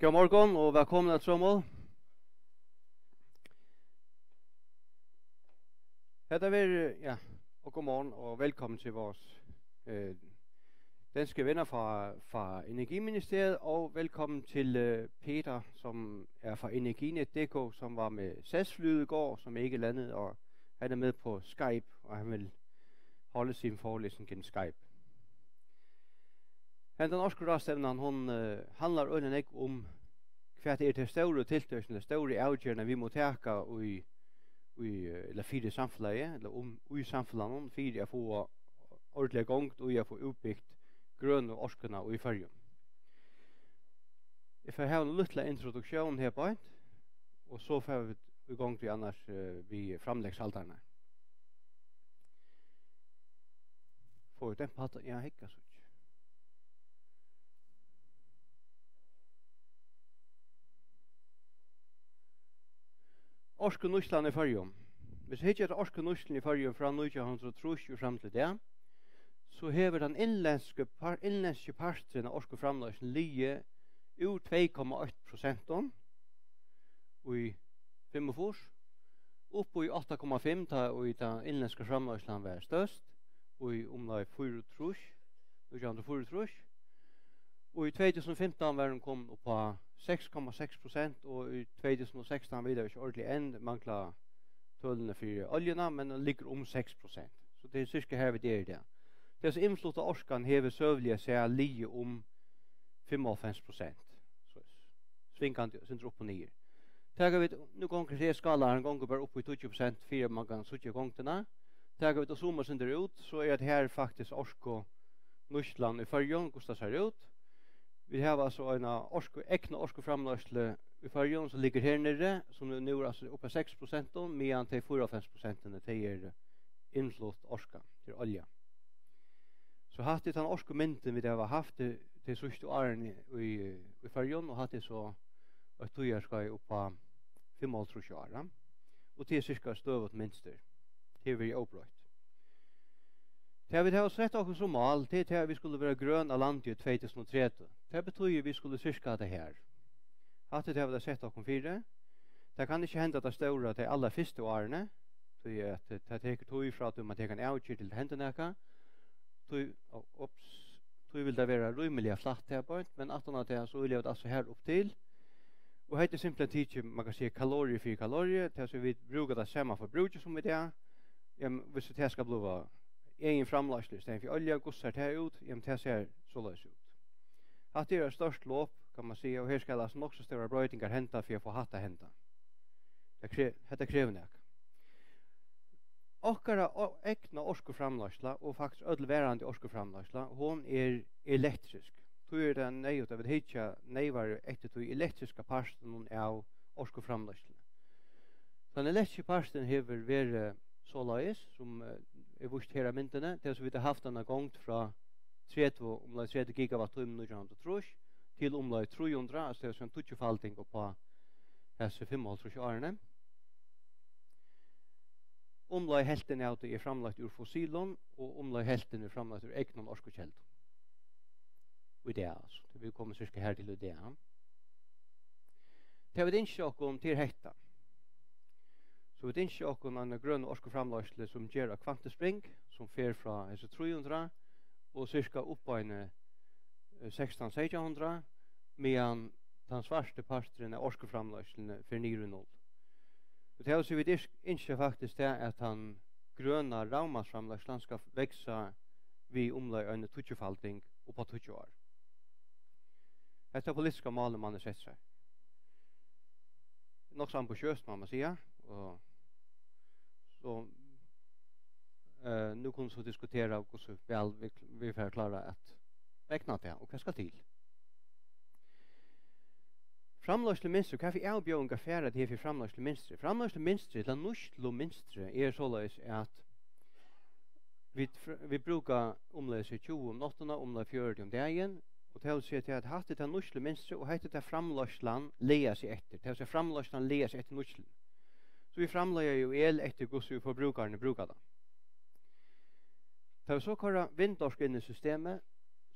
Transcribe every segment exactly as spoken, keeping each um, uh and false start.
God morgen og velkommen til Tromøl. Hetta verður, ja, og god morgen og velkommen til vores øh, danske venner fra, fra Energiministeriet, og velkommen til øh, Peter, som er fra Energinet punktum D K, som var med sas-flyet i går, som ikke landede, og han er med på Skype, og han vil holde sin forelæsning gennem Skype. Hendan orkuráðstevnan, hon øh, handlar øgiliga nógv um, hvat er tey stóru tiltøkini, tey stóru avgerðini, vit mugu taka í, í øh, ella fyri samfelagið, ella um í samfelagnum, fyri at fáa ordiliga gongd í at fáa útbygt grønu orkuna í Føroyum. Eg fari hava eina lítla introduktión her beint, og so fara vit í gongd við annars øh, við framleggshaldararnar. Fáa vit dempa hatta? Ja, hygg, altso. Orkunýtslan í Føroyum. Hvis vit hyggja eftir orkunýtsluni í Føroyum frá nítjan hundrað og trýss og fram til í dag, so hevur tann innlendski par-, innlendski parturin av orkuframleiðsluni ligið úr tvey komma eitt prosent í fimmogfýrs, upp í átta komma fimm, tá ið tann innlendska framleiðslan var størst, í umleið fýraogtrýss, nítjan hundrað og fýraogtrýss. Og í tvey túsund og fimtan var hon komin upp á seks komma seks prosent, og í tvey túsund og sekstan, vit hava ikki ordiliga enn, mangla tølini fyri oljuna, men hon liggur um seks prosent. So tað er cirka har vit eru í dag. Tað er so innflutta orkan hevur søguliga sæð ligið um fimmoghálvfems prosent. So svingandi, sindur upp og niður. Taka vit, nú gongur her skála, hann gongur bara upp í tíggju prosent fyri at man kann síggja gongdina. Taka vit og zooma sindur út, so er at her faktisk orkunýtslan í Føroyum, hvussu tað sær út. Vit hava altso eina orku, egna orkuframleiðslu í Føroyum, sum liggur her niðri, sum nú er altso upp á seks prosent, meðan tey fýraoghálvfems prosentini, tey eru innflutt orka, tað er olja. So hatta er tann orkumyndin, vit hava havt tey, tey síðstu árini í, í Føroyum, og hatta er so eitt tíðarskeið upp á fimmoghálvtrýss ár, ja. Og tað er cirka støðugt mynstur. Tað hevur verið óbroytt. Tað vit hava sett okkum sum mál, tað er tað, at vit skulu vera grøn á landi í tvey túsund og tretivu. Tað betýðir, at vit skulu sirka hetta her. Hatta er tað, vit hava sett okkum fyri. Tað kann ikki henda tað stóra tey allarfyrstu árini, tí at tað tekur tíð frá tí man tekur eina avgerð til tað hendir nakað. Tí, ó, ups, tí vil tað vera rímiliga flatt her beint, men aftan á tað, so vilja vit altso her upp til. Og hetta er simpelthen tikið, man kann siga, kalorie fyri kalorie, tað sum vit brúka tað sama forbrúkið sum í dag. Jamen, hvis tað skal blíva egin framleiðsla í staðin fyri olja, hvussu sær tað út? Jamen, tað sær soleiðis út. Hatta er eitt stórt lop, kann man siga, og her skal altso nokk so stórar broytingar henda fyri at fáa hatta at henda. Tað kre-, hetta krevur nakað. Okkara o-, egna orkuframleiðsla og faktiskt øll verandi orkuframleiðsla, hon er elektrisk. Tí er tað neyðugt, at vit hyggja neyvari eftir tí elektriska partinum av orkuframleiðsluni. Tann elektriski parturin hevur verið soleiðis, sum eh, er víst her á myndini, tað er, so vit hava havt eina gongd frá tretivu, umleið tretivu gigawatt-tímum nítjan hundrað og trýss til umleið trý hundrað, altso tað er so ein tíggjufalding upp á hasi fimmoghálvtrýss árini. Umleið helvtin av tí er framleitt úr fossilum, og umleið helvtin er framleitt úr egnum orkukeldum. Í dag, altso. Tað er vit komin cirka her til í dag. Tað vit ynskja okkum, tað er hetta. So vit ynskja okkum eina grøna orkuframleiðslu, sum ger eitt kvantuspring, sum fer frá hesi trý hundrað og cirka upp á eini eh, sekstan, seytjan hundrað, meðan tann svarti parturin av orkuframleiðsluni fer niður í null. Og tað vil siga, vit yrk-, ynskja faktiskt tað, at tann grøna ravmagnframleiðslan skal vaksa við umleið eini tíggjufalding upp á tíggju ár. Hetta politiska málið, man hevur sett sær. Nokk so ambitiøst, má man siga, og so eh, nú kunnu vit so diskutera, hvussu væl vit, vit fara at klára at megna tað, og hvat skal til. Framleiðslumynstri, hvat fyri avbjóðingar fara tey her fyri framleiðslumynstri? Framleiðslumynstri, ella nýtslumynstri, er soleiðis, at vit, fr-, vit brúka umleið seg tjúgu um náttina, umleið fjøruti um dagin, og tað vil siga, tað at hatta er tað nýtslumynstri, og hetta er tað framleiðslan lagar seg eftir. Tað vil siga, framleiðslan lagar seg eftir nýtsluni. So vit framleiða jú el eftir, hvussu forbrúkararnir brúka tað. Tá vit so koyra vindorku inn í systemið,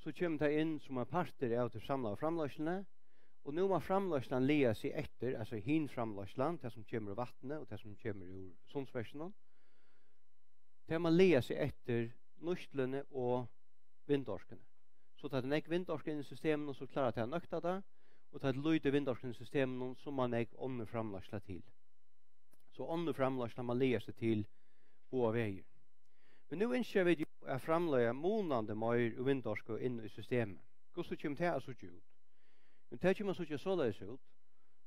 so kemur tað inn sum ein partur av tí samlaðu framleiðsluni, Og nú má framleiðslan laga seg eftir, altso hin framleiðslan, tað sum kemur úr vatni og tað sum kemur úr Sundsverkinum, tað má laga seg eftir nýtsluni og vindorkuni. So tá tað er nógv vindorka inn í systeminum, so klárar tað at nøkta tað, og tá tað er lítið vindorka inn í systeminum, so má nógv onnur framleiðsla til. So onnur framleiðsla má laga seg til báðar vegir. Men nú ynskja vit jú at framleiða munandi meir úr vindorku inn í systemið. Hvussu kemur tað at síggja út? Men tað kemur at síggja soleiðis út.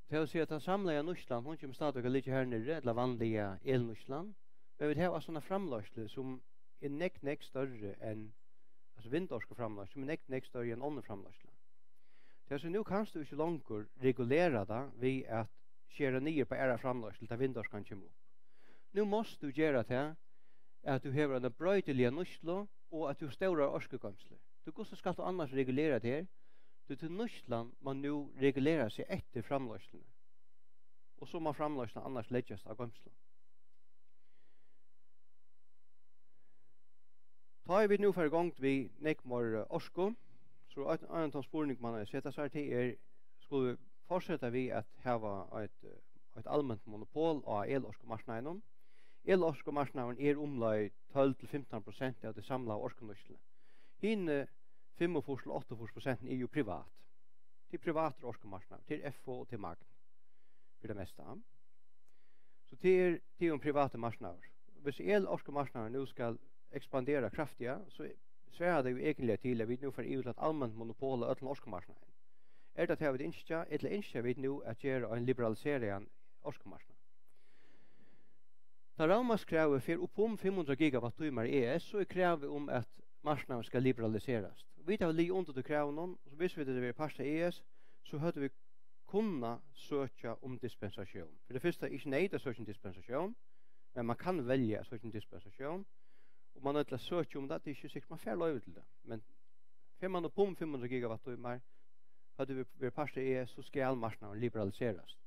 Tað vil siga, at tann samlaða nýtslan, hon kemur stadigvæk at liggja har niðri, ella vanliga elnýtslan. Men vit hava altso eina framleiðslu, sum er nógv, nógv størri enn, altso vindorkuframleiðsla, sum er nógv, nógv størri enn onnur framleiðsla. Tað vil siga, nú kanst tú ikki longur regulera tað við at skera niður á aðra framleiðslu, tá vindorkan kemur upp. Nú mást tú gera tað, at tú hevur eina broytiliga nýtslu og at tú hevur stórar orkugoymslur. Tí hvussu skalt tú annars regulera tað her? Tí, tí nýtslan má nú regulera seg eftir framleiðsluni. Og so má framleiðslan annars leggjast á goymslu. Tá ið vit nú fara í gongd við nógv meir, eh, orku, so er ein, ein tann spurning, man hevur sett sær, tað er, skulu vit fortseta við at hava eitt, eh, eitt alment monopol á elorkumarknaðinum? Elorkumarknaðurin er umleið tólv til fimtan prosent av tí samlaðu orkunýtsluni. Hini fimmogfýrs til áttaogfýrs prosent eru jú privat. Tað er privatur orkumarknaður, tað er F O og tað er Magn, fyri tað mesta. So tað er, tað er ein privatur marknaður. Hvis elorkumarknaðurin nú skal ekspandera kraftiga, so svarar tað jú eigentliga til, at vit nú fara yvir til eitt alment monopol á øllum orkumarknaðinum. Er tað tað, vit ynskja, ella ynskja vit nú at gera ein liberaliseraðan orkumarknað? Tá ravmagnskravið fer upp um fimm hundrað gigawatt-tímar í E S, so er kravið um, at marknaðurin skal liberaliserast. Vit hava ligið undir tí kravinum, so hvis vit hava verið partur av E S, so høvdu vit kunnað søkja um dispensatión. Fyri tað fyrsta er ikki neyðugt at søkja um dispensatión, men man kann velja at søkja um dispensatión, og man er til at søkja um tað, tað er ikki sikkurt, man fær loyvi til tað. Men fer man upp um fimm hundrað gigawatt-tímar, høvdu vit verið partur av E S, so skal marknaðurin liberaliserast.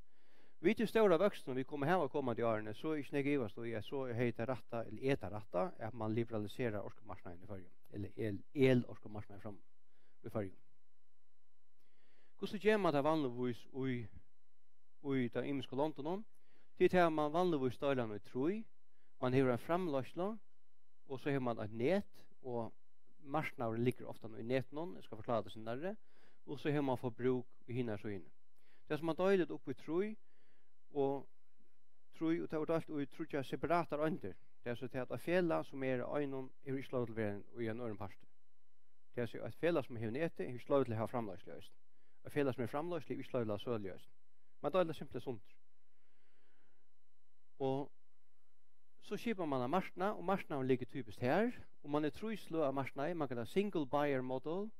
Við tí stóra vøkstinum, vit koma at hava komandi árini, so er ikki nógv ivast í, at so hevði tað rætta, ella er tað rætta, at man liberaliserar orkumarknaðin í Føroyum, ella el-, elorkumarknaðin fram í Føroyum. Hvussu ger man tað vanligvís í, í teimum ymisku londunum? Tí tað man vanligvís deilir í trý. Man hevur ein framleiðslu, og so hevur man eitt net, og marknaðurin liggur ofta í netinum, eg skal forklára tað seinni, og so hevur man forbrúk í hinari síðuni. Tað sum man deilir upp í trý, og trý, og tað er deilt í tríggjar separatar eindir. Tað er so tað, at eitt felag sum er á einum, hevur ikki lov til at vera í ein øðrum parti. Tað er so eitt felag sum hevur netið, hevur ikki lov til at hava framleiðslu eisini. Eitt felag sum er framleiðslu, hevur ikki lov til at hava sølu eisini. Man deilir tað simpelt sundur. Og so skipar man ein marknað, og marknaðurin liggur typiskt her, og man er trý sløg av marknaði, man kann hava single buyer model,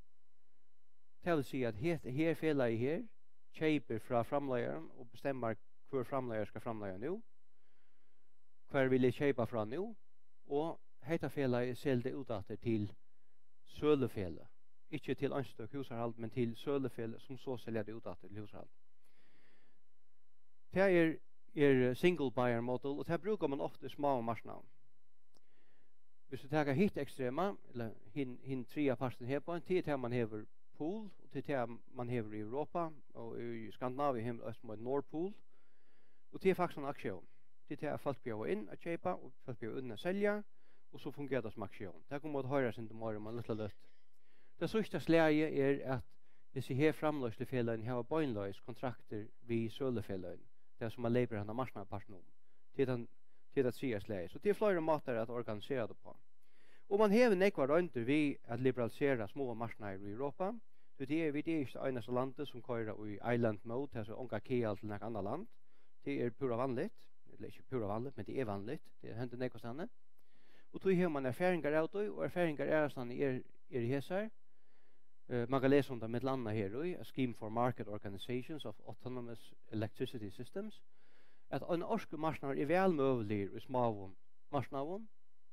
tað vil siga, at her, her felagið her keypir frá framleiðaranum og bestemmar, hvør framleiðari skal framleiða nú, hvar vil eg keypa frá nú, og hetta felagið selur tað út aftur til sølufeløg, ikki til einstøk húsarhald, men til sølufeløg, sum so selja tað út aftur til húsarhald. Tað er, er single buyer model, og tað brúkar man ofta í smáum marknaðum. Hvis tú taka hitt ekstrema, ella hin, hin triðja partin her, tað er tað, man hevur pool, og tað er tað, man hevur í Europa, og í Skandinavia hevur man eisini eitt Nord Pool, og tað er faktiskt ein auktión. Tað er tað, at fólk bjóða inn at keypa, og fólk bjóða inn at selja, og so fungerar tað sum auktión. Tað koma vit at hoyra eitt sindur meira um eina lítla løtu. Tað síðsta slagið er, at hesi her framleiðslufeløgini hava beinleiðis kontraktir við sølufeløgini, tað sum man loypur handa marknaðarpartin um. Tað er tann, tað er tað triðja slagið. So tað er fleiri mátar at organisera tað uppá. Og man hevur nógvar royndir við at liberalisera smáar marknaðir í Europa. Tí tað er, vit eru ikki tað einasta landið, sum koyra í island mode, tað er so onga kaðal til nakað annað land. Tað er púra vanligt, ella ikki púra vanligt, men tað er vanligt. Tað hendir nógvastaðni. Og tí hevur man erfaringar av tí, og erfaringar aðrastaðni er, eru hesar. Eh, man kann lesa um tað millum annað her í A Scheme for Market Organisations of Autonomous Electricity Systems, at ein orkumarknaður er væl møguligur í smáum marknaðum.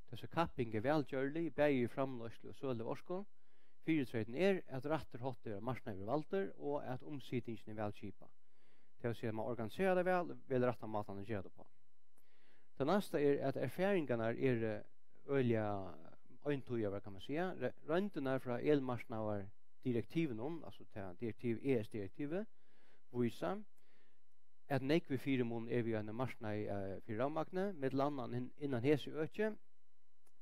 Tað er so, kapping er væl gjørlig, bæði í framleiðslu og sølu av orku. Fyritreytin er, at rættur háttur av marknaði verður valdur, og at umsitingin er væl skipað. Tað vil siga, at man organiserar tað væl, velur rættan mátan at gera tað uppá. Tað næsta er, at erfaringarnar eru øgiliga eintydigar, kann man siga. Re-, royndirnar frá elmarknaðardirektivinum, altso tað direktiv, E S-direktivið, vísa, at nógvur fyrimunur er við einum marknaði, eh, fyri ravmagni, millum annað inn-, innan hesi øki,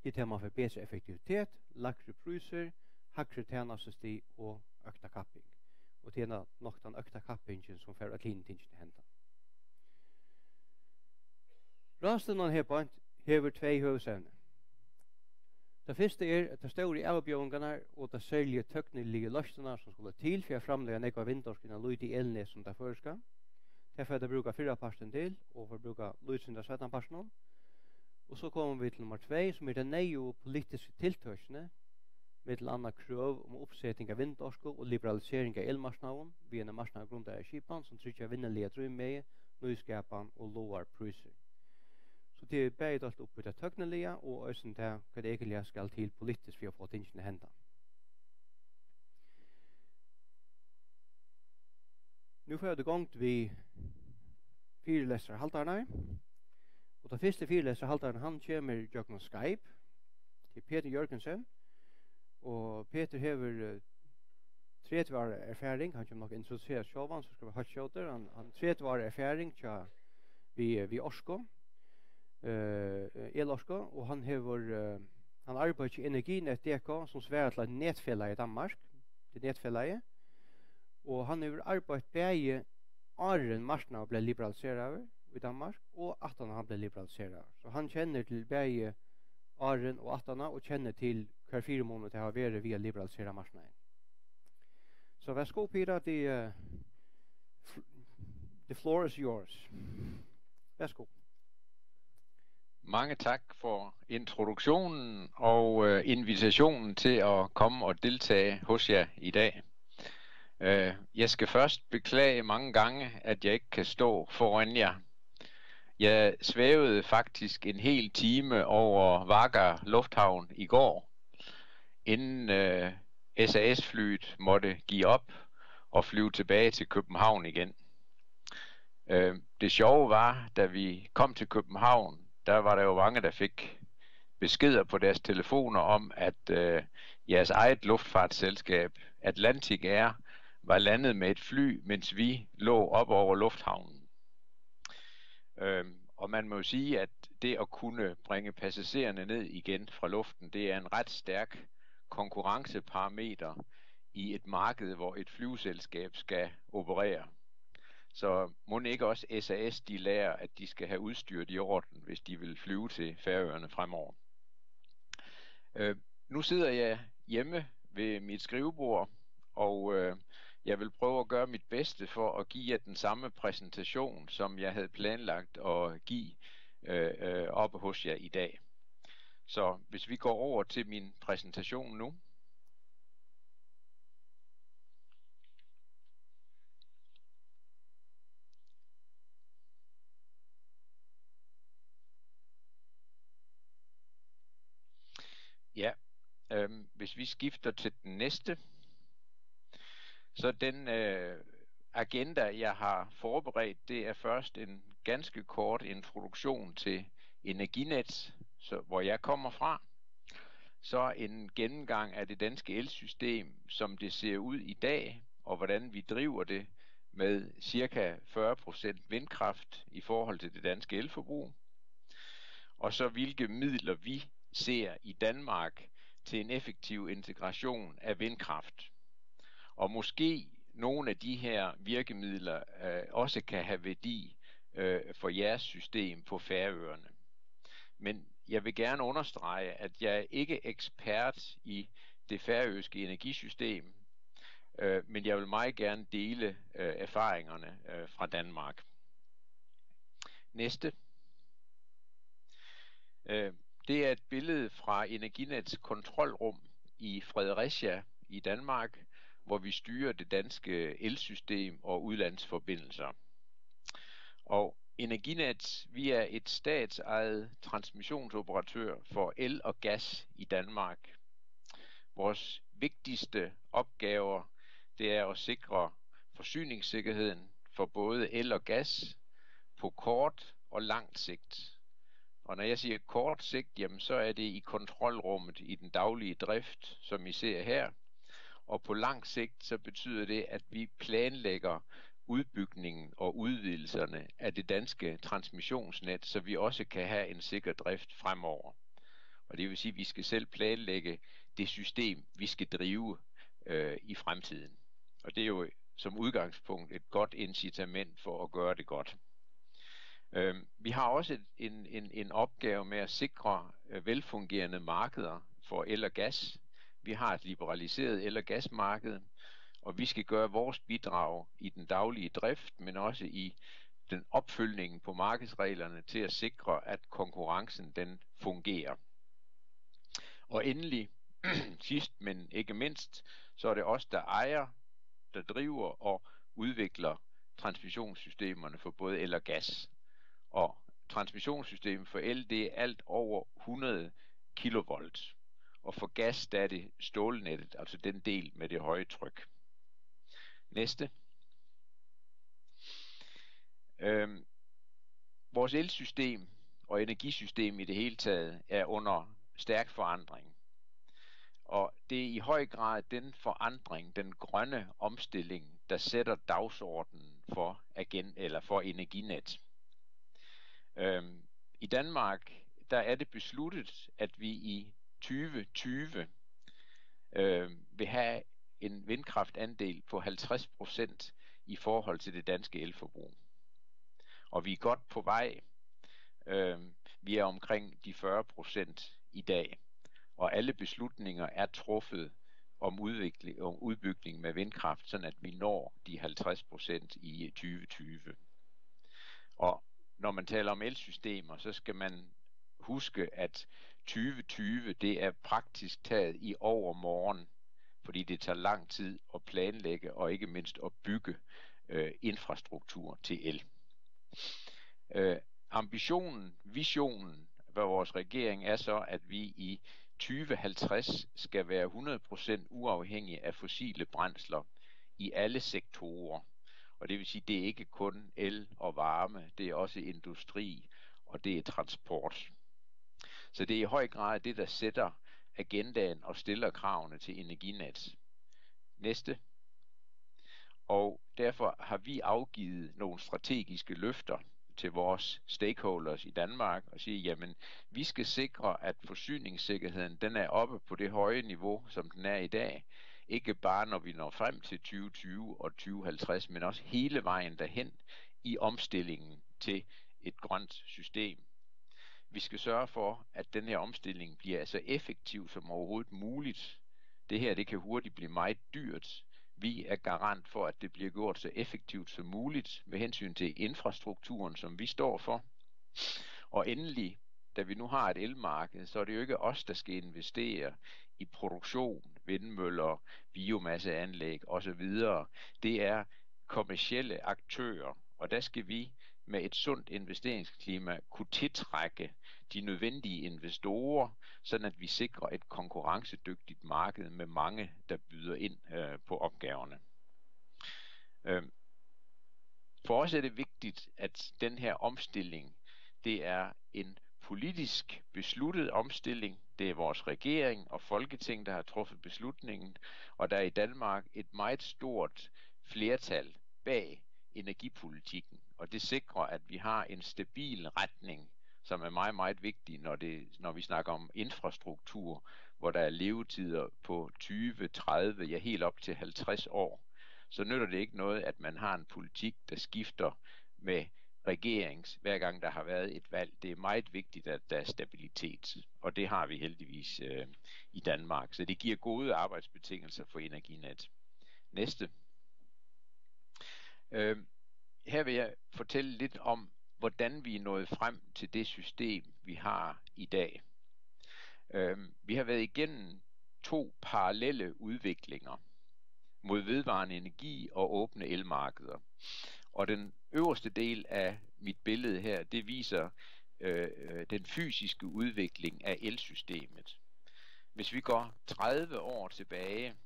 tí tað man fær betri effektivitet, lægri prísir, hægri tænastustig og økta kapping. Og tað er nokk tann økta kappingin, sum fær øll hini tingini at henda. Ráðstevnan her beint hevur tvey høvuðsevni. Tað fyrsta er, at tær stóru avbjóðingarnar og tær serligu tøkniligu loysnirnar, sum skulu til fyri at framleiða nógva vindorku innan lítið elnet sum tað føroyska, tað fara tey at brúka fyrrapartin til og fara at brúka lítið sindur av seinnapartinum. Og so koma vit til nummar tvey, sum er tey neyðugu politisku tiltøkini, millum annað krøv um uppseting av vindorku og liberalisering av elmarknaðum við eini marknaðargrundaða skipan, sum tryggjar vinnuliga drívmegi, nýskapan og lágar prísir. So tað er bæði deilt upp í tað tøkniliga og eisini tað, hvat egentliga skal til politiskt fyri at fáa tingini at henda. Nú fara vit í gongd við fyrilestrarhaldararnar. Og tann fyrsti fyrilestrarhaldarin, hann kemur gjøgnum Skype. Tað er Petur Jørgensen. Og Petur hevur, eh, tretivu ára erfaring. Hann kemur nokk at introdusera seg sjálvan, so skal vera heilt skjótur. Hann, hann tretivu ára erfaring hjá, við, við orku, eh, elorku, og hann hevur, eh, hann arbeiðir hjá Energinet D K, sum svarar til eitt netfelag í Danmark. Tað er netfelagið. Og hann hevur arbeitt bæði áðrenn marknaðurin bleiv liberaliseraður í Danmark og aftan á hann bleiv liberaliseraður. So hann kennir til bæði áðrenn og aftan á og kennir til, hvar fyrimunur tað hava verið við at liberalisera marknaðin. So værsgo, Peter, the, uh, f-, the floor is yours. Værsgo. Mange tak for introduktionen og, øh, invitationen til at komme og deltage hos jer i dag. Øh, jeg skal først beklage mange gange, at jeg ikke kan stå foran jer. Jeg svævede faktisk en hel time over Vágar Lufthavn i går, inden, øh, S A S-flyet måtte give op og flyve tilbage til København igen. Øh, det sjove var, da vi kom til København, der var der jo mange, der fik beskeder på deres telefoner om, at, øh, jeres eget luftfartsselskab, Atlantic Air, var landet med et fly, mens vi lå op over lufthavnen. Øhm, og man må jo sige, at det at kunne bringe passagererne ned igen fra luften, det er en ret stærk konkurrenceparameter i et marked, hvor et flyselskab skal operere. Så mon ikke også S A S, de lærer, at de skal have udstyret i orden, hvis de vil flyve til Færøerne fremover. Øh, nu sidder jeg hjemme ved mit skrivebord, og, øh, jeg vil prøve at gøre mit bedste for at give jer den samme præsentation, som jeg havde planlagt at give, øh, øh, oppe hos jer i dag. Så hvis vi går over til min præsentation nu. Ja, øhm, hvis vi skifter til den næste, så den, øh, agenda, jeg har forberedt, det er først en ganske kort introduktion til Energinet, så, hvor jeg kommer fra. Så en gennemgang af det danske elsystem, som det ser ud i dag, og hvordan vi driver det med cirka fyrre procent vindkraft i forhold til det danske elforbrug. Og så hvilke midler vi ser i Danmark til en effektiv integration af vindkraft. Og måske nogle af de her virkemidler, øh, også kan have værdi, øh, for jeres system på Færøerne. Men jeg vil gerne understrege, at jeg er ikke ekspert i det færøske energisystem, øh, men jeg vil meget gerne dele, øh, erfaringerne, øh, fra Danmark. Næste. Øh, det er et billede fra Energinets kontrolrum i Fredericia i Danmark, hvor vi styrer det danske elsystem og udlandsforbindelser. Og Energinet, vi er et statsejet transmissionsoperatør for el og gas i Danmark. Vores vigtigste opgaver, det er at sikre forsyningssikkerheden for både el og gas på kort og lang sigt. Og når jeg siger kort sigt, jamen, så er det i kontrolrummet i den daglige drift, som I ser her. Og på lang sigt, så betyder det, at vi planlægger udbygningen og udvidelserne af det danske transmissionsnet, så vi også kan have en sikker drift fremover. Og det vil sige, at vi skal selv planlægge det system, vi skal drive øh, i fremtiden. Og det er jo som udgangspunkt et godt incitament for at gøre det godt. Øhm, vi har også en, en, en opgave med at sikre øh, velfungerende markeder for el og gas. Vi har et liberaliseret el- og gasmarked, og vi skal gøre vores bidrag i den daglige drift, men også i den opfølgningen på markedsreglerne til at sikre, at konkurrencen den fungerer. Og endelig, sidst men ikke mindst, så er det os, der ejer, der driver og udvikler transmissionssystemerne for både el og gas. Og transmissionssystemet for el, det er alt over hundrede kilovolt. Og for gas, der er det stålnettet, altså den del med det høje tryk. Næste. Øhm, vores elsystem og energisystem i det hele taget er under stærk forandring. Og det er i høj grad den forandring, den grønne omstilling, der sætter dagsordenen for agen- eller for Energinet. Øhm, I Danmark, der er det besluttet, at vi i tyve tyve øh, vil have en vindkraftandel på halvtreds procent i forhold til det danske elforbrug. Og vi er godt på vej. Øh, vi er omkring de fyrre procent i dag. Og alle beslutninger er truffet om, udvikling, om udbygning med vindkraft, sådan at vi når de halvtreds procent i tyve tyve. Og når man taler om elsystemer, så skal man huske, at tyve tyve, det er praktisk taget i overmorgen, fordi det tager lang tid at planlægge og ikke mindst at bygge øh, infrastruktur til el. Øh, ambitionen, visionen for vores regering er så, at vi i tyve halvtreds skal være hundrede procent uafhængige af fossile brændsler i alle sektorer. Og det vil sige, det er ikke kun el og varme, det er også industri, og det er transport. Så det er i høj grad det, der sætter agendaen og stiller kravene til Energinet. Næste. Og derfor har vi afgivet nogle strategiske løfter til vores stakeholders i Danmark og sige, jamen, vi skal sikre, at forsyningssikkerheden den er oppe på det høje niveau, som den er i dag. Ikke bare når vi når frem til tyve tyve og tyve halvtreds, men også hele vejen derhen i omstillingen til et grønt system. Vi skal sørge for, at den her omstilling bliver så effektiv som overhovedet muligt. Det her, det kan hurtigt blive meget dyrt. Vi er garant for, at det bliver gjort så effektivt som muligt med hensyn til infrastrukturen, som vi står for. Og endelig, da vi nu har et elmarked, så er det jo ikke os, der skal investere i produktion, vindmøller, biomasseanlæg osv. Det er kommercielle aktører, og der skal vi med et sundt investeringsklima kunne tiltrække de nødvendige investorer, sådan at vi sikrer et konkurrencedygtigt marked med mange, der byder ind øh, på opgaverne. Øh, for os er det vigtigt, at den her omstilling, det er en politisk besluttet omstilling. Det er vores regering og Folketing, der har truffet beslutningen, og der er i Danmark et meget stort flertal bag energipolitikken, og det sikrer, at vi har en stabil retning, som er meget, meget vigtig, når, det, når vi snakker om infrastruktur, hvor der er levetider på tyve, tredive, ja helt op til halvtreds år. Så nytter det ikke noget, at man har en politik, der skifter med regerings, hver gang der har været et valg. Det er meget vigtigt, at der er stabilitet, og det har vi heldigvis øh, i Danmark. Så det giver gode arbejdsbetingelser for Energinet. Næste. Øh, her vil jeg fortælle lidt om, hvordan vi er nået frem til det system, vi har i dag. Øh, vi har været igennem to parallelle udviklinger mod vedvarende energi og åbne elmarkeder. Og den øverste del af mit billede her, det viser øh, den fysiske udvikling af elsystemet. Hvis vi går tredive år tilbage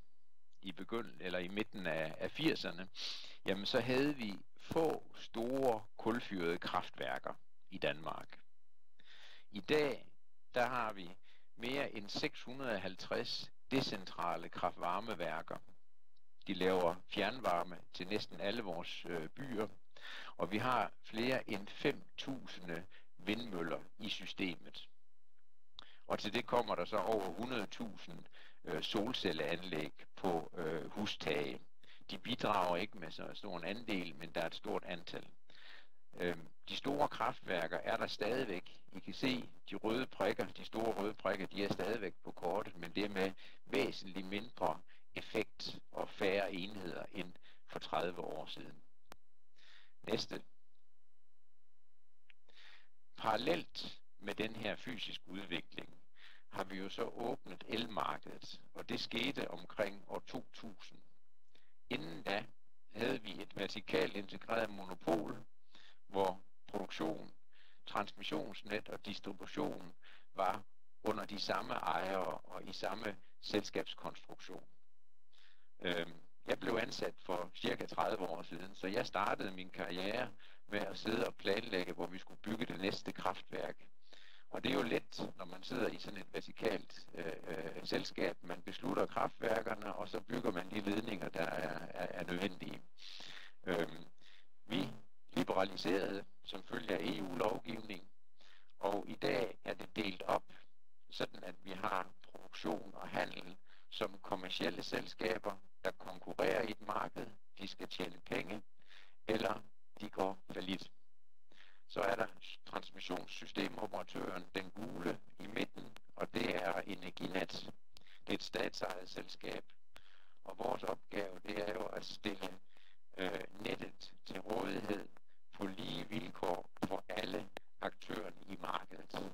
i begyndelsen eller i midten af, af firserne, jamen så havde vi få store kulfyrede kraftværker i Danmark. I dag, der har vi mere end seks hundrede og halvtreds decentrale kraftvarmeværker. De laver fjernvarme til næsten alle vores, øh, byer, og vi har flere end fem tusind vindmøller i systemet. Og til det kommer der så over hundrede tusind, øh, solcelleanlæg på, øh, hustage. De bidrager ikke med så stor en andel, men der er et stort antal. Øhm, de store kraftværker er der stadigvæk. I kan se de røde prikker, de store røde prikker, de er stadigvæk på kortet, men det er med væsentligt mindre effekt og færre enheder end for tredive år siden. Næste. Parallelt med den her fysiske udvikling har vi jo så åbnet elmarkedet, og det skete omkring år to tusind. Inden da havde vi et vertikalt integreret monopol, hvor produktion, transmissionsnet og distribution var under de samme ejere og i samme selskabskonstruktion. Øhm, jeg blev ansat for cirka tredive år siden, så jeg startede min karriere med at sidde og planlægge, hvor vi skulle bygge det næste kraftværk. Og det er jo let, når man sidder i sådan et vertikalt, øh, øh, selskab. Man beslutter kraftværkerne, og så bygger man de ledninger, der er, er, er nødvendige. Øhm, vi liberaliserede som følge af E U-lovgivning, og i dag er det delt op, sådan at vi har produktion og handel som kommercielle selskaber, der konkurrerer i et marked. De skal tjene penge, eller de går fallit. Så er der transmissionssystemaoperatøren, den gule i midten, og det er Energinet. Det er et statsejet selskab, og vores opgave, det er jo at stille, øh, nettet til rådighed på lige vilkår for alle aktørerne i markedet.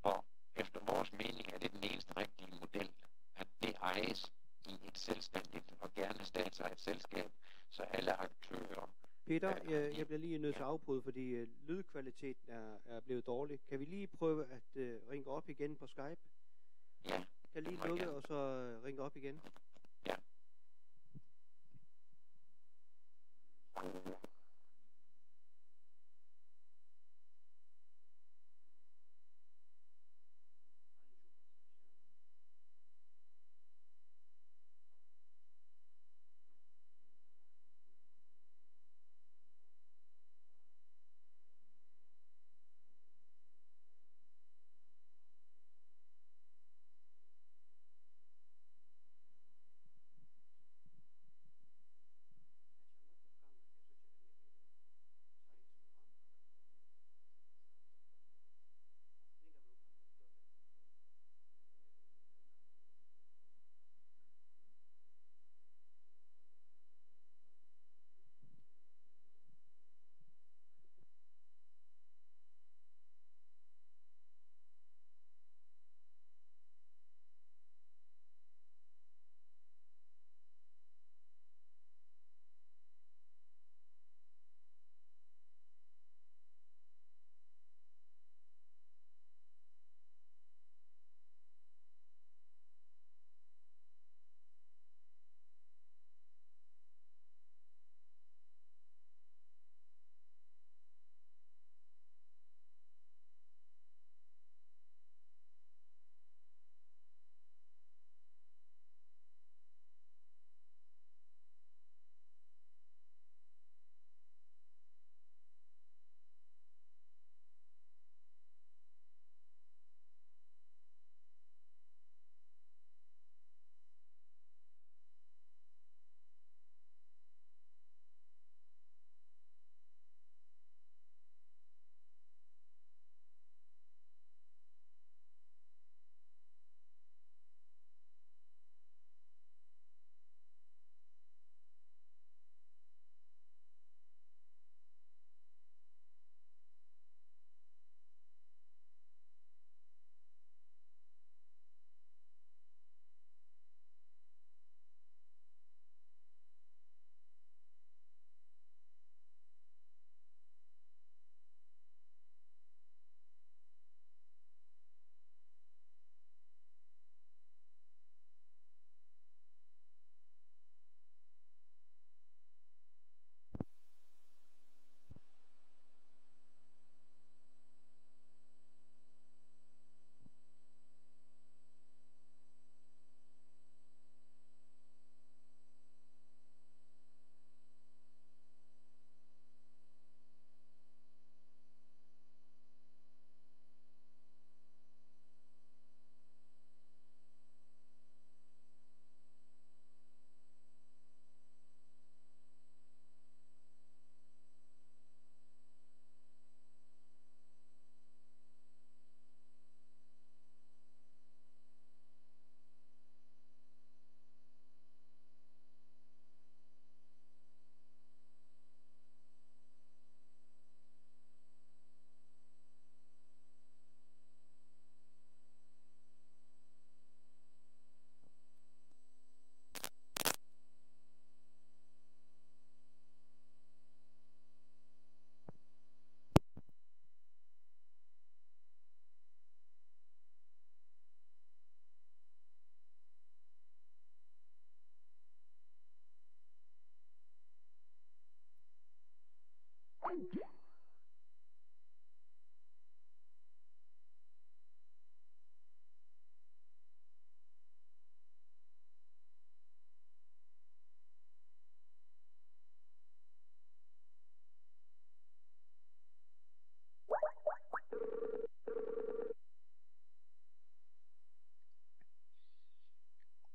Og efter vores mening er det den eneste rigtige model, at det ejes i et selvstændigt og gerne statsejet selskab, så alle aktører, Peter, øh, jeg, jeg bliver lige nødt til at afbryde, fordi, øh, lydkvaliteten er, er blevet dårlig. Kan vi lige prøve at, øh, ringe op igen på Skype? Ja, kan lige lukke og så, øh, ringe op igen? Ja.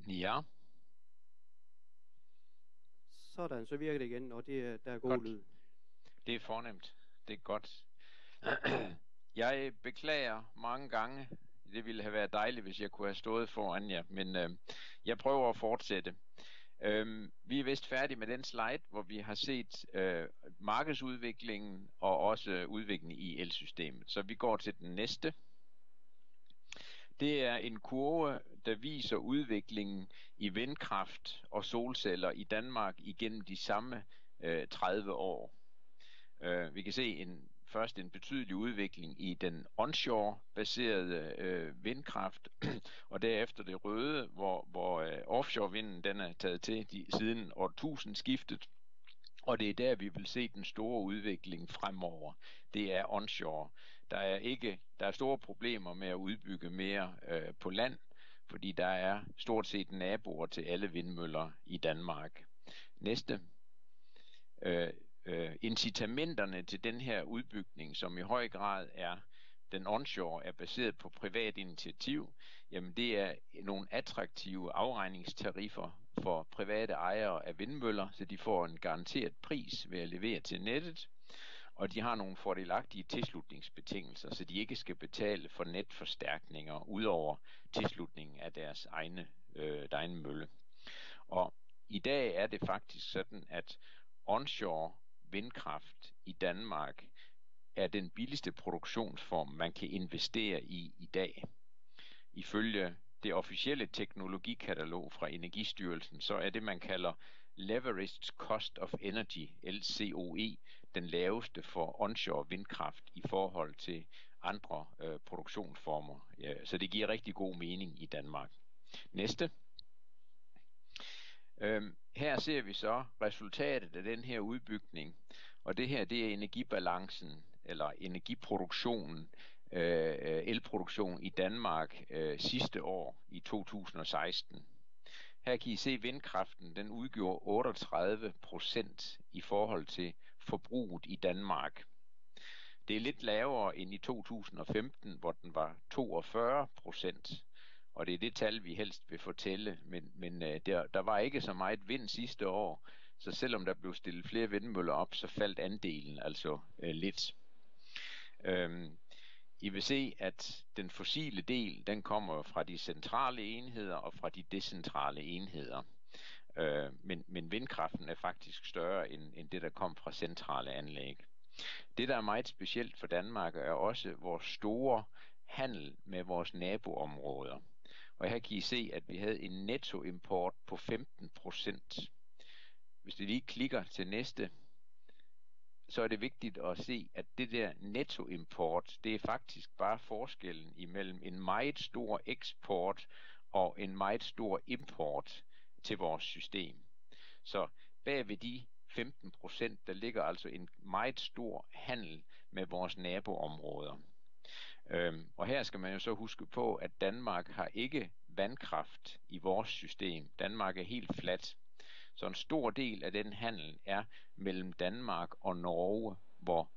Ja. Sådan, så virker det igen, og det, er- der er god lyd. Det er fornemt. Det er godt. Jeg beklager mange gange. Det ville have været dejligt, hvis jeg kunne have stået foran jer, men øh, jeg prøver at fortsætte. Øhm, vi er vist færdige med den slide, hvor vi har set øh, markedsudviklingen og også udviklingen i elsystemet. Så vi går til den næste. Det er en kurve, der viser udviklingen i vindkraft og solceller i Danmark igennem de samme øh, tredive år. Øh, vi kan se en, først en betydelig udvikling i den onshore-baserede øh, vindkraft, og derefter det røde, hvor, hvor øh, offshore-vinden den er taget til de, siden årtusindskiftet. Og det er der, vi vil se den store udvikling fremover. Det er onshore. Der er ikke, der er store problemer med at udbygge mere øh, på land, fordi der er stort set naboer til alle vindmøller i Danmark. Næste. Øh, øh, incitamenterne til den her udbygning, som i høj grad er den onshore, er baseret på privat initiativ, jamen det er nogle attraktive afregningstariffer for private ejere af vindmøller, så de får en garanteret pris ved at levere til nettet, og de har nogle fordelagtige tilslutningsbetingelser, så de ikke skal betale for netforstærkninger udover tilslutningen af deres egne, øh, egen mølle. Og i dag er det faktisk sådan, at onshore vindkraft i Danmark er den billigste produktionsform, man kan investere i i dag. Ifølge det officielle teknologikatalog fra Energistyrelsen, så er det, man kalder Leveraged Cost of Energy, L C O E, den laveste for onshore vindkraft i forhold til andre øh, produktionsformer. Ja, så det giver rigtig god mening i Danmark. Næste. Øhm, her ser vi så resultatet af den her udbygning, og det her, det er energibalancen, eller energiproduktionen, øh, øh, elproduktion i Danmark øh, sidste år i to tusind og seksten. Her kan I se vindkraften, den udgjorde otteogtredive procent i forhold til forbruget i Danmark. Det er lidt lavere end i to tusind og femten, hvor den var toogfyrre procent. Og det er det tal, vi helst vil fortælle, men, men øh, der, der var ikke så meget vind sidste år, så selvom der blev stillet flere vindmøller op, så faldt andelen altså øh, lidt. Øhm, I vil se, at den fossile del, den kommer fra de centrale enheder og fra de decentrale enheder. Øh, men, men vindkraften er faktisk større end, end det, der kom fra centrale anlæg. Det, der er meget specielt for Danmark, er også vores store handel med vores naboområder. Og her kan I se, at vi havde en nettoimport på femten procent. Hvis vi lige klikker til næste, så er det vigtigt at se, at det der nettoimport, det er faktisk bare forskellen imellem en meget stor eksport og en meget stor import til vores system. Så bag ved de femten procent, der ligger altså en meget stor handel med vores naboområder. Øhm, og her skal man jo så huske på, at Danmark har ikke vandkraft i vores system. Danmark er helt fladt. Så en stor del af den handel er mellem Danmark og Norge, hvor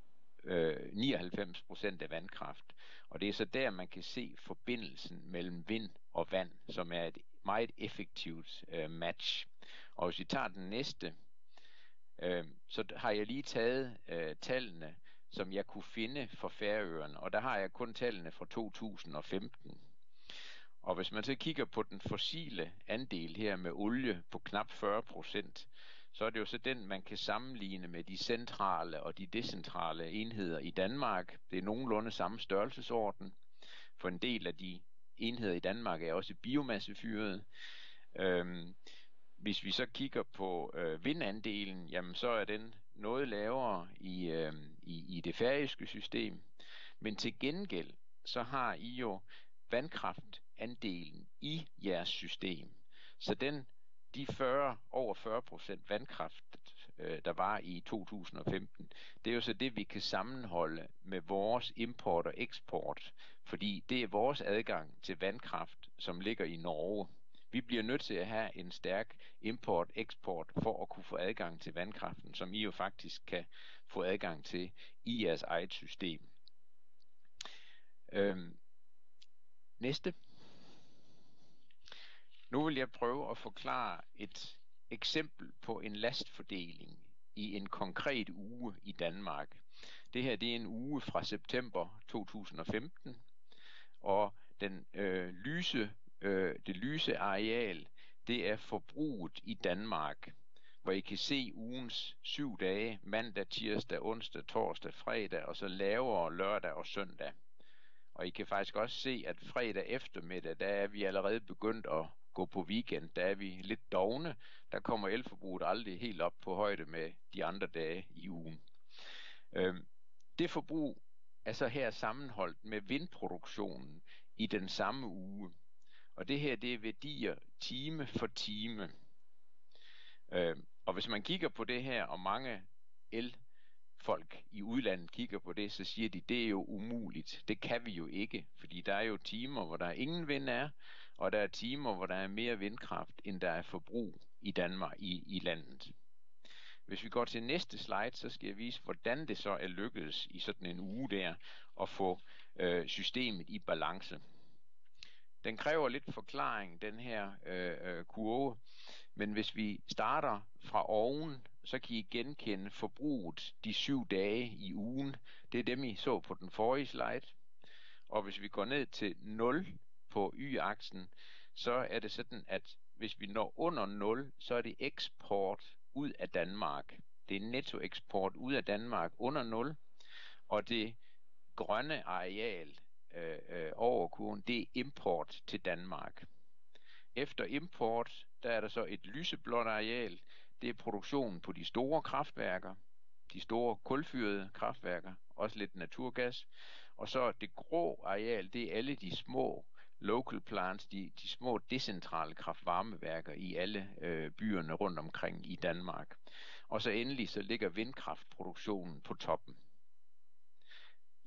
øh, nioghalvfems procent er vandkraft. Og det er så der, man kan se forbindelsen mellem vind og vand, som er et meget effektivt øh, match. Og hvis vi tager den næste, øh, så har jeg lige taget øh, tallene, som jeg kunne finde for Færøerne, og der har jeg kun tallene fra to tusind og femten. Og hvis man så kigger på den fossile andel her med olie på knap fyrre procent, så er det jo så den, man kan sammenligne med de centrale og de decentrale enheder i Danmark. Det er nogenlunde samme størrelsesorden. For en del af de enheder i Danmark er også biomassefyret. Øhm, hvis vi så kigger på øh, vindandelen, jamen så er den noget lavere i, øh, i, i det færøske system. Men til gengæld, så har I jo vandkraftandelen i jeres system. Så den, de fyrre, over fyrre procent vandkraft, øh, der var i to tusind og femten, det er jo så det, vi kan sammenholde med vores import og eksport, fordi det er vores adgang til vandkraft, som ligger i Norge. Vi bliver nødt til at have en stærk import-eksport for at kunne få adgang til vandkraften, som I jo faktisk kan få adgang til i jeres eget system. Øhm, næste. Nu vil jeg prøve at forklare et eksempel på en lastfordeling i en konkret uge i Danmark. Det her, det er en uge fra september to tusind og femten, og den øh, lyse, øh, det lyse areal, det er forbruget i Danmark, hvor I kan se ugens syv dage, mandag, tirsdag, onsdag, torsdag, fredag, og så lavere lørdag og søndag. Og I kan faktisk også se, at fredag eftermiddag, der er vi allerede begyndt at gå på weekend. Der er vi lidt dovne. Der kommer elforbruget aldrig helt op på højde med de andre dage i ugen. Øhm, det forbrug er så her sammenholdt med vindproduktionen i den samme uge. Og det her, det er værdier time for time. Øhm, og hvis man kigger på det her, og mange el folk i udlandet kigger på det, så siger de, det er jo umuligt. Det kan vi jo ikke, fordi der er jo timer, hvor der ingen vind er, og der er timer, hvor der er mere vindkraft, end der er forbrug i Danmark, i, i landet. Hvis vi går til næste slide, så skal jeg vise, hvordan det så er lykkedes i sådan en uge der at få øh, systemet i balance. Den kræver lidt forklaring, den her øh, øh, kurve, men hvis vi starter fra oven, så kan I genkende forbruget de syv dage i ugen. Det er dem, I så på den forrige slide. Og hvis vi går ned til nul på y-aksen, så er det sådan, at hvis vi når under nul, så er det eksport ud af Danmark. Det er nettoeksport ud af Danmark under nul, og det grønne areal øh, øh, over kurven, det er import til Danmark. Efter import, der er der så et lyseblåt areal. Det er produktionen på de store kraftværker, de store kulfyrede kraftværker, også lidt naturgas. Og så det grå areal, det er alle de små local plants, de, de små decentrale kraftvarmeværker i alle øh, byerne rundt omkring i Danmark. Og så endelig så ligger vindkraftproduktionen på toppen.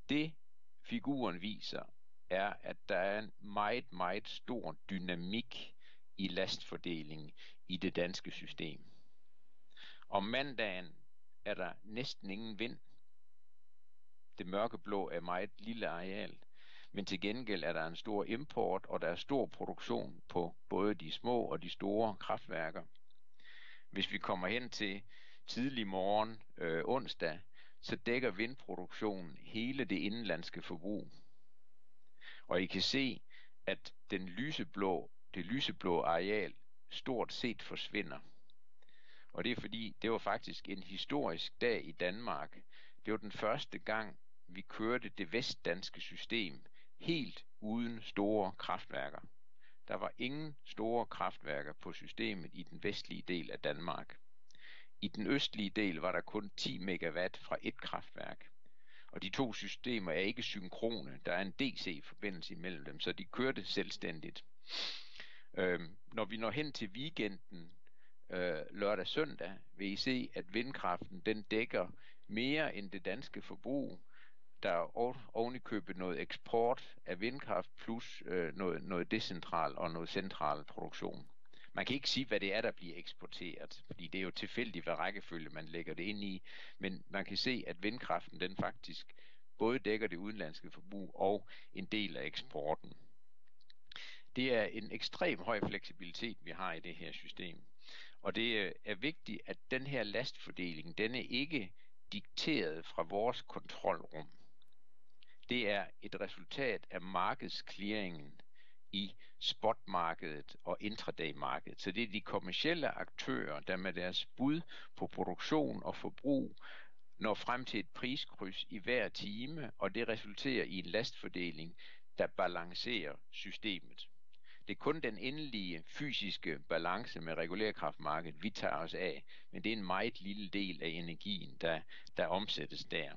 Det figuren viser, er, at der er en meget, meget stor dynamik i lastfordelingen i det danske system. Om mandagen er der næsten ingen vind. Det mørkeblå er meget lille areal, men til gengæld er der en stor import, og der er stor produktion på både de små og de store kraftværker. Hvis vi kommer hen til tidlig morgen øh, onsdag, så dækker vindproduktionen hele det indenlandske forbrug. Og I kan se, at den lyseblå, det lyseblå areal stort set forsvinder. Og det er fordi, det var faktisk en historisk dag i Danmark. Det var den første gang, vi kørte det vestdanske system helt uden store kraftværker. Der var ingen store kraftværker på systemet i den vestlige del af Danmark. I den østlige del var der kun ti megawatt fra et kraftværk. Og de to systemer er ikke synkrone. Der er en D C-forbindelse imellem dem, så de kørte selvstændigt. Øhm, når vi når hen til weekenden, øh, lørdag søndag, vil I se, at vindkraften, den dækker mere end det danske forbrug. Der er oven i købet noget eksport af vindkraft, plus øh, noget, noget decentral og noget central produktion. Man kan ikke sige, hvad det er, der bliver eksporteret, fordi det er jo tilfældigt, hvad rækkefølge man lægger det ind i, men man kan se, at vindkraften, den faktisk både dækker det udenlandske forbrug og en del af eksporten. Det er en ekstrem høj fleksibilitet, vi har i det her system. Og det øh, er vigtigt, at den her lastfordeling, den er ikke dikteret fra vores kontrolrum. Det er et resultat af markedsclearingen i spotmarkedet og intradaymarkedet. Så det er de kommercielle aktører, der med deres bud på produktion og forbrug når frem til et priskryds i hver time, og det resulterer i en lastfordeling, der balancerer systemet. Det er kun den endelige fysiske balance med regulær kraftmarkedet, vi tager os af, men det er en meget lille del af energien, der, der omsættes der.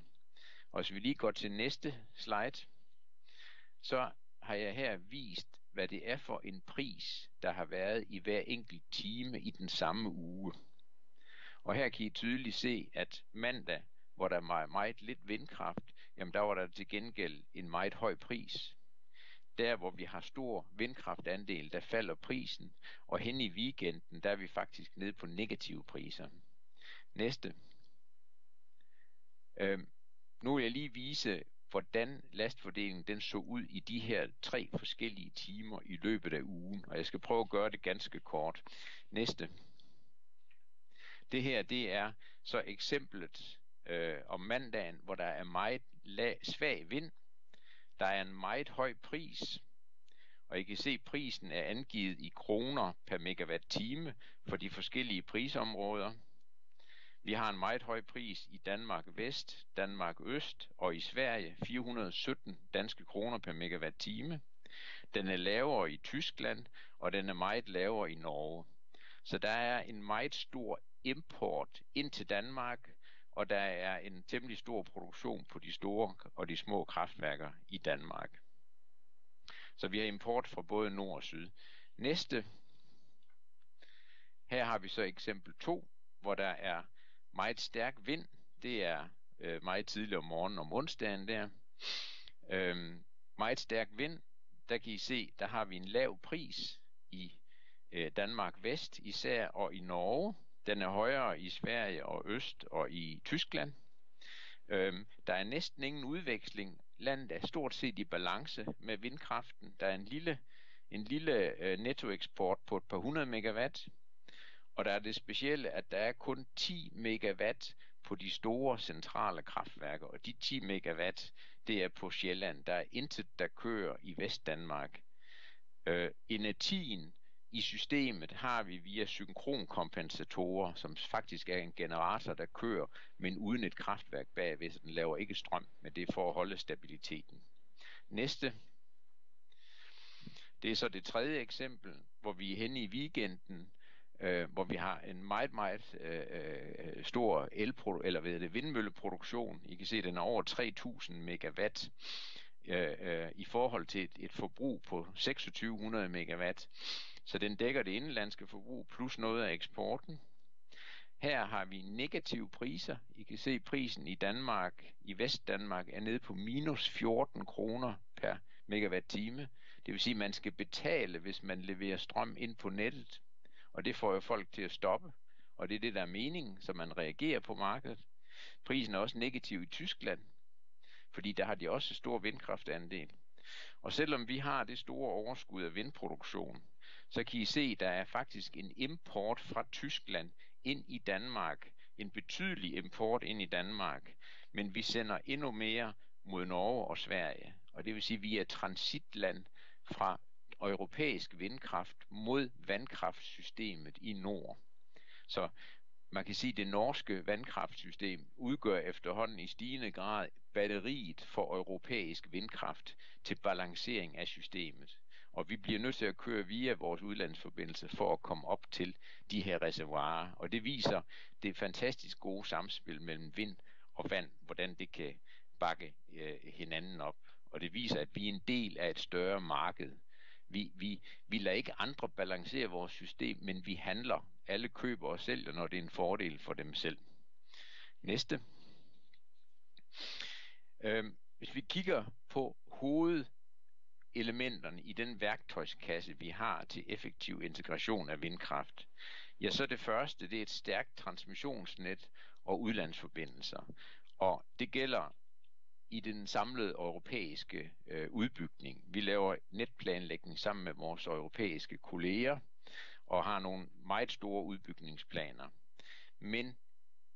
Og hvis vi lige går til næste slide, så har jeg her vist, hvad det er for en pris, der har været i hver enkelt time i den samme uge. Og her kan I tydeligt se, at mandag, hvor der var meget lidt vindkraft, jamen der var der til gengæld en meget høj pris. Der, hvor vi har stor vindkraftandel, der falder prisen, og hen i weekenden, der er vi faktisk nede på negative priser. Næste. Øhm, nu vil jeg lige vise, hvordan lastfordelingen den så ud i de her tre forskellige timer i løbet af ugen, og jeg skal prøve at gøre det ganske kort. Næste. Det her, det er så eksemplet øh, om mandagen, hvor der er meget la- svag vind. Der er en meget høj pris, og I kan se, at prisen er angivet i kroner per megawatt-time for de forskellige prisområder. Vi har en meget høj pris i Danmark Vest, Danmark Øst og i Sverige, fire hundrede sytten danske kroner per megawatt-time. Den er lavere i Tyskland, og den er meget lavere i Norge. Så der er en meget stor import ind til Danmark, og der er en temmelig stor produktion på de store og de små kraftværker i Danmark. Så vi har import fra både nord og syd. Næste. Her har vi så eksempel to, hvor der er meget stærk vind. Det er øh, meget tidligt om morgenen om onsdagen der. Øhm, meget stærk vind. Der kan I se, der har vi en lav pris i øh, Danmark Vest især, og i Norge. Den er højere i Sverige og Øst og i Tyskland. Øhm, der er næsten ingen udveksling. Landet er stort set i balance med vindkraften. Der er en lille, en lille øh, nettoeksport på et par hundrede megawatt. Og der er det specielle, at der er kun ti megawatt på de store centrale kraftværker, og de ti megawatt, det er på Sjælland. Der er intet, der kører i Vestdanmark. Øh, energien i systemet har vi via synkronkompensatorer, som faktisk er en generator, der kører, men uden et kraftværk bagved, så den laver ikke strøm, men det er for at holde stabiliteten. Næste. Det er så det tredje eksempel, hvor vi er henne i weekenden, øh, hvor vi har en meget, meget øh, øh, stor elpro- eller hvad hedder det, vindmølleproduktion. I kan se, at den er over tre tusind megawatt øh, øh, i forhold til et, et forbrug på seksogtyve hundrede megawatt. Så den dækker det indenlandske forbrug plus noget af eksporten. Her har vi negative priser. I kan se, at prisen i Danmark, i Vestdanmark, er nede på minus fjorten kroner per megawatt-time. Det vil sige, at man skal betale, hvis man leverer strøm ind på nettet. Og det får jo folk til at stoppe. Og det er det, der er meningen, så man reagerer på markedet. Prisen er også negativ i Tyskland, fordi der har de også stor vindkraftandel. Og selvom vi har det store overskud af vindproduktion, så kan I se, at der er faktisk en import fra Tyskland ind i Danmark, en betydelig import ind i Danmark, men vi sender endnu mere mod Norge og Sverige. Og det vil sige, at vi er transitland fra europæisk vindkraft mod vandkraftsystemet i nord. Så man kan sige, at det norske vandkraftsystem udgør efterhånden i stigende grad batteriet for europæisk vindkraft til balancering af systemet. Og vi bliver nødt til at køre via vores udlandsforbindelse for at komme op til de her reservoirer. Og det viser det fantastisk gode samspil mellem vind og vand, hvordan det kan bakke øh, hinanden op. Og det viser, at vi er en del af et større marked. Vi, vi, vi lader ikke andre balancere vores system, men vi handler. Alle køber og sælger, når det er en fordel for dem selv. Næste. Øhm, hvis vi kigger på hovedelementerne i den værktøjskasse, vi har til effektiv integration af vindkraft, ja, så er det første, det er et stærkt transmissionsnet og udlandsforbindelser. Og det gælder i den samlede europæiske øh, udbygning. Vi laver netplanlægning sammen med vores europæiske kolleger og har nogle meget store udbygningsplaner. Men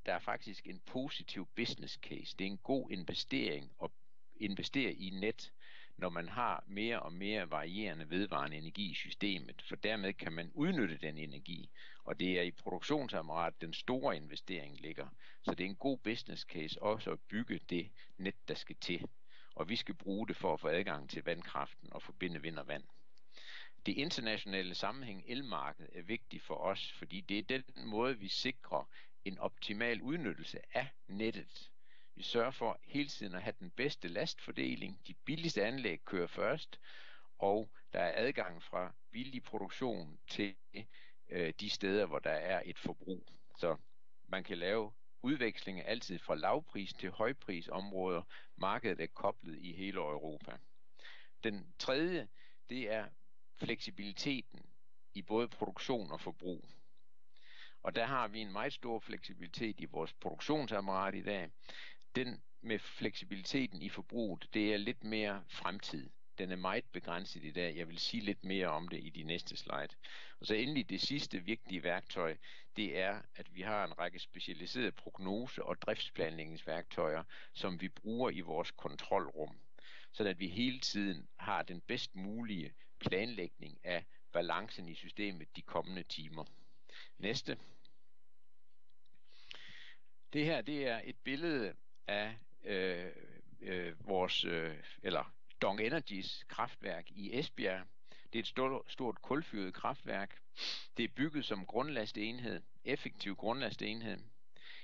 der er faktisk en positiv business case. Det er en god investering at investere i net, når man har mere og mere varierende vedvarende energi i systemet, for dermed kan man udnytte den energi, og det er i produktionsapparatet, den store investering ligger. Så det er en god business case også at bygge det net, der skal til, og vi skal bruge det for at få adgang til vandkraften og forbinde vind og vand. Det internationale sammenhæng elmarked er vigtigt for os, fordi det er den måde, vi sikrer en optimal udnyttelse af nettet. Vi sørger for hele tiden at have den bedste lastfordeling. De billigste anlæg kører først, og der er adgang fra billig produktion til øh, de steder, hvor der er et forbrug. Så Man kan lave udvekslinger altid fra lavpris til højprisområder. Markedet er koblet i hele Europa. Den tredje, det er fleksibiliteten i både produktion og forbrug. Og der har vi en meget stor fleksibilitet i vores produktionsapparat i dag. Den med fleksibiliteten i forbruget, det er lidt mere fremtid. Den er meget begrænset i dag. Jeg vil sige lidt mere om det i de næste slide. Og så endelig det sidste vigtige værktøj, det er, at vi har en række specialiserede prognose- og driftsplanlægningsværktøjer, som vi bruger i vores kontrolrum, sådan at vi hele tiden har den bedst mulige planlægning af balancen i systemet de kommende timer. Næste. Det her, det er et billede af øh, øh, vores, øh, eller Dong Energys kraftværk i Esbjerg. Det er et stort, stort kulfyret kraftværk. Det er bygget som grundlastenhed, effektiv grundlastenhed.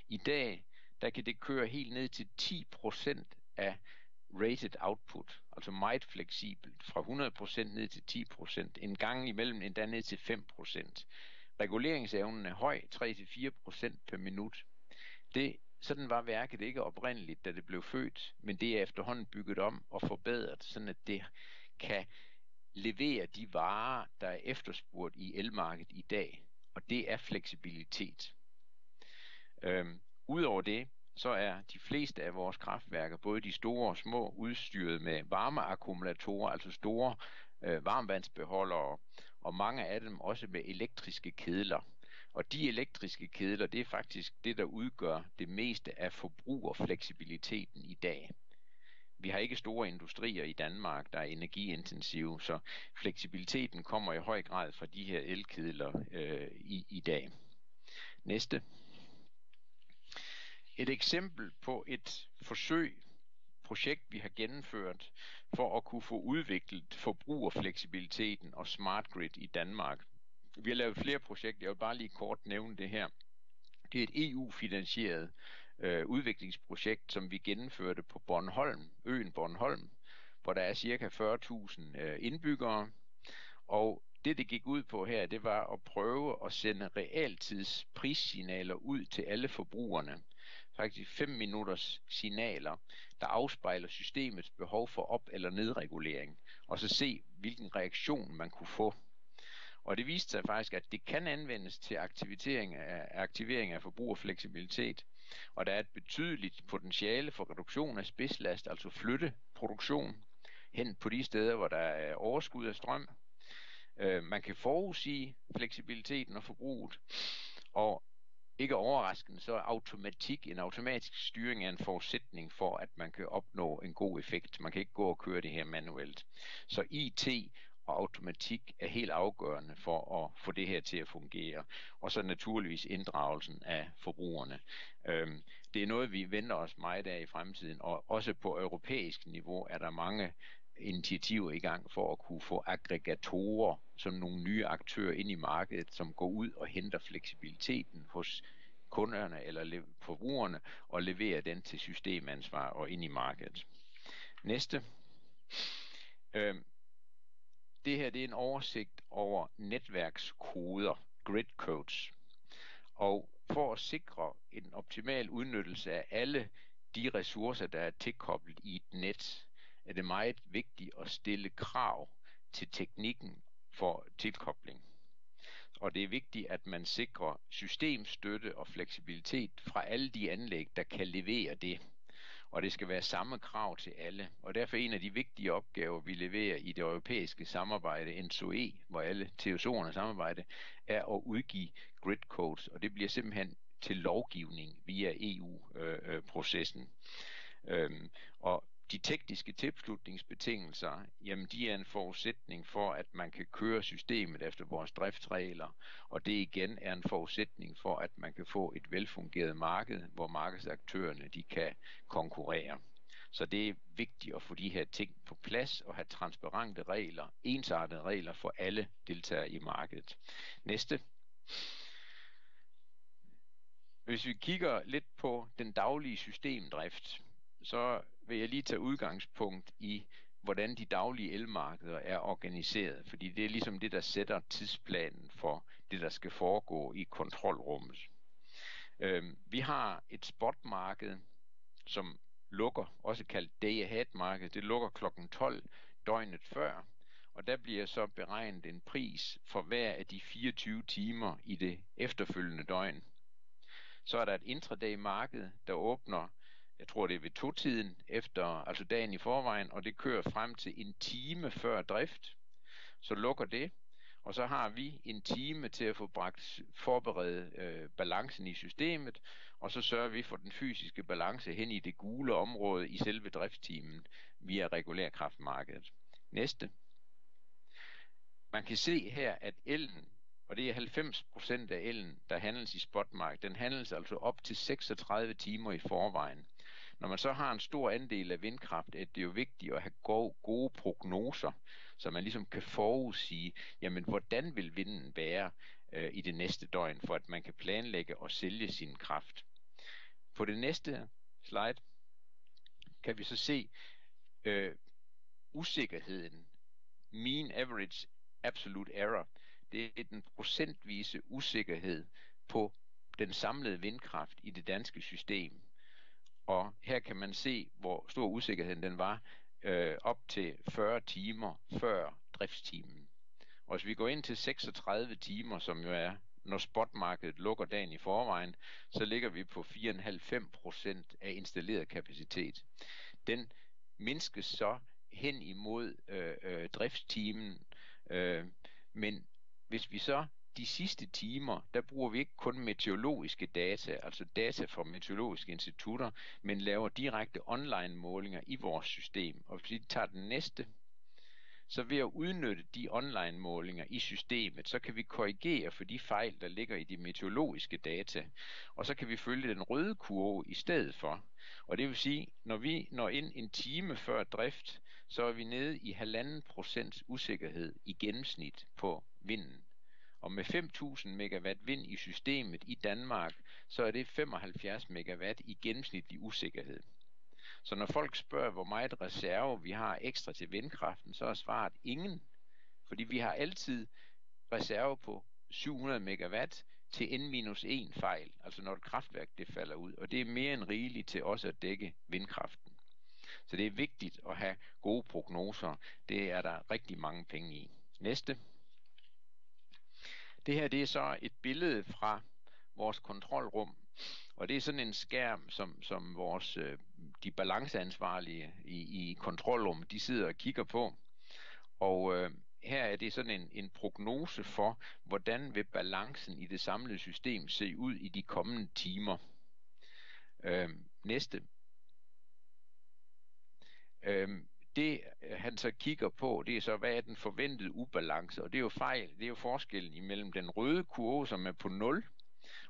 I dag, der kan det køre helt ned til ti procent af rated output, altså meget fleksibelt, fra hundrede procent ned til ti procent, en gang imellem endda ned til fem procent. Reguleringsevnen er høj, tre til fire procent per minut. Det, sådan var værket ikke oprindeligt, da det blev født, men det er efterhånden bygget om og forbedret, sådan at det kan levere de varer, der er efterspurgt i elmarkedet i dag. Og det er fleksibilitet. Øhm, Udover det, så er de fleste af vores kraftværker, både de store og små, udstyret med varmeakkumulatorer, altså store øh, varmvandsbeholdere, og mange af dem også med elektriske kedler. Og de elektriske kedler, det er faktisk det, der udgør det meste af forbrugerfleksibiliteten i dag. Vi har ikke store industrier i Danmark, der er energiintensive, så fleksibiliteten kommer i høj grad fra de her elkedler øh, i, i dag. Næste. Et eksempel på et forsøg, projekt, vi har gennemført for at kunne få udviklet forbrugerfleksibiliteten og smart grid i Danmark. Vi har lavet flere projekter, jeg vil bare lige kort nævne det her. Det er et E U-finansieret øh, udviklingsprojekt, som vi gennemførte på Bornholm, øen Bornholm, hvor der er cirka fyrre tusind øh, indbyggere. Og det, det gik ud på her, det var at prøve at sende realtidsprisssignaler ud til alle forbrugerne. Faktisk fem minutters signaler, der afspejler systemets behov for op- eller nedregulering. Og så se, hvilken reaktion man kunne få. Og det viste sig faktisk, at det kan anvendes til aktivering af, aktivering af forbrugerfleksibilitet, og der er et betydeligt potentiale for reduktion af spidslast, altså flytte produktion hen på de steder, hvor der er overskud af strøm. Øh, man kan forudsige fleksibiliteten og forbruget, og ikke overraskende, så er automatik, en automatisk styring er en forudsætning for, at man kan opnå en god effekt. Man kan ikke gå og køre det her manuelt. Så I T og automatik er helt afgørende for at få det her til at fungere. Og så naturligvis inddragelsen af forbrugerne. Øhm, det er noget, vi venter os meget af i fremtiden, og også på europæisk niveau er der mange initiativer i gang for at kunne få aggregatorer som nogle nye aktører ind i markedet, som går ud og henter fleksibiliteten hos kunderne eller forbrugerne og leverer den til systemansvar og ind i markedet. Næste. Øhm, det her, det er en oversigt over netværkskoder, grid codes. Og for at sikre en optimal udnyttelse af alle de ressourcer, der er tilkoblet i et net, er det meget vigtigt at stille krav til teknikken for tilkobling. Og det er vigtigt, at man sikrer systemstøtte og fleksibilitet fra alle de anlæg, der kan levere det. Og det skal være samme krav til alle. Og derfor en af de vigtige opgaver, vi leverer i det europæiske samarbejde, N S O E, hvor alle T S O'erne samarbejder, er at udgive grid codes. Og det bliver simpelthen til lovgivning via E U-processen. Øhm, og de tekniske tilslutningsbetingelser, jamen de er en forudsætning for, at man kan køre systemet efter vores driftsregler, og det igen er en forudsætning for, at man kan få et velfungerende marked, hvor markedsaktørerne de kan konkurrere. Så det er vigtigt at få de her ting på plads og have transparente regler, ensartede regler for alle deltagere i markedet. Næste. Hvis vi kigger lidt på den daglige systemdrift, så vil jeg lige tage udgangspunkt i, hvordan de daglige elmarkeder er organiseret, fordi det er ligesom det, der sætter tidsplanen for det, der skal foregå i kontrolrummet. Øhm, vi har et spotmarked, som lukker, også kaldt day ahead marked. Det lukker klokken tolv døgnet før, og der bliver så beregnet en pris for hver af de fireogtyve timer i det efterfølgende døgn. Så er der et intraday marked, der åbner, jeg tror det er ved to-tiden, efter, altså dagen i forvejen, og det kører frem til en time før drift. Så lukker det, og så har vi en time til at få bragt, forberede øh, balancen i systemet, og så sørger vi for den fysiske balance hen i det gule område i selve driftstimen via regulær kraftmarkedet. Næste. Man kan se her, at ellen, og det er halvfems procent af ellen, der handles i spotmarkedet, den handles altså op til seksogtredive timer i forvejen. Når man så har en stor andel af vindkraft, er det jo vigtigt at have gode, gode prognoser, så man ligesom kan forudsige, jamen, hvordan vil vinden være øh, i det næste døgn, for at man kan planlægge og sælge sin kraft. På det næste slide kan vi så se øh, usikkerheden, mean average absolute error. Det er den procentvise usikkerhed på den samlede vindkraft i det danske system. Og her kan man se, hvor stor usikkerheden den var, øh, op til fyrre timer før driftstimen. Og hvis vi går ind til seksogtredive timer, som jo er, når spotmarkedet lukker dagen i forvejen, så ligger vi på fire komma fem procent af installeret kapacitet. Den mindskes så hen imod øh, øh, driftstimen, øh, men hvis vi så de sidste timer, der bruger vi ikke kun meteorologiske data, altså data fra meteorologiske institutter, men laver direkte online-målinger i vores system. Og hvis vi tager den næste, så ved at udnytte de online-målinger i systemet, så kan vi korrigere for de fejl, der ligger i de meteorologiske data, og så kan vi følge den røde kurve i stedet for. Og det vil sige, når vi når ind en time før drift, så er vi nede i halvanden procents usikkerhed i gennemsnit på vinden. Og med fem tusind megawatt vind i systemet i Danmark, så er det femoghalvfjerds megawatt i gennemsnitlig usikkerhed. Så når folk spørger, hvor meget reserve vi har ekstra til vindkraften, så er svaret ingen. Fordi vi har altid reserve på syv hundrede megawatt til n minus en fejl, altså når et kraftværk det falder ud, og det er mere end rigeligt til også at dække vindkraften. Så det er vigtigt at have gode prognoser. Det er der rigtig mange penge i. Næste. Det her, det er så et billede fra vores kontrolrum, og det er sådan en skærm, som, som vores, øh, de balanceansvarlige i, i kontrolrum, de sidder og kigger på. Og øh, her er det sådan en, en prognose for, hvordan vil balancen i det samlede system se ud i de kommende timer. Øh, næste. Øhm, det han så kigger på, det er så, hvad er den forventede ubalance, og det er jo fejl, det er jo forskellen imellem den røde kurve, som er på nul,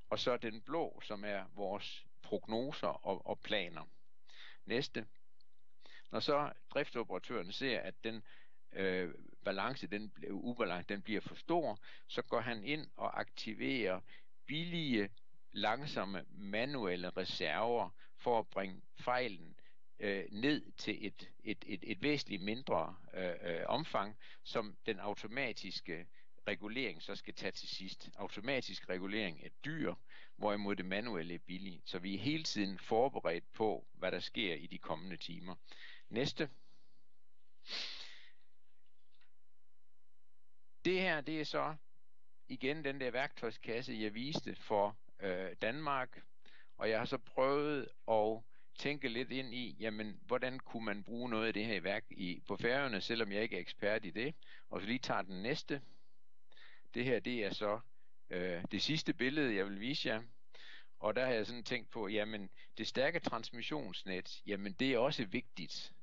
og så den blå, som er vores prognoser og, og planer. Næste. Når så driftsoperatøren ser, at den øh, balance, den ubalance, den bliver for stor, så går han ind og aktiverer billige, langsomme, manuelle reserver for at bringe fejlen øh, ned til et, et, et, et væsentligt mindre øh, øh, omfang, som den automatiske regulering så skal tage til sidst. Automatisk regulering er dyr, hvorimod det manuelle er billigt. Så vi er hele tiden forberedt på, hvad der sker i de kommende timer. Næste. Det her, det er så igen den der værktøjskasse, jeg viste for øh, Danmark. Og jeg har så prøvet at tænke lidt ind i, jamen, hvordan kunne man bruge noget af det her i værk i, på Færøerne, selvom jeg ikke er ekspert i det. Og så lige tager den næste. Det her, det er så øh, det sidste billede, jeg vil vise jer. Og der har jeg sådan tænkt på, jamen, det stærke transmissionsnet, jamen, det er også vigtigt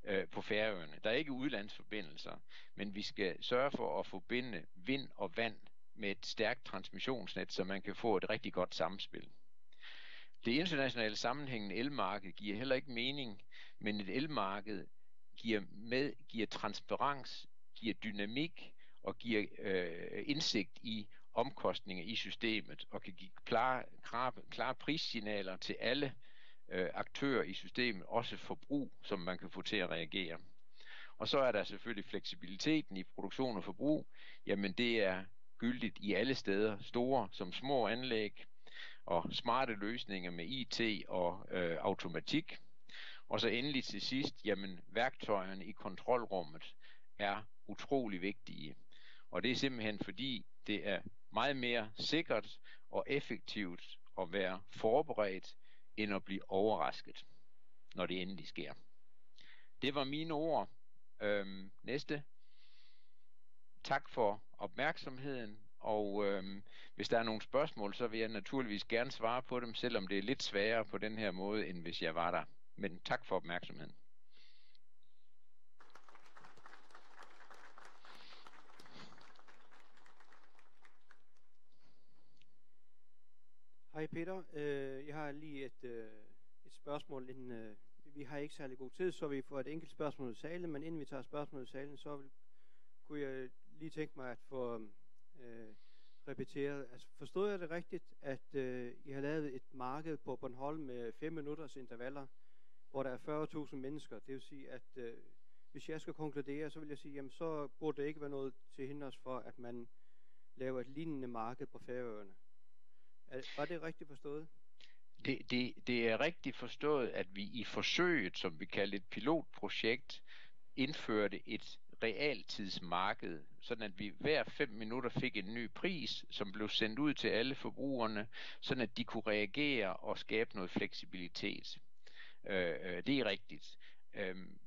øh, på Færøerne. Der er ikke udlandsforbindelser, men vi skal sørge for at forbinde vind og vand med et stærkt transmissionsnet, så man kan få et rigtig godt samspil. Det internationale sammenhængende elmarked giver heller ikke mening, men et elmarked giver, med, giver transparens, giver dynamik og giver øh, indsigt i omkostninger i systemet og kan give klare, klare, klare prissignaler til alle øh, aktører i systemet, også forbrug, som man kan få til at reagere. Og så er der selvfølgelig fleksibiliteten i produktion og forbrug. Jamen det er gyldigt i alle steder, store som små anlæg. og smarte løsninger med I T og øh, automatik. Og så endelig til sidst, jamen, værktøjerne i kontrolrummet er utrolig vigtige. Og det er simpelthen fordi, det er meget mere sikkert og effektivt at være forberedt, end at blive overrasket, når det endelig sker. Det var mine ord. Øhm, næste. Tak for opmærksomheden, og øhm, hvis der er nogle spørgsmål, så vil jeg naturligvis gerne svare på dem, selvom det er lidt sværere på den her måde, end hvis jeg var der. Men tak for opmærksomheden. Hej Peter. Øh, jeg har lige et, øh, et spørgsmål. En, øh, vi har ikke særlig god tid, så vi får et enkelt spørgsmål i salen, men inden vi tager spørgsmålet i salen, så vil, kunne jeg lige tænke mig at få øh, repeteret. Altså, forstod jeg det rigtigt, at øh, I har lavet et marked på Bornholm med fem minutters intervaller, hvor der er fyrre tusind mennesker? Det vil sige, at øh, hvis jeg skal konkludere, så vil jeg sige, jamen så burde det ikke være noget til hinders for, at man laver et lignende marked på Færøerne. Er, var det rigtigt forstået? Det, det, det er rigtigt forstået, at vi i forsøget, som vi kaldte et pilotprojekt, indførte et realtidsmarked, sådan at vi hver fem minutter fik en ny pris, som blev sendt ud til alle forbrugerne, sådan at de kunne reagere og skabe noget fleksibilitet. Øh, øh, det er rigtigt. Øhm,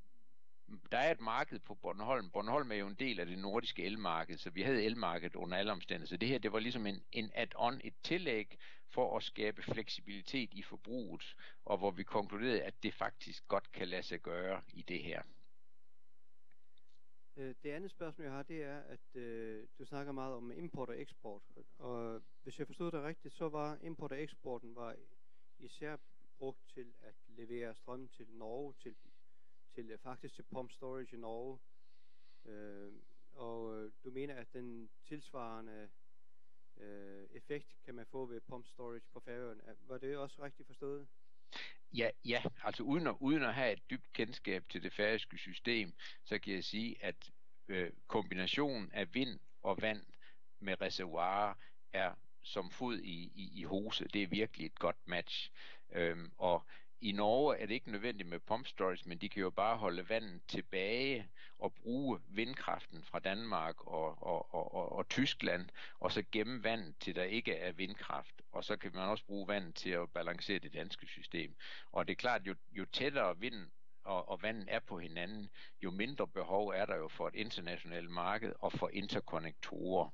der er et marked på Bornholm. Bornholm er jo en del af det nordiske elmarked, så vi havde elmarkedet under alle omstændigheder. Så det her, det var ligesom en, en add-on, et tillæg for at skabe fleksibilitet i forbruget, og hvor vi konkluderede, at det faktisk godt kan lade sig gøre i det her. Øh, det andet spørgsmål, jeg har, det er, at øh, du snakker meget om import og eksport. Og hvis jeg forstod dig rigtigt, så var import og eksporten var især brugt til at levere strøm til Norge, til, til øh, faktisk til pump storage i Norge. Øh, og øh, du mener, at den tilsvarende øh, effekt kan man få ved pump storage på Færøerne. Er- Var det også rigtigt forstået? Ja, ja, altså uden at, uden at have et dybt kendskab til det færøske system, så kan jeg sige, at øh, kombinationen af vind og vand med reservoirer er som fod i, i, i hose. Det er virkelig et godt match. Øhm, og i Norge er det ikke nødvendigt med pump storage, men de kan jo bare holde vandet tilbage og bruge vindkraften fra Danmark og, og, og, og, og Tyskland, og så gemme vandet til der ikke er vindkraft. Og så kan man også bruge vandet til at balancere det danske system. Og det er klart, jo, jo tættere vind og, og vandet er på hinanden, jo mindre behov er der jo for et internationalt marked og for interkonnektorer.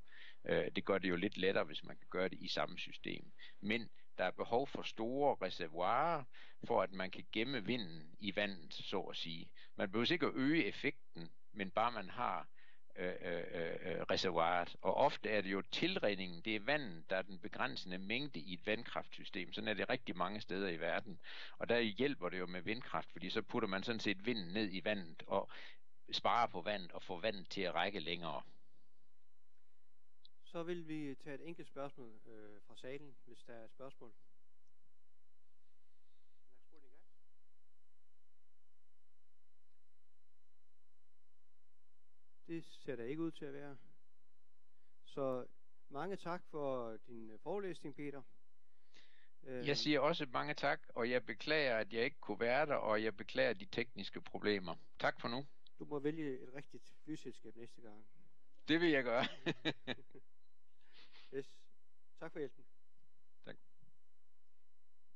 Øh, det gør det jo lidt lettere, hvis man kan gøre det i samme system. Men der er behov for store reservoirer, for at man kan gemme vinden i vandet, så at sige. Man behøver ikke at øge effekten, men bare man har øh, øh, øh, øh, reservoiret. Og ofte er det jo tilredningen, det er vandet, der er den begrænsende mængde i et vandkraftsystem. Sådan er det rigtig mange steder i verden. Og der hjælper det jo med vindkraft, fordi så putter man sådan set vinden ned i vandet og sparer på vandet og får vandet til at række længere. Så vil vi tage et enkelt spørgsmål øh, fra salen, hvis der er et spørgsmål. Det ser der ikke ud til at være. Så mange tak for din øh, forelæsning, Peter. Øh, jeg siger også mange tak, og jeg beklager, at jeg ikke kunne være der, og jeg beklager de tekniske problemer. Tak for nu. Du må vælge et rigtigt flyselskab næste gang. Det vil jeg gøre. Yes. Tak for hjælpen. Tak.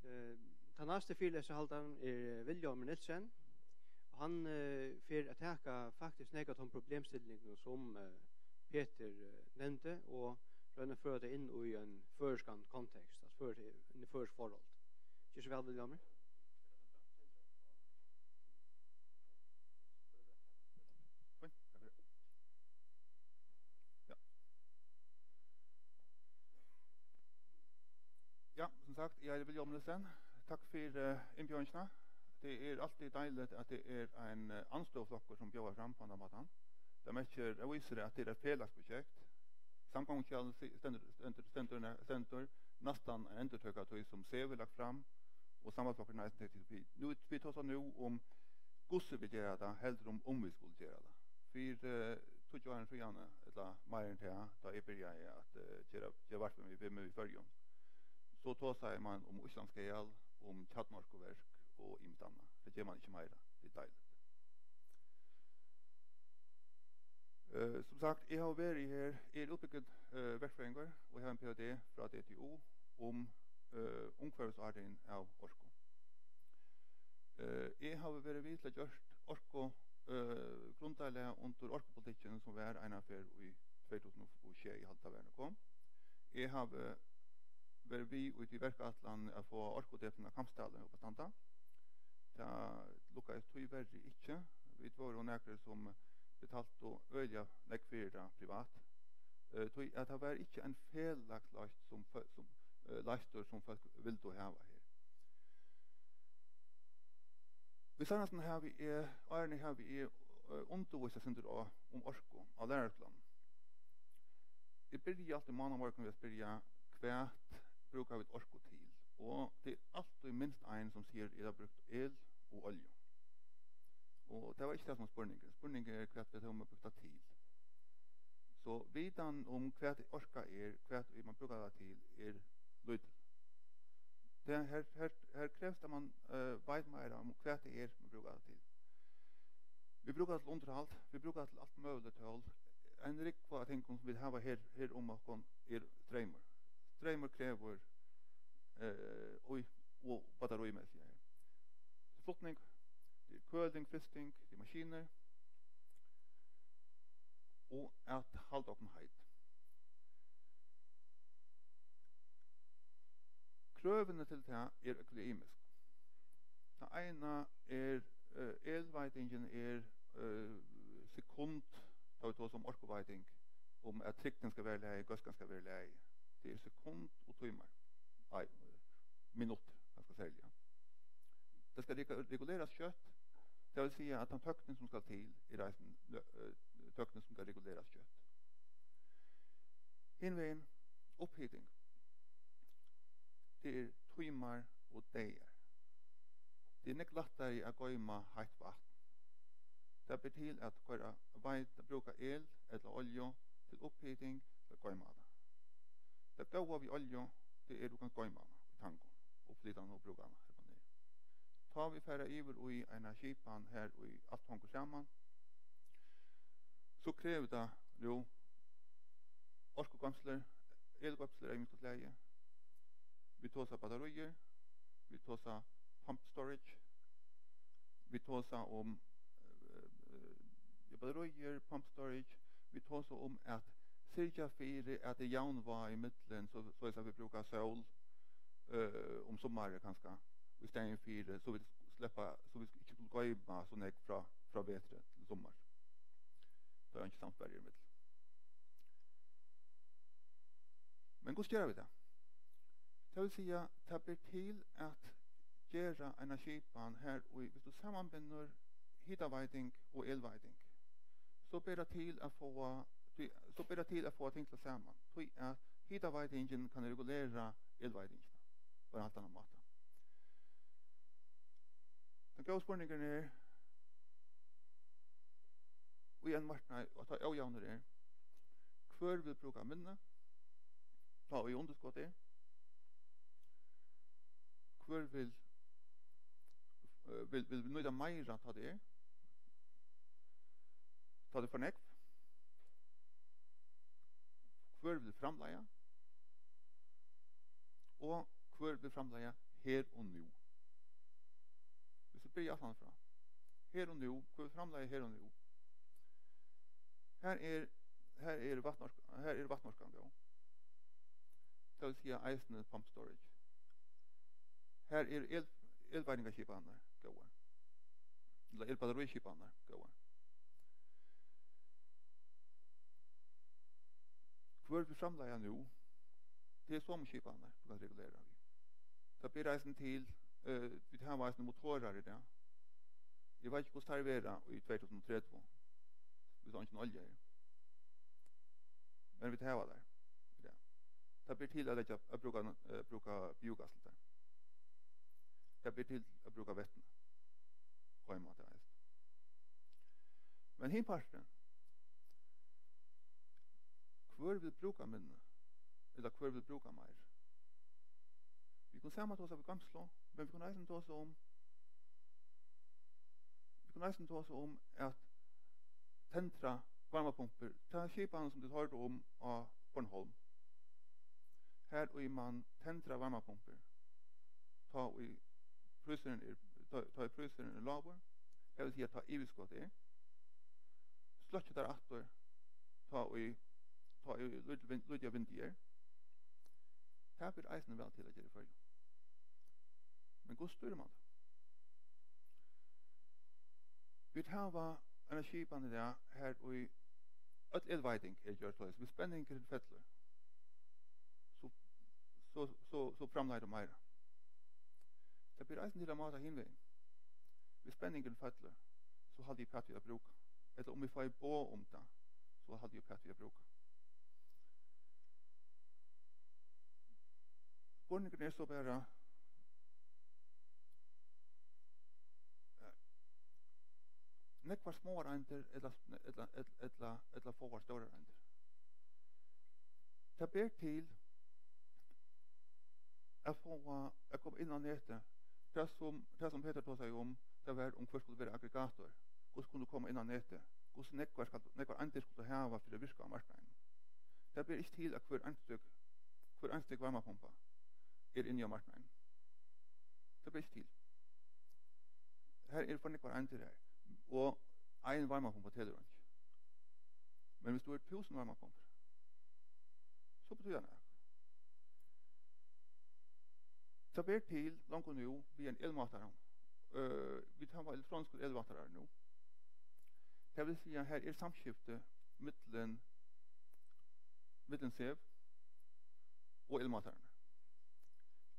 Øh, Den næste fyrilestrarhaldarin er Vilhjálmur Nielsen, og hann øh, fer at taka faktisk nakað av teimum problemstillingum, sum øh, Peter øh, nevndi, og royna at føra tað inn í ein føroyskan kontekst, altso føra tað inn í føroysk forhold. Ger so væl, Vilhjálmur. Fínt, takk fyri. Ja. Ja, sum sagt, eg eiti Vilhjálmur Nielsen. Takk fyri uh, innbjóðingina. Tað er altíð deiligt, at tað er ein uh, andstøðuflokkur, sum bjóðar fram á hendan mátan. Tað merkir, tað vísir, at tað er eitt felags prosjekt. Samgonguskjalið si- stendur, stendur, stendur, stendur næstan ein endurtøka av tí, sum SEV hevur lagt fram, og Sambandsflokkurin eisini tekur til. Nú, vit tosa nú um, hvussu vit gera tað, heldur um, um vit skulu gera tað. Fyri uh, tíggju árum síðani, ella meira enn tað, tá eg byrjaði at uh, gera, gera varp við, við, við Føroyum, So tosaði mann um Íslandsgaðal, um kjarnorkuverk og ymiskt annað. Tað ger mann ikki meira. Tað er deiligt. Eh, sum sagt, eg havi verið her, eg eri útbúgvin, eh, verkfrøðingur og havi ein P H D frá D T U um, eh, umhvørvisáhrifin av orku. Eh, eg havi verið við til at gjørt orku, eh, grundarlag undir orkupolitikkin, sum var eina ferð í tvey túsund og sjey, eg haldi, tað var, nú kom. Eg havi verið við í tí verkætlan at fáa orkudepilin á Kambsdali upp at standa. Tað lukkaðist tíverri ikki. Vit vóru nakrir, sum betaltu øgiliga nógv fyri tað privat. Eh, tí at tað var ikki ein felags loysn, sum fø-, sum, eh, loysn, sum fólk vildu hava her. Í seinasta havi eg, árini havi eg, eh, undirvíst eitt sindur á, um orku á læraraskúlanum. Eg byrji altíð mánamorgun við at spyrja: Hvat brúka vit orku til? Og tað er altíð minst ein, sum sigur: Eg havi brúkt el og olju. Og tað var ikki tað, sum var spurningurin. Spurningurin er, hvat vit hava brúkt tað til. So vitan um, hvat orka er, hvat ið mann brúkar tað til, er lítil. Tað her, her, her krevst, at mann, eh, veit meira um, hvat tað er, mann brúkar tað til. Vit brúka tað til undirhald, vit brúka tað til alt møguligt tól. Ein rúgva av tingum, sum vit hava her, her um okkum, er streymur. Streymur krevur, eh, í, og battarímessigt her. Flutning, tað er køling, frysting, tað er maskinur. Og at halda okkum heit. Krøvini til tað er øgiliga ymisk. Tað eina er, eh, elveitingin er, eh, sekund, tá vit tosa um orkuveiting, um at trygdin skal vera í lagi, góðskan skal vera í lagi. Tað er sekund og tímar. Nei, minuttir, kanska serliga. Tað skal regu-, regulerast skjótt. Tað vil siga, at tann tøgnin, sum skal til, er eisini, eh, tøgnin, sum skal regulerast skjótt. Hin vegin, upphiting. Tað er tímar og dagar. Tað er nógv lættari at goyma heitt vatn. Tað ber til at koyra, veit, at brúka el ella olju til upphiting, til at goyma tað. Tað góða við olju, tað er, at tú kanst goyma hana í tangum og flyta hana og brúka hana har niðri. Tá vit fara yvir í eina skipan, har ið alt hongur saman, so krevur tað nú orkugoymslur, elgoymslur av ymiskum slagi. Vit tosa battaríir, vit tosa pump storage, vit tosa um, eh, eh, battaríir, pump storage, vit tosa um at syrgja fyri, at tað er javnvág ímillum, so, soleiðis at vit brúka sól, eh, um summarið kanska, í staðin fyri, so vit sleppa, so vit ikki skulu goyma so nógv frá, frá vetri til summar. Tá er einki samspæl ímillum. Men hvussu gera vit tað? Tað vil siga, tað ber til at gera eina skipan har í, viss tú samanbindur hitaveiting og elveiting, so ber tað til at fáa, tí, so ber tað til at fáa ting til saman, tí at hitaveitingin kann regulera elveitingina á ein heilt annan máta. Tann góði spurningurin er, í ein marknaði, og tá ójavnur er, hvør vil brúka minni, tá ið undirskot er, hvør vil, eh, vil, vil nýta meira, tá tað er, tá tað er for nógv, hvør vil framleiða, og hvør vil framleiða her og nú. Viss vit byrja aftaná frá. Her og nú, hvør vil framleiða her og nú? Her er, her er vatnorka, her er vatnorkan góð. Tað vil siga eisini pump storage. Her er el, elveitingarskipanirnar góðar. Ella elbattarískipanirnar góðar. Hvør vil framleiða nú? Tað er somu skipanirnar, tú kanst regulera við. Tað ber eisini til, eh, vit hava eisini motorar í dag. Eg veit ikki, hvussu teir verða í tvey túsund og tretivu, viss eingin olja er. Men vit hava teir í dag. Tað ber til at leggja, at brúka, eh, brúka biogass til teir. Tað ber til at brúka vetni. Goyma tað eisini. Men hin parturin, hvør vil brúka minni, ella hvør vil brúka meir? Vit kunnu sama tosa við goymslu, men vit kunnu eisini tosa um, vit kunnu eisini tosa um at tendra varmapumpur. Ta skipan, sum tit hoyrdu um á Bornholm, har ið mann tendrar varmapumpur, tá ið prísurin er, tá, tá ið prísurin er lágur, tað vil siga, tá yvirskot er, sløkkja tær aftur, tá ið, tá ið lítil vind-, lítið av vindi er. Tað ber eisini væl til at gera í Føroyum. Men hvussu stýrir mann tað? Vit hava eina skipan í dag, har ið øll elveiting er gjørd soleiðis. Hvis spenningurin fellur, so, so, so, so framleiðir tú meira. Tað ber eisini til at máta hin vegin. Hvis spenningurin fellur, so haldi eg uppat við at brúka. Ella um eg fái boð um tað, so haldi eg uppat við at brúka. Spurningurin er so bara, eh, nógvar smáar eindir ella, ella, ella, ella, ella fáar stórar eindir. Tað ber til at fáa at koma inn á netið. Tað sum, tað sum Petur tosaði um, tað var, um hvør skuldi vera aggregator. Hvussu kunnu koma inn á netið? Hvussu nógvar skal, nógvar eindir skuldu hava fyri at virka á marknaðinum? Tað ber ikki til, at hvør einstøk, hvør einstøk varmapumpa er inni á marknaðinum. Tað ber ikki til. Har eru for nógvar eindir har. Og ein varmapumpa telur einki. Men hvis tú hevur túsund varmapumpur, so betýðir tað nakað. Tað ber til longu nú við ein elmátara. Øh, vit hava elektroniskur elmátarar nú. Tað vil siga, her er samskifti millum, millum SEV og elmátararnar.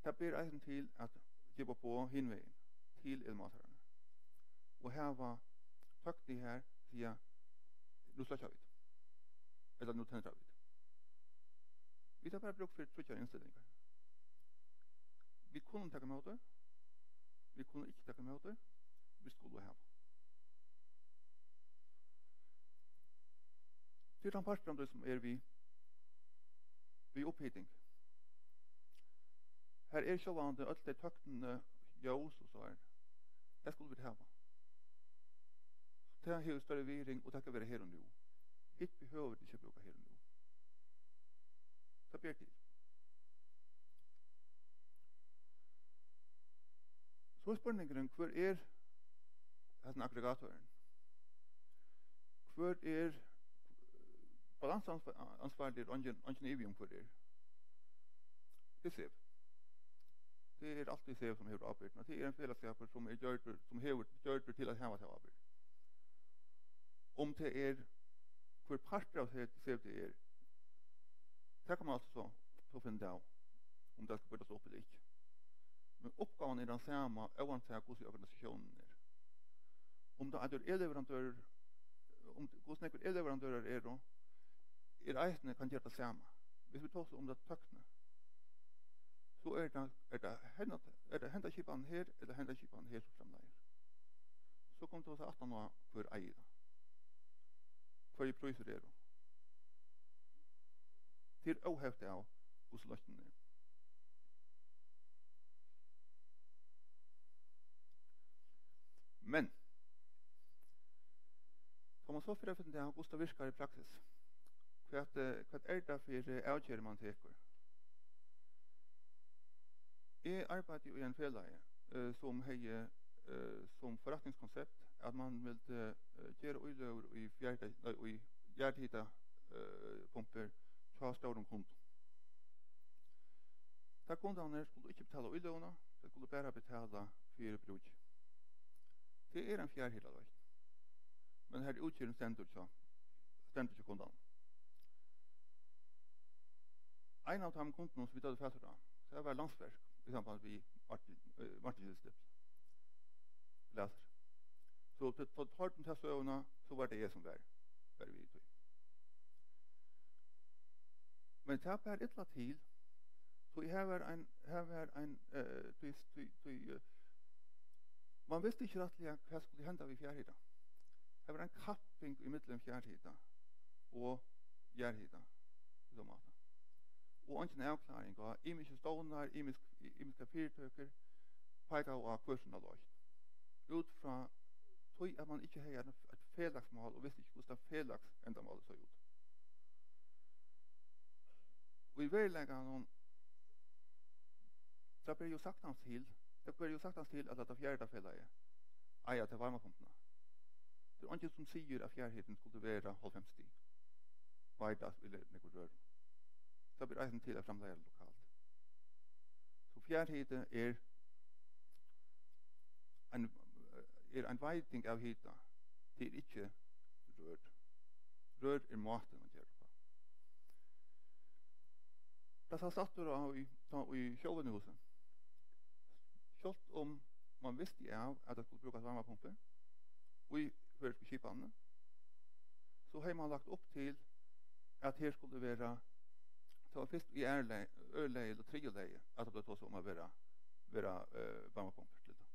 Tað ber eisini til at geva boð hin vegin til elmátararnar og hava tøkni har, siga, nú sløkkja vit, ella nú tendra vit. Vit hava bara brúk fyri tríggjar innstillingar. Vit kunnu taka ímóti, vit kunnu ikki taka ímóti, vit skulu hava. Tað er tann parturin av tí, sum er við, við upphiting. Har er sjálvandi øll tey tøknini, ljós og so er. Tað skulu vit hava. Tað hevur størri virðing, og tað skal vera her og nú. Hitt behøva vit ikki at brúka her og nú. Tað ber til. So er spurningurin, hvør er hasin aggregatorin? Hvør er balanseansvarligur? Eingin, eingin ivi um, hvør er. Tað er SEV. Tað er altíð SEV, sum hevur ábyrgdina. Tað er ein felagsskapur, sum er gjørdur, sum hevur gjørdur til at hava ta ábyrgd. Um tað er, hvør partur av SEV tað er, tað kann man altso so, so finna av, um tað skal býtast upp ella ikki. Men uppgávan er tann sama, óansæð hvussu organisatiónin er. Um tað eitur elleverandørur, um hvussu nógvir elleverandørar eru, er eisini, kann gera tað sama. Hvis vit tosa um ta tøkni, so er tað, er tað henda, er tað henda skipanin her, ella henda skipanin her, sum framleiðir. So kunnu vit tosa aftan á, hvør eigur tað. Hvørjir prísir eru. Tað er óheft av, hvussu loysnin er. Men tá man so fer at finna av, hvussu tað virkar í praksis, hvat, eh, hvat er tað fyri avgerðir, man tekur? Eg arbeiddi í einum felagi, eh, sum hevði, eh, sum forretningskonsept, at man vildi, eh, gera íløgur í fjarhita-, nei, í jarðhita, eh, pumpur hjá stórum kundum. Teir kundarnir skuldu ikki betala íløguna, teir skuldu bara betala fyri brúkin. Tað er ein fjarhitaloysn, men har útgerðin stendur hjá, stendur hjá kundanum. Ein av teimum kundunum, sum vit høvdu fatur á, tað var Landsverk í samband við Martin, eh, Martinshúsið. Glasir. So, tá, tá, tá, ta søguna, so var tað eg, sum var, var við í tí. Men tað bar illa til, tí her var ein, her var ein, eh, tí, tí, tí, eh, man visti ikki rættiliga, hvat skuldi henda við fjarhita. Her var ein kapping ímillum fjarhita og jarðhita, í so máta. Og eingin avkláring á ymiskir stovnar, ymisk, ymiskar fyritøkur peikaðu á hvør sína loysn. Út frá tí at mann ikki hevði eitt, eitt felagsmál og visti ikki, hvussu tað felagsendamálið sá út. Og í veruleikanum, tað ber jú saktans til, tað ber jú saktans til at lata fjarhitafelagið eiga til varmapumpuna. Tað er eingin, sum sigur, at fjarhitin skuldi vera hálvfems stig. Veit at í nógvum rørum. Tað ber eisini til at framleiða lokalt. So fjarhiti er ein, er ein veiting av hita. Tað er ikki rør. Rør er mátin at gera upp á. Tað sæst aftur á í, tá í Sjóvinnuhúsi. Sjálvt um mann visti av, at tað skuldi brúkast varmapumpur í føroysku skipanini, so hevði mann lagt upp til, at her skuldi vera, tað var fyrst í aðru lagi, øðru lagi ella triðju lagi, at tað bleiv tosað um at vera, vera, eh, varmapumpur til tað.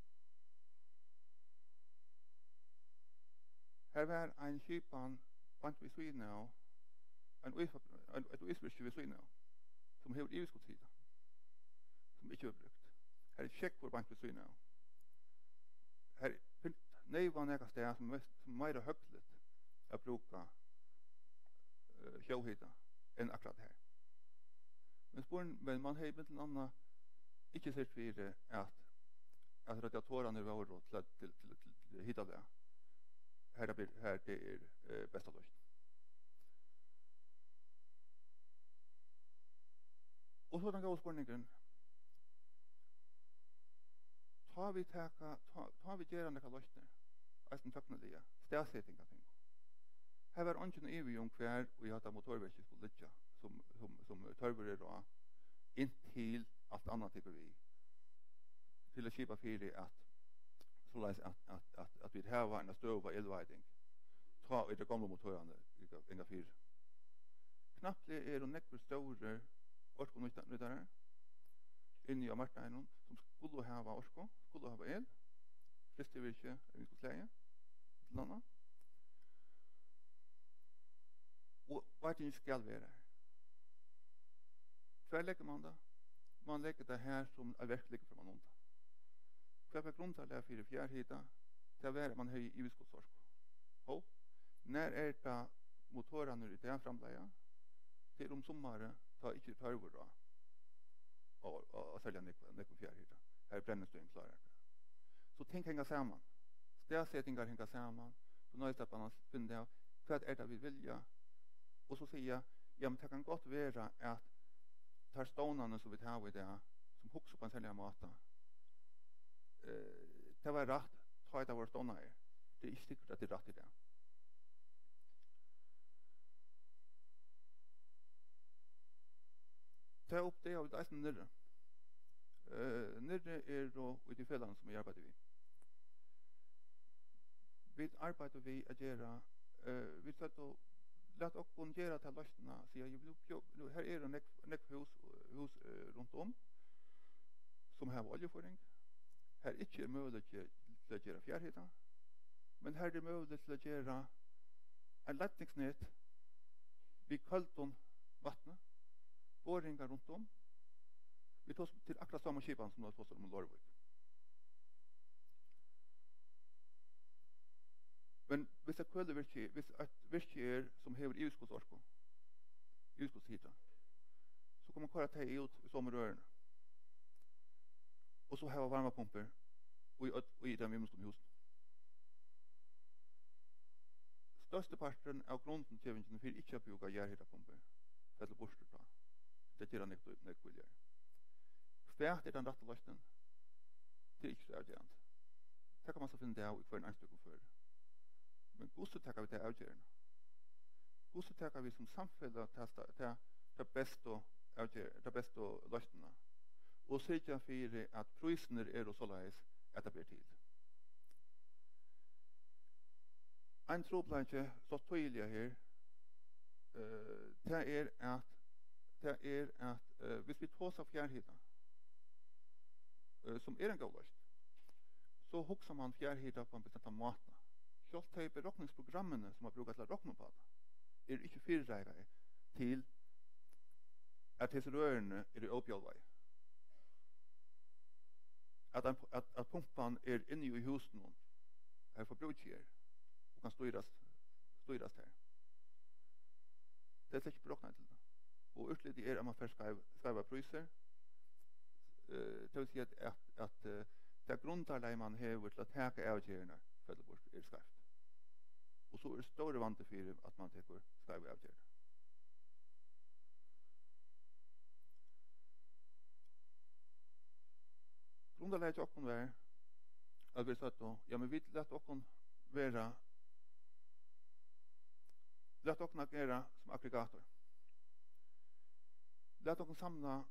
Har var ein skipan beint við síðuna av, ein ís-, ein, eitt ísvirki við síðuna av, sum hevur yvirskotshita, sum ikki verður brúkt. Har er sjógvur beint við síðuna av. Har er neyvan nakað stað, sum mest, sum meira høgligt at brúka, eh, sjóhita enn akkurát har. Men spurning, men mann hevði millum annað ikki syrgt fyri, at, at radiatorarnir vóru til, til, til, til hitalag. Har tað ber-, har tað er, eh, besta loysn. Og so er tann góði spurningurin. Tá vit taka, tá, tá vit gera nakrar loysnir, eisini tøkniliga, staðseting av tingum. Har var eingin ivi um, hvar ið hatta motorverkið skuldi liggja, sum, sum, sum tørvur er á, inntil alt annað tekur við. Til at skipa fyri, at soleiðis at, at, at, at vit hava eina støðuga elveiting, tá ið teir gomlu motorarnir ganga, ganga fyri. Knappliga eru nógvir stórir orkunýtarar inni á marknaðinum, sum skulu hava orku, skulu hava el, frystivirki av ymiskum slagi, millum annað. Og veitingin skal vera har. Hvar leggur mann tað? Mann leggur tað har, sum eitt verk liggur frammanundan. Hvat var grundarlag fyri fjarhita? Tað var, at mann hevði yvirskotsorku. Hó, nær er tað motorarnir í dag framleiða? Tað er um summarið, tá ikki er tørvur á, á, á, á serliga nógv, nógvum fjarhita. Har er brennistøðin klárari. So ting hanga saman. Staðsetingar hanga saman. So noyðist at mann finnur av, hvat er tað, vit vilja? Og so siga, ja, men tað kann gott vera, at teir stovnarnir, sum vit hava í dag, sum hugsa upp á ein serligan máta, eh, tað var rætt, tá ið teir vóru stovnaðir. Tað er ikki sikkurt, at tað er rætt í dag. Tað uppdaga vit eisini niðri. Eh, niðri eru í tí felagini, sum eg arbeiði við. Vit arbeiddu við at gera, eh, vit søgdu, lat okkum gera ta loysnina, siga, jú, jú, jú, nú, her eru nógv, nógv hús, hús, eh, runt um, sum hava oljufýring. Har ikki er møguleiki til at gera fjarhita, men har er møguleiki til at gera ein leidningsnet við køldum vatni, boringar runt um. Vit tosa til akkurát sama skipan, sum vit tosa um í Leirvík. Men viss eitt kølivirki, viss eitt virki er, sum hevur yvirskotsorku, yvirskotshita, so kann mann koyra tey út í somu rørini. Og so hava varmapumpur í øll, í teimum ymisku húsunum. Størsti parturin av grundumgevingini fyri ikki at brúka jarðhitapumpur fellur burtur tá. Tað ger hann nógv, nógv bíligari. Hvat er tann rætta loysnin? Tað er ikki so avgerandi. Tað kann mann so finna av í hvørjum einstøkum føri. Men hvussu taka vit ta avgerðina? Hvussu taka vit sum samfelag ta sta-, ta, ta bestu avgerð, ta bestu loysnina? Og syrgja fyri, at prísirnir eru soleiðis, at tað ber til. Ein trupulleiki, so týðiliga her, eh, tað er, at, tað er, at, eh, viss vit tosa fjarhita, eh, sum er ein góð loysn, so hugsar mann fjarhita á ein bestemtan máta. Sjálvt tey berokningsprogrammini, sum man brúkar til at rokna upp á tað, eru ikki fyrireikaði til at hesi rørini eru óbjálvað, at, ein, at, at pumpan er inni í húsinum, har forbrúkið er, og kann stýrast, stýrast har. Tað er slett ikki beroknað til tað. Og úrslitið er, at man fær skeiv-, skeivar prísir. Eh, tað vil siga, at, at, at, eh, tað grundarlag, man hevur til at taka avgerðirnar, fellur burtur, er skeivt. Og so er stórur vandi fyri, at man tekur skeivar avgerðir. Grundarlagið hjá okkum var, at vit søgdu: "Ja, men vit lata okkum vera, lat okkum agera sum aggregator. Lat okkum samla,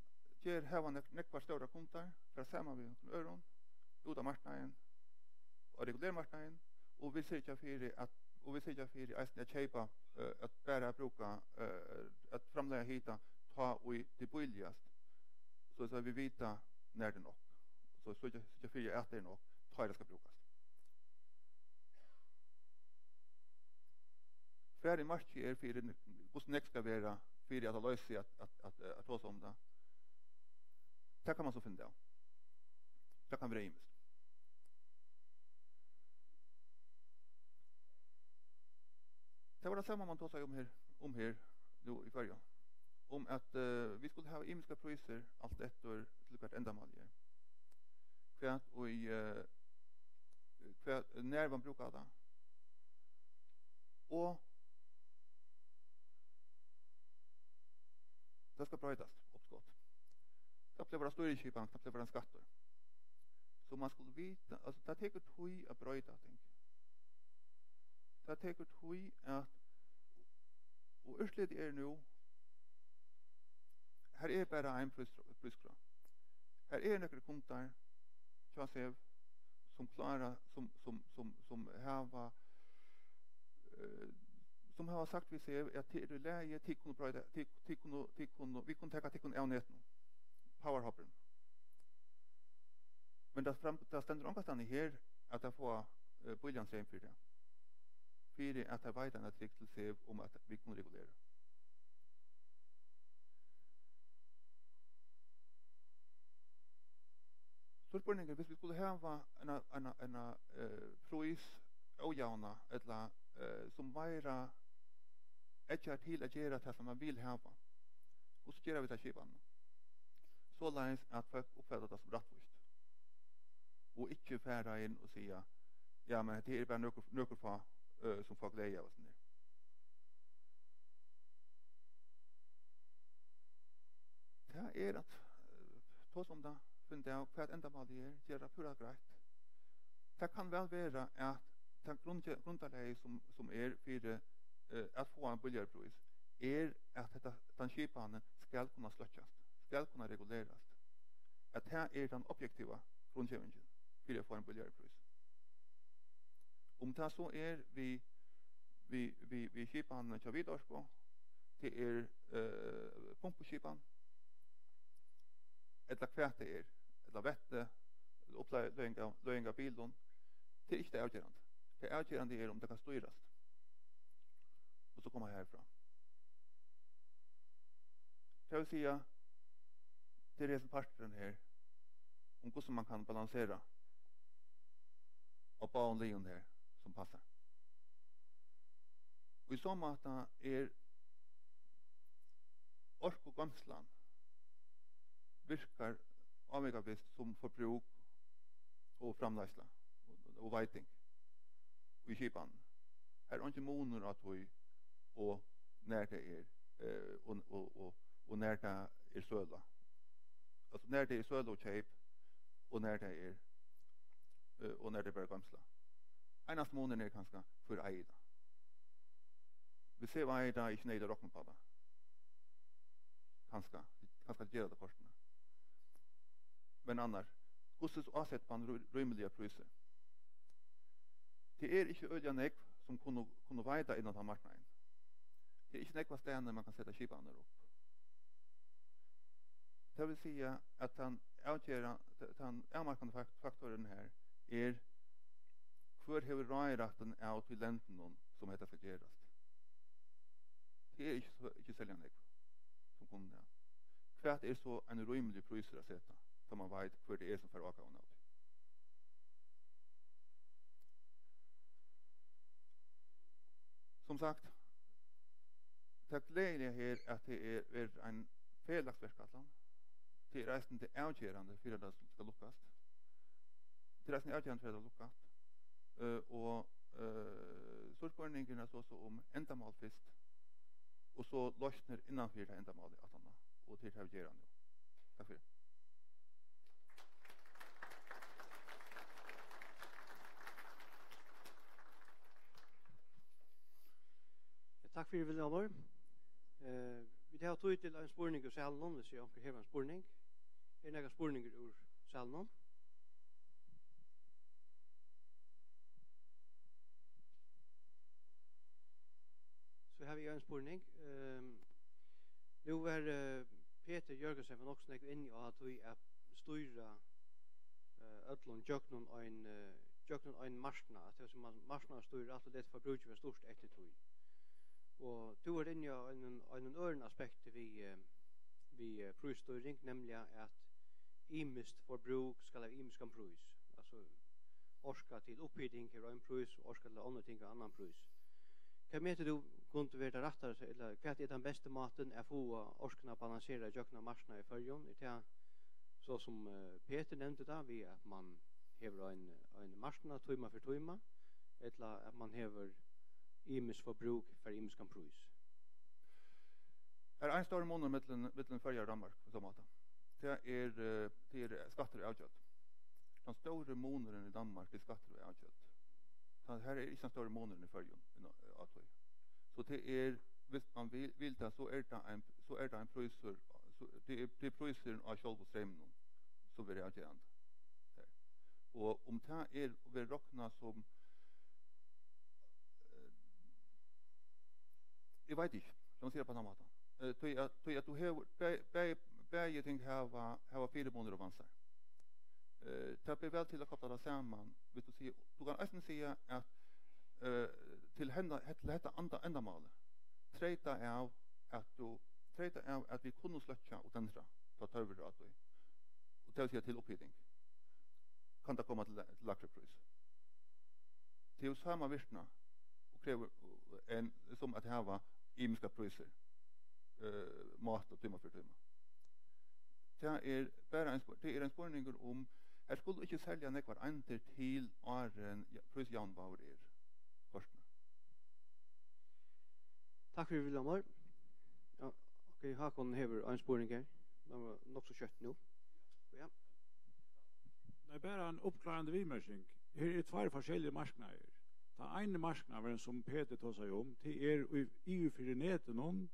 ger, hava nógv-, nógvar stórar kundar, fara saman við onkrum øðrum, út á marknaðin, á regulera marknaðin, og vit syrgja fyri at, og vit syrgja fyri eisini at keypa, eh, at bara brúka, eh, at framleiða hita, tá ið tað er bíligast, so at vit vita, nær tað er nokk. So syrgja, syrgja fyri, at tað er nokk, tá ið tað skal brúkast." Hvar í markið er fyri, hvussu nógv skal vera fyri, at tað loysir seg at, at, at, at tosa um tað? Tað kann man so finna av. Tað kann vera ymiskt. Tað var tað sama, man tosaði um her, um her nú í Føroyum, um at, eh, vit skulu hava ymiskar prísir, alt eftir til hvat endamálið er, hvat í, eh, hvat, nær man brúkar tað. Og tað skal broytast, uppskot. Knappliga var tað stýrisskipan, knappliga var tað ein skattur. So man skuldi vita, altso, tað tekur tíð at broyta ting. Tað tekur tíð at, og úrslitið er nú, har er bara ein prís-, prísskrá. Har eru nakrir kundar hjá SEV, sum klára, sum, sum, sum, sum hava, eh, sum hava sagt við SEV, at tað er í lagi, tit kunnu broyta, tit, tit kunnu, tit kunnu, vit kunnu taka tykkum av netinum, powerhopperin. Men tað fram-, tað stendur ongastaðni her, at tey fáa, eh, bíligan streym fyri tað, fyri at tey veita eina trygd til SEV um, at vit kunnu regulera. So er spurningurin, viss vit skulu hava eina, eina, eina, eh, prís ójavna, ella, eh, sum meira eggjar til at gera tað, sum man vil hava, hvussu gera vit tað skipanina? Soleiðis at fólk uppfata tað sum rættvíst, og ikki fara inn og siga: "Ja, men hetta er bara nøkur, nøkur fá, eh, sum fáa gleði av hesum her." Tað er at, eh, tosa um tað, finna av, hvat endamálið er, gera tað púra greitt. Tað kann væl vera, at tað grundge-, grundarlagið, sum, sum er fyri, eh, at fáa ein bíligari prís, er, at hetta, tann skipanin skal kunna sløkkjast, skal kunna regulerast, at tað er tann objektiva grundgevingin fyri at fáa ein bíligari prís. Um tað so er við, við, við, við skipanini hjá Vit Orku, tað er, eh, pumpuskipan, ella hvat tað er, ella vetti, ella uppleiðing av, leiðing av bilum, tað er ikki tað avgerandi. Tað avgerandi er, um tað kann stýrast. Og so koma harfrá. Tað vil siga, tað er hesin parturin her, um hvussu man kann balansera á báðum liðum her, sum passar. Og í so máta er orkugoymslan, virkar ávikavist sum forbrúk og framleiðsla og, og veiting í skipanini. Har er eingin munur á tí, og nær tað er, eh, og, og, og, og nær tað er søla. Altso, nær tað er søla og keyp, og nær tað er, eh, og nær tað er bara goymsla. Einasti munurin er kanska, hvør eigur tað. Viss eg eigi tað, ikki neyðugt at rokna upp á tað. Kanska, kanska gera tað kortini. Men annars, hvussu ásetir man rí-, rímiligar prísir? Tað er ikki øgiliga nógv, sum kunnu, kunnu veita inn á tann marknaðin. Tað er ikki nógvastaðni, man kann seta skipanirnar upp. Tað vil siga, at tann avgera-, tann avmarkandi fakt-, faktorin her er, hvør hevur ráðrættin av tí lendinum, sum hetta skal gerast. Tað er ikki so, ikki serliga nógv, sum kunnu tað. Hvat er so ein rímiligur prísur at seta, tá man veit, hvør tað er, sum fær ágóðan av tí? Sum sagt, tað gleðiliga her, at tað er, verður ein felags verkætlan. Tað er eisini tað avgerandi fyri, at tað skal lukkast. Tað er eisini avgerandi fyri, at tað lukkast. Eh, og, eh, so er spurningurin at so, so um endamál fyrst, og so loysnir innan fyri tað endamálið aftaná, og tað er tað, vit gera nú. Takk fyri. Ja, takk fyri, Vilhjálmur. Eh, vit hava tíð til ein spurning úr salinum, hvis onkur hevur ein spurning. Er nakar spurningur úr salinum? So havi eg ein spurning. Ehm, nú var, eh, Petur Jørgensen var nokk so nógv inni á tí at stýra, eh, øllum gjøgnum ein, eh, gjøgnum ein marknað, at tað sum man, marknaðurin stýrir alt, og lata forbrúkið vera stýrt eftir tí. Og tú ert inni á einum, einum øðrum aspekti við, eh, við, eh, prísstýring, nemliga at ymiskt forbrúk skal hava ymiskan prís. Altso, orka til upphiting hevur ein prís, og orka til onnur ting hevur annan prís. Hvat metir tú kundi verið tað rætta, ella hvat er tann besti mátin at fáa orkuna balanserað gjøgnum marknaðin í Føroyum? Er tað so sum, eh, Petur nevndi tað, við at man hevur ein, ein marknað tíma fyri tíma, ella at man hevur ymiskt forbrúk fær ymiskan prís? Er ein stórur munur millum, millum Føroyar og Danmark, í so máta. Tað er, eh, tað er skattur og avgjald. Tann stóri munurin í Danmark er skattur og avgjald. Tá, her er ikki tann stóri munurin í Føroyum, í no-, á tí. So tað er, viss man vil, vil tað, so er tað ein, so er tað ein prísur, so tað er, tað er prísurin á sjálvum streyminum, sum verður avgerandi har. Og um tað er, verður roknað sum, eh, eg veit ikki, lat meg siga tað á ein annan máta. Eh, tí at, tí at tú hevur, bæ-, bæ-, bæði ting hava, hava fyrimunir og vansar. Eh, tað ber væl til at kopla tað saman, viss tú sigur, tú kanst eisini siga at, eh, til henda, til hetta anda-, endamálið, treyta av at tú, treyta av at vit kunnu sløkkja og dendra, tá tørvur er á tí. Og tað vil siga til upphiting. Kann tað koma til, til lægri prís. Tað er jú sama virknað og krevur, enn sum at hava ymiskar prísir, eh, máta tíma fyri tíma. Tað er bara ein spur-, tað er ein spurningur um, her skulu ikki serliga nógvar eindir til, áðrenn, ja, prísjavnvágur er kortini. Takk fyri, Vilhjálmur. Ja, ok, Hákon hevur ein spurning her. Men var nokk so skjótt nú. Ja. Nei, bara ein uppklárandi viðmerking. Her eru tveir forskelligir marknaðir. Tann eini marknaðurin, sum Petur tosaði um, tað er í, yvir fyri netinum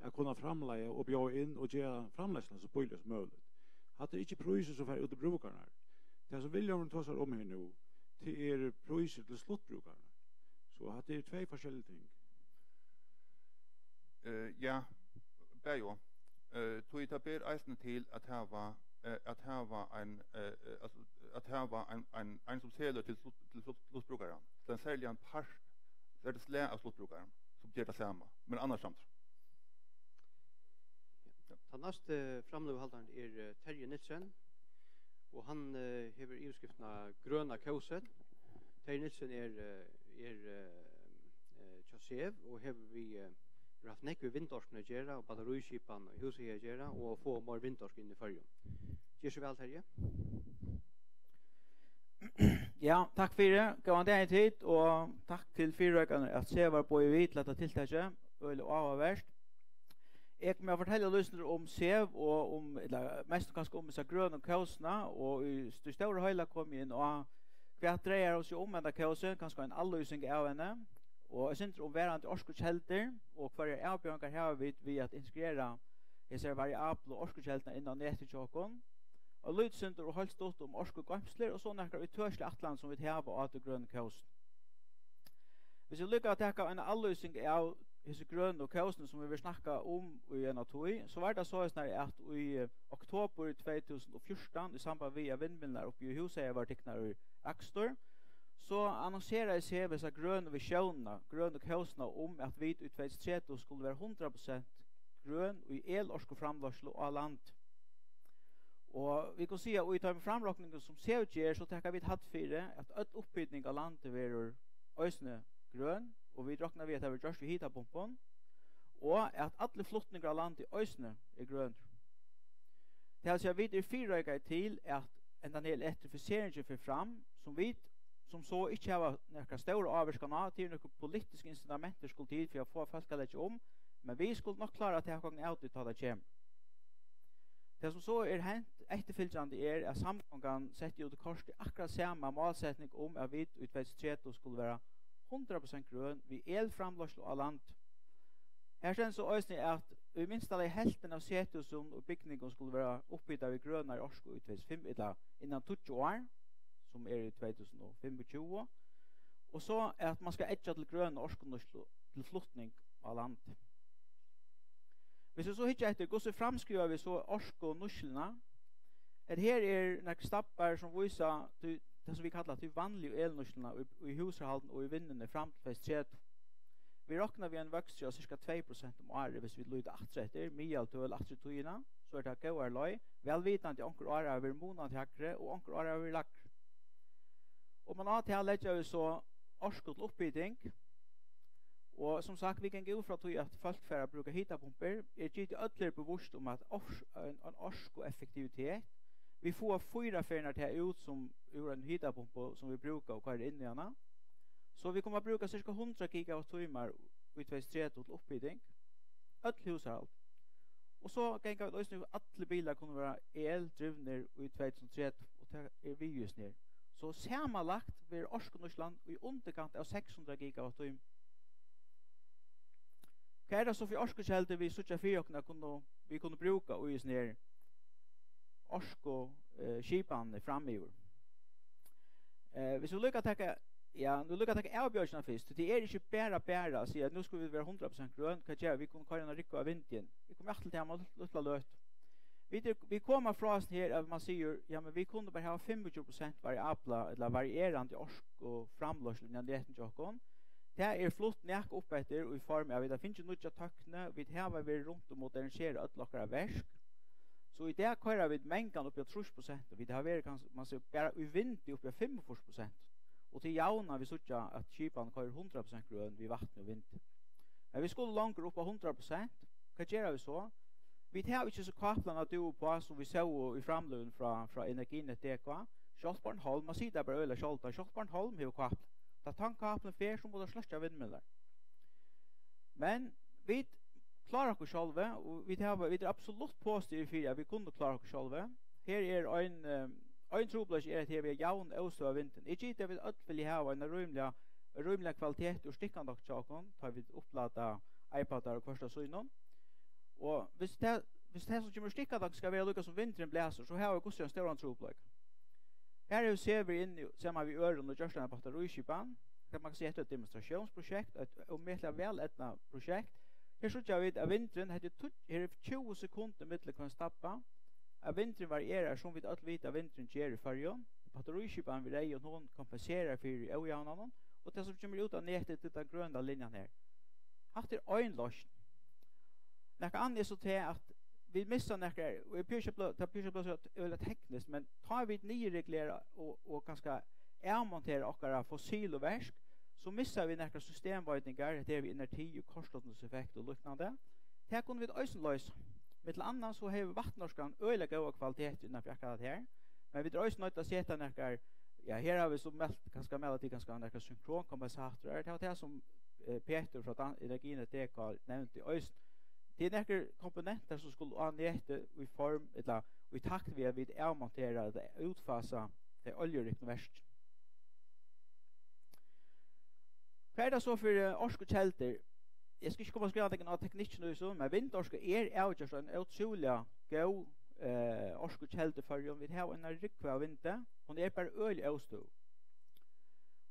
at kunna framleiða og bjóða inn og gera framleiðsluna so bíliga sum møguligt. Hatta er ikki prísur, sum fara út til brúkararnar. Tað, sum Vilhjálmur tosar um her nú, tað eru prísir til sluttbrúkararnar. So hatta eru tvey forskellig ting. Eh, ja, bæði og. Eh, tí tað ber eisini til at hava, eh, at hava ein, eh, eh, altso, at hava ein, ein, ein sum selur til slutt-, til slutt-, sluttbrúkaran. Til ein serligan part, serligt slag av sluttbrúkaran, sum ger tað sama, men annars samdráttur. Ja. Tann næsti framløguhaldarin er, eh, Terji Nielsen, og hann, eh, hevur yvirskriftina Grøna kósin. Terji Nielsen er, eh, er, eh, eh, hjá SEV og hevur við, eh, hevur havt nógv við vindorkuna at gera og battarískipan í húsum at gera og at fáa meir vindorku inn í Føroyum. Ger so væl, Terji. Ja, takk fyri. Góðan dagin, tit, og takk til fyrireikararnar at SEV var boðin við til hetta tiltakið. Øgiliga áhugavert. Eg má fortelja lýsinir um SEV og um, ella mest kanska um hesa grønu kósina, og í st-, stóra heila kom eg inn á, hvat dreiar hon seg um, henda kósin, kanska ein avlýsing av henni, og eitt sindur um verandi orkukeldur, og hvørjar avbjóðingar hava vit við at integrera hesar variablu orkukeldurnar inn á netið hjá okkum, og lítið sindur og heilt stutt um orkugoymslur, og so nakrar ítøkiligar ætlanir sum vit hava á tí grønu kósini. Hvis vit líka taka eina avlýsing av hesi grønu kósini, sum vit verða snakka um í eina tíð, so var tað soleiðis, nær at í, eh, oktobur tvey túsund og fjúrtan, í samband við at vindmyllurnar uppi í Húsahaga vóru tiknar í akstur, so annonseraði SEV hesa grønu visjónina, grønu kósina um, at vit í tvey túsund og tretivu skulu vera hundrað prosent grøn í elorkuframleiðslu á land. Og vit kunnu siga, í teimum framrokningum, sum SEV ger, so taka vit hædd fyri, at øll upphiting á landi verður eisini grøn, og vit rokna við, at tað verður gjørt við hitapumpum, og at allur flutningur á landi eisini er grønur. Tað vil siga, vit eru fyrireikaðir til, at hendan her elektrifiseringin fer fram, sum vit sum so ikki hava nakra stóra ávirkan á, tí nøkur politisk incitamentir skulu til fyri at fáa fólk at leggja um, men vit skulu nokk klára at taka okkum av tí, tá tað kemur. Tað, sum so er hent eftirfylgjandi, er, at Samgongan setti út í kortið akkurát sama málsetning um, at vit í tvey túsund og tretivu skulu vera hundrað prosent grøn við elframleiðslu á land. Her stendur so eisini, at í minsta lagi helvtin av sethúsum og bygningum skulu vera upphitað við grønari orku í tvey túsund og fimm, ella innan tíggju ár, sum er í tvey túsund og fimmogtjúgu, og so at man skal eggja til grøna orkunýtslu til flutning á land. Hvis vit so hyggja eftir, hvussu framskriva vit so orkunýtsluna? At her er nakrir stabbar, sum vísa tí, tað, sum vit kalla tí vanligu elnýtsluna í, í húsarhaldinum og í vinnuni fram til tvey túsund og tretivu. Vit rokna við ein vøkst á sirka tvey prosent um árið, hvis vit líta aftur eftir, miðaltøl aftur í tíðina, so er tað góðari leið, væl vitandi, onkur ár hava verið munandi hægri og onkur ár hava verið lægri. Og man á til at leggja við so orku til upphiting, og sum sagt, vit ganga út frá tí, at fólk fara at brúka hitapumpur. Eg giti øll er bevíst um, at ors-, ein, ein orkueffektivitet, vit fáa fýra ferðirnar tað út sum úr ein hitapumpu, sum vit brúka og koyra inn í hana. So vit koma at brúka sirka hundrað gigawatt-tímar í tvey túsund og tretivu til upphiting. Øll húsarhald. Og so ganga vit eisini, allir bilar kunnu vera eldrivnir í tvey túsund og tretivu, og tað er viðvíst her. So samanlagt verður orkunýtslan í undirkant av seks hundrað gigawatt-tímum. Hvat er tað so fyri orkukeldur, vit síggja fyri okkum, at kunnu, vit kunnu brúka í hesum her orku, eh, skipanini framyvir? Eh, hvis vit líka taka, ja, nú líka taka avbjóðingina fyrst, tí tað er ikki bara, bara at siga, at nú skulu vit vera hundrað prosent grøn, hvat gera vit? Vit kunnu koyra eina rúgvu av vindi inn. Vit koma aftur til hana um lítla løtu. Vit er, vit koma frá hesum her, at man sigur, ja, men vit kunnu bara hava fimmogtjúgu prosent variabla ella varierandi orkuframleiðslu innan netin hjá okkum. Tað er flutt nakað upp eftir í form av, vit hava fingið nýggja tøkni, vit hava verið runt og moderniserað øll okkara verk. So í dag koyra vit mangan upp í trýss prosent, og vit hava verið, kanska, man sær, bara í vindi upp í fimmogfýrs prosent. Og til javnan vit síggja, at skipanin koyrir hundrað prosent grøn við vatni og vindi. Men vit skulu longur upp á hundrað prosent. Hvat gera vit so? Vit hava ikki so káplan at dúva uppá, sum vit sóu í framløgum frá, frá Energinet D K. Sjálvt Bornholm, man sigur tað bara øgiliga sjáldan, sjálvt Bornholm hevur káplan. Tá tann káplan fer, so mugu teir sløkkja vindmyllur. Men vit klára okkum sjálvi, og vit hava, vit eru absolutt positiv fyri, at vit kunnu klára okkum sjálvi. Her er ein, eh, ein trupulleiki er, at her er javn óstøða vindin. Eg giti, at vit øll vilja hava eina rímiliga, rímiliga kvalitet úr stikkandanki hjá okkum, tá vit upplata iPadar og hvørt av sínum. Og hvis tað, hvis tað sum kemur úr stikkandanki skal vera líka sum vindurin blæsur, so hava vit hvussu ein stóran trupulleika. Her hevur SEV verið inni saman við øðrum og gjørt eina battarískipan. Hvat man kann siga, hetta er eitt demonstratiónsprojekt, eitt ómetaliga væl eydnað prosjekt. Her síggja vit, at vindurin, hetta er tjúgu, her er tjúgu sekundir millum hvønn stabba, at vindurin varierar, sum vit øll vita, at vindurin ger í Føroyum. Battarískipanin við reyðum, hon kompenserar fyri ójavnanum, og tað, sum kemur út á netið, er tann grøna linjan her. Hatta er ein loysn. Nakað annað er so tað, at vit missa nakrar, og eg prøvi ikki at blíva, tað prøvi ikki at blíva so øgiliga tekniskt, men tá vit niðurregulera og, og kanska avmontera okkara fossilu verk, so missa vit nakrar systemveitingar, hetta her við inerti og kortslutningseffekt og líknandi. Tað kunnu vit eisini loysa. Millum annað so hevur vatnorkan øgiliga góða kvalitet innanfyri akkurát her, men vit eru eisini noydd at seta nakrar, ja, her hava vit so mælt, kanska mæla til kanska nakrar synkronkompensatorar. Tað var tað, sum, eh, Petur frá Dan-, Energinet D K nevndi eisini. Tað er nakrir komponentar, sum skulu á netið í form, ella í takt við, at vit avmontera ella útfasa tey oljuriknu verkini. Hvat er tað so fyri orkukeldur? Eg skal ikki koma at skriva nakað á teknikkin í so, men vindorka er avgjørt ein ótrúliga góð, eh, orkukelda í Føroyum. Vit hava eina rúgvu av vindi. Hon er bara øgiliga óstøðug.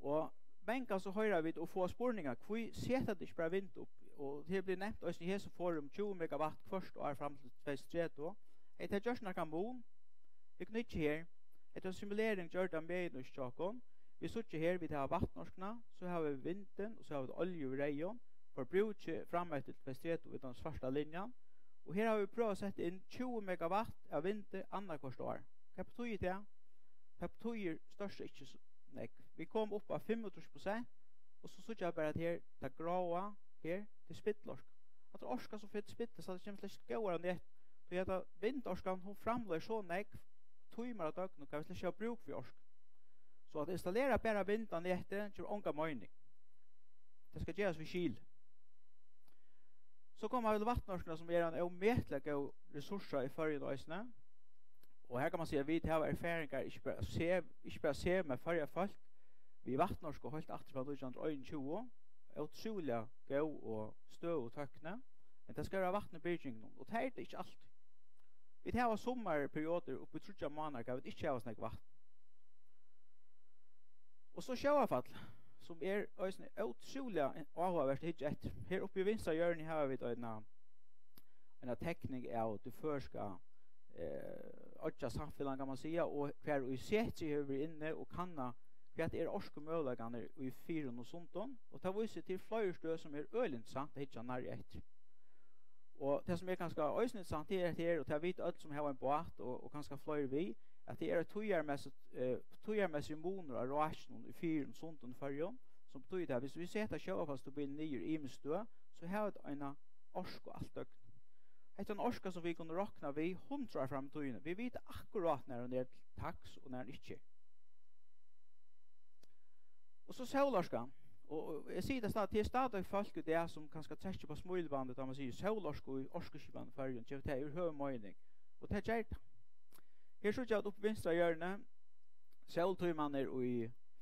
Og mangan so hoyra vit og fáa spurningar, hví seta tit ikki bara vind upp? Og her blir nevnt eisini í hesum forum tjúgu megawatt hvørt ár fram til tvey túsund og tretivu. Hevði tað gjørt nakran mun? Vit knykkja her. Hetta er ein simulering gjørd av Megi hjá okkum. Vit síggja her, vit hava vatnorkuna, so hava vit vindin, og so hava vit olju við reyðum. Forbrúkið fram eftir tvey túsund og tretivu er tann svarta linjan. Og her hava vit prøvað at seta inn tjúgu megawatt av vindi annaðhvørt ár. Hvat betýðir tað? Tað betýðir stórt sett ikki so nógv. Vit koma upp á fimmogtrýss prosent, og so síggja vit bara, at her, tað gráa her, tað er spillorka. Hatta er orka, sum fer til spillis, so tað kemur slett ikki góðari á net. Tí at vindorkan, hon framleiðir so nógv tímar á døgnum, hvat vit slett ikki hava brúk fyri orku. So at installera bara vind á netið gevur onga meining. Tað skal gerast við skil. So koma vit til vatnorkuna, sum er ein ómetaliga góð resursa í Føroyum eisini. Og her kann man siga, at vit hava erfaringar, ikki bara SEV, ikki bara SEV, men Føroya fólk, við vatnorku heilt aftur frá nítjan hundrað og einogtjúgu. Ótrúliga góð og støðug tøkni. Men tað skal vera vatn í byrgingunum, og tað er tað ikki altíð. Vit hava summarperiodir upp í tríggjar mánaðir, har vit ikki hava so nógv vatn. Og so sjóvarfall, sum er eisini ótrúliga áhugavert at hyggja eftir. Her uppi í vinstra hjørni hava vit eina, eina tekning av tí føroyska, eh, oyggjasamfelagnum, kann man siga, og har ið SETI hevur verið inni og kannað, hvat er orkumøguleikarnir í Firðinum og Sundinum. Og tað vísir til fleiri støð, sum er øgiliga interessant at hyggja nærri eftir. Og tað, sum er kanska eisini interessant, tað er, at her, og tað vita øll, sum hava ein bát, og, og kanska fleiri við, at tað er eitt tíðarmessigt, eh, tíðarmessig munur á rákinum í Firðinum, Sundinum, Føroyum, sum betýðir, at viss vit seta sjóvarfallsturbinuna niður í ymisk støð, so hava vit eina orku alt døgnið. Hetta er ein orka, sum vit kunnu rokna við hundrað ár fram í tíðini. Vit vita akkurát, nær hon er til taks og nær hon ikki er. Og so sólorka. Og, og eg sigi tað stadig, tað er stadig fólk í dag, sum kanska trekkja upp á smílibandið, tá man sigur sólorka í orkuskipan í Føroyum, gevur tað yvirhøvur meining. Og tað ger tað. Her síggja vit upp í vinstra hjørni, sóltímarnir í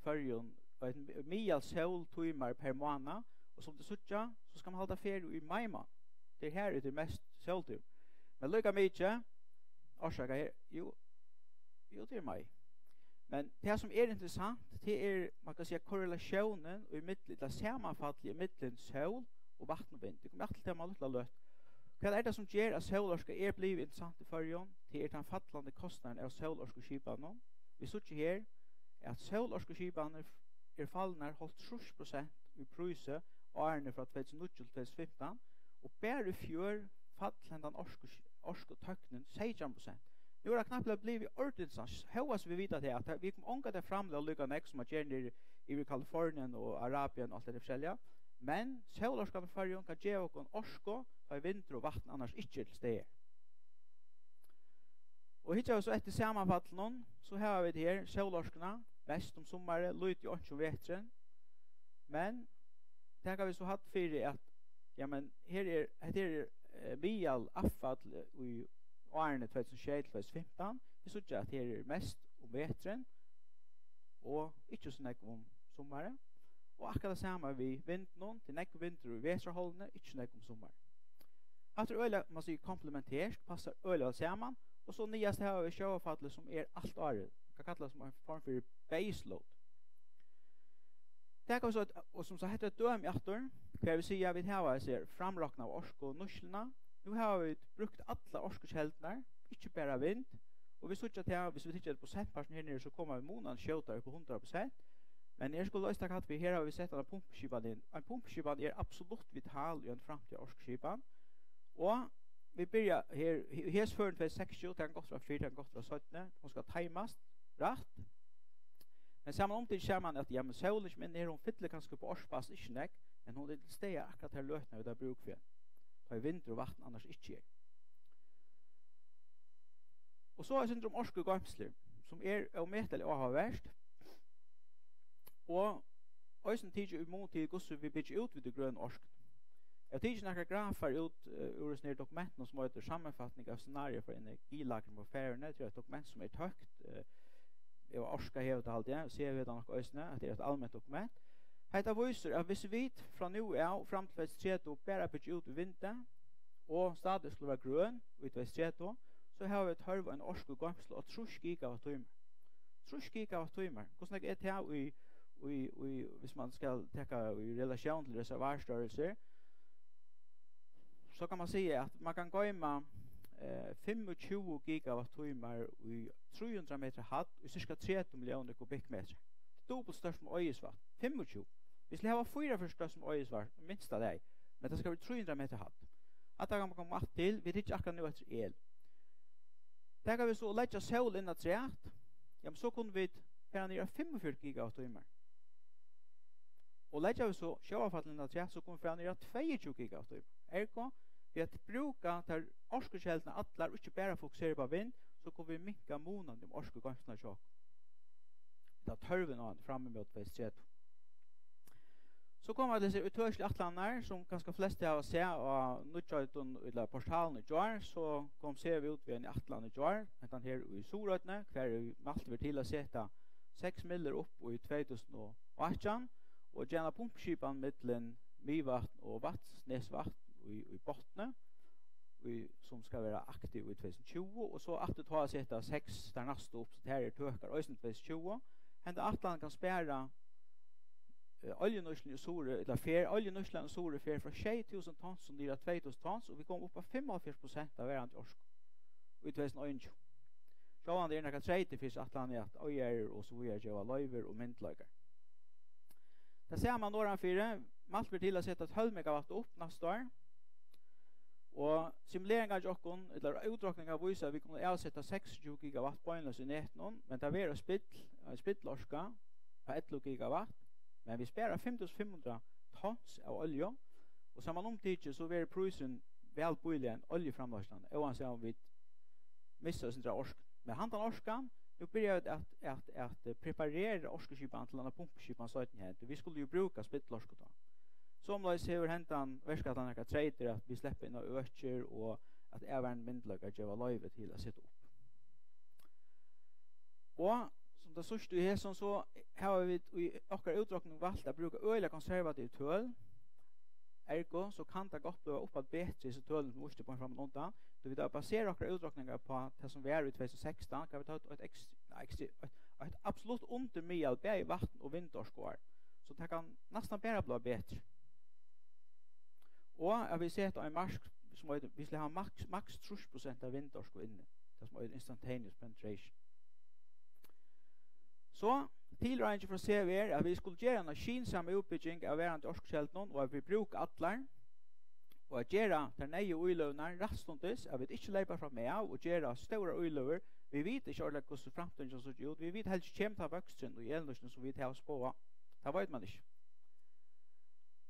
Føroyum, og eitt miðal sóltímar per mánað, og sum tit síggja, so skal man halda feriu í mai mánað. Tað er her, ið tað er mest sóltímar. Men líka mikið, orsaka her, jú, jú, tað er mai. Men tað, sum er interessant, tað er, man kann siga, korrelatiónin í millum, ella samanfallið í millum sól og vatn og vind. Vit koma aftur til tað um eina lítla løtu. Hvat er tað, sum ger, at sólorka er blivin interessant í Føroyum? Tað er tann fallandi kostnaðurin av sólorkuskipanum. Vit síggja her, at sólorkuskipanir eru falnar hálvtrýss prosent í prísi árini frá tvey túsund og níggju til tvey túsund og fimtan, og bara í fjør fall hendan orku-, orkutøknin seytjan prosent. Nú er tað knappliga blivið ordiliga interessant, hóast vit vita tað, at vit koma ongantíð at framleiða líka nógv, sum man ger niðri yvir Kalifornien og Arabien og alt tað forskelliga. Men sólorkan í Føroyum kann geva okkum orku, tá ið vindur og vatn annars ikki er til staðar. Og hyggja vit so eftir samanfallinum, so hava vit her sólorkuna, mest um summarið, lítið og einki um veturin. Men taka vit so hædd fyri, at, ja, men her er, hetta er, eh, miðal avfall, eh, í árini tvey túsund og sjey til tvey túsund og fimtan. Vit síggja, at her er mest um veturin og ikki so nógv um summarið. Og akkurát tað sama við vindinum, tað er nógvur vindur í vetrarhálvuni, ikki so nógv um summarið. Hatta er øgiliga, man sigur, komplementert, passar øgiliga væl saman. Og so niðast hava vit sjóvarfallið, sum er alt árið. Man kann kalla tað sum ein form fyri base load. Tað kann vit so, og sum sagt, hetta er eitt dømi aftur, hvar vit siga, at vit hava hesa her framroknaðu orkunýtsluna. Nú hava vit brúkt allar orkukeldurnar, ikki bara vind. Og vit síggja, at her, viss vit hyggja eftir prosentpartin her niðri, so koma vit munandi skjótari upp á hundrað prosent. Men eg skuldi eisini taka hatt við, her hava vit sett eina pumpuskipan inn. Ein pumpuskipan er absolutt vital í ein framtíðar orkuskipan. Og vit byrja her, he-, hesi førini tvey túsund og seksogtjúgu, tað kann gott vera fyrr, tað kann gott vera seinni. Hon skal teimast rætt. Men samanumtikið sær man, at, ja, men sólin kemur inn her, hon fyllir kanska upp á ársbasis, ikki nógv, men hon er til staðar akkurát tær løturnar, vit hava brúk fyri henni. Tá ið vindur og vatn annars ikki er. Og so eitt sindur um orkugoymslur, sum er ómetaliga áhugavert. Og eisini tikið í mun til, hvussu vit byggja út við tí grønu orkuni. Eg havi tikið nakrar grafar út, eh, úr hesum her dokumentinum, sum eitur Sammenfatning af scenarier for energilagring på Færøerne. Tað er eitt dokument, sum er tøkt, eh, eg, Orka hevur tað, haldi eg, SEV hevur tað nokk eisini, at tað er eitt alment dokument. Hetta vísir, at viss vit frá nú av fram til tvey túsund og tretivu bara byggja út við vindi, og stadig skulu vera grøn í tvey túsund og tretivu, so hava vit tørv á eina orkugoymslu á trýss gigawatt-tímar. Trýss gigawatt-tímar. Hvussu nógv er tað í, í, í, viss man skal taka í relatión til reservoarstørrelsur? So kann man siga, at man kann goyma, eh, fimmogtjúgu gigawatt-tímar í trý hundrað metra hædd í sirka tretivu milliónir kubikkmetrar. Tað er dupult stórt sum Eiðisvatn. Fimmogtjúgu. Vit skulu hava fýraogfjøruti stórt sum Eiðisvatn, minsta lagi. Men tað skal vera trý hundrað metra hædd. Hatta kann man koma aftur til. Vit hyggja akkurát nú eftir el. Taka vit so og leggja sól inn afturat, jamen, so kunnu vit fara niður á fimmogfjøruti gigawatt-tímar. Og leggja vit so sjóvarfall inn afturat, so kunnu vit fara niður á tveyogtjúgu gigawatt-tímar. Ergo, við at brúka tær orkukeldurnar allar, og ikki bara fokusera upp á vind, so kunnu vit minka munin um orkugoymslurnar hjá okkum. Vit hava tørvin á henni fram ímóti tvey túsund og tretivu. So koma til hesar ítøkiligu ætlanirnar, sum kanska flestu hava sæð á nýggjum, ella portalin í gjár, so kom SEV út við eini ætlan í gjár, hendan her í Suðuroynni, har ið mælt verður til at seta seks myllur upp í tvey túsund og átjan, og gera eina pumpuskipan millum Miðvatn og Vatnsnesvatn í, í Botni, í, sum skal vera aktiv í tvey túsund og tjúgu, og so aftur tá at seta seks tær næstu upp, so tær eru tøkar eisini tvey túsund og tjúgu. Henda ætlan kann spara, eh, oljunýtsluna í Suðuroy, ella fer, oljunýtslan í Suðuroy fer frá sjey túsund tons og niður á tvey túsund tons, og vit koma upp á fimmoghálvfjerðs prosent av verandi orku í tvey túsund og einogtjúgu. Sjálvandi eru nakrar treytir fyri hesa ætlanina, at oyggjar og so víðari geva loyvir og myndugleikar. Tað sama norðanfyri, mælt verður til at seta tólv megawatt upp næsta ár. Og simuleringar hjá okkum, ella útrokningar, vísa, at vit kunnu avseta seksogtjúgu gigawatt beinleiðis í netinum, men tað verður eitt spill, ein spillorka á ellivu gigawatt, men vit spara fimm túsund fimm hundrað tons av olju, og samanumtikið so verður prísurin væl bíligari enn oljuframleiðslan, óansæð um vit missa eitt sindur av orku. Men handan orkan, nú byrja vit at, at, at, eh, preparera orkuskipan til eina pumpuskipan seinni hendur. Vit skulu jú brúka spillorku tá. Somuleiðis hevur hendan verkætlanin nakrar treytir, at vit sleppa inn á økir og at avvarðandi myndugleikar geva loyvi til at seta upp. Og sum tað síðsta í hesum, so hava vit í okkara útrokning valt at brúka øgiliga konservativ tøl. Ergo, so kann tað gott blíva uppaftur betri, hesi tølini sum vístu beint framman undan. Tí vit hava baserað okkara útrokningar upp á tað sum var í tvey túsund og sekstan, kann vit ta eitt, eitt, eitt, eitt absolutt undirmiðal, bæði vatn- og vindorkuár. So tað kann næstan bara blíva betri. Og at vit seta ein mark, sum eitur, vit skulu hava maks, maks trýss prosent av vindorku inni, tað sum eitur instantaneous penetration. So, tilráðingin frá SEV er, at vit skulu gera eina skynsama útbygging av verandi orkukeldum, og at vit brúka allar, og at gera tær neyðugu íløgurnar rættstundis, at vit ikki leypa fram av og gera stórar íløgur. Vit vita ikki ordiliga, hvussu framtíðin sær út. Vit vita heldur ikki, kemur tann vøksturin í elnýtsluni, sum vit hava spáð? Tað veit mann ikki.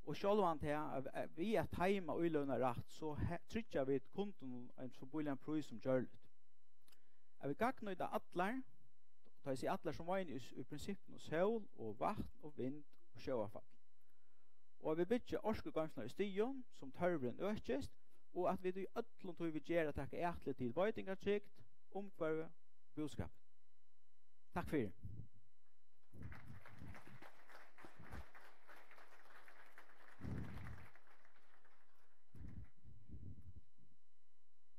Og sjálvandi tað, at, at við at teima íløgurnar rætt, so he-, tryggja vit kundunum ein so bíligan prís sum gjørligt. At vit gagnnýta allar, tá eg sigi allar, so meini eg í, í prinsippinum sól og vatn og vind og sjóvarfall. Og at vit byggja orkugoymslurnar í stigum, sum tørvurin økist, og at vit í øllum tí vit gera taka atlit til veitingartrygd, umhvørvi, búskap. Takk fyri.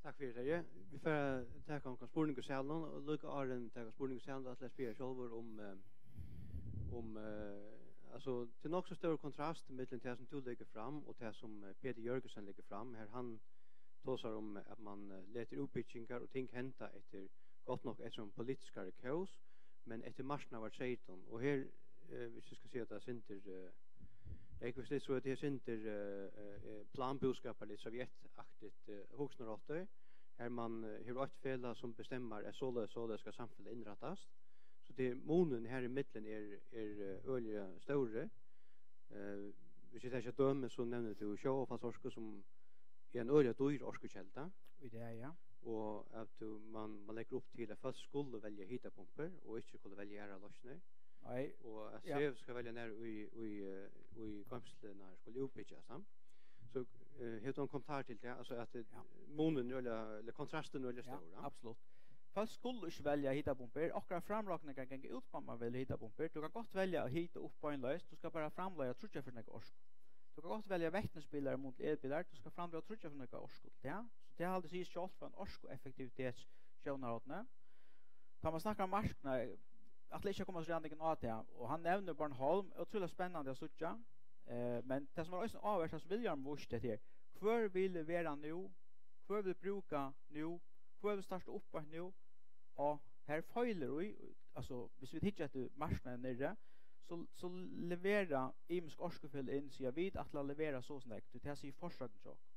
Takk fyri, Terji. Vit fara at taka onkran spurning í salinum, og líka áðrenn vit taka spurning í salinum, ætli eg at spyrja sjálvur um, eh, um, eh, altso, tað er nokk so stór kontrast millum tað sum tú leggur fram og tað sum, eh, Petur Jørgensen leggur fram. Her hann tosar um, at man, eh, letur útbyggingar og ting henda eftir, gott nokk eftir einum politiskari kós, men eftir marknaðartreytum. Og her, eh, hvis eg skal siga tað sindur, eh, Rógvi, so er tað her sindur, eh, eh, eh, planbúskaparligt, sovjetaktigt, eh, hugsanarháttur, har man, eh, hevur eitt felag, sum bestemmar, at soleiðis, soleiðis skal samfelagið innrættast. So tað er, munurin her ímillum er, er, eh, øgiliga stórur. Eh, hvis eg taki eitt dømi, so nevnir tú sjóvarfallsorku, sum er ein øgiliga dýr orkukelda. Í dag, ja. Og at tú, man, man leggur upp til, at fólk skulu velja hitapumpur og ikki skulu velja aðrar loysnir. Nei. Og at, ja, SEV skal velja nær í, í, eh, í goymslurnar skulu útbyggjast, ja. So, eh, hevur tú ein kommentar til tað? Altso at, eh, ja, munurin er øgiliga, ella kontrastin er øgiliga, ja, stórur, ja? Absolutt. Fólk skulu ikki velja hitapumpur. Okkara framrokningar ganga út á, at man velur hitapumpur. Tú kanst gott velja at hita upp beinleiðis. Tú skalt bara framleiða tríggjar ferðir so nógva orku. Tú kanst gott velja vetnisbilar í mun til elbilar. Tú skalt framleiða tríggjar ferðir so nógva orku til tað. So tað haldi eg sigur sjálvt frá einum orkueffektivitetssjónarhorni. Tá man snakkar um marknað, ætli eg ikki at koma so ræðuliga inn á tað, og hann nevnir Bornholm, ótrúliga spennandi at síggja. Eh, men tað sum var eisini áhugavert, tað sum William vísti til her, hvør vil vera nú, hvør vil brúka nú, hvør vil starta upp beint nú, og her feilir í, altso, hvis vit hyggja eftir marknaðin niðri, so, so levera ymisk orkufeløg inn, siga, vit ætla at levera so og so nógv, tí tað sigur forsettin hjá okkum.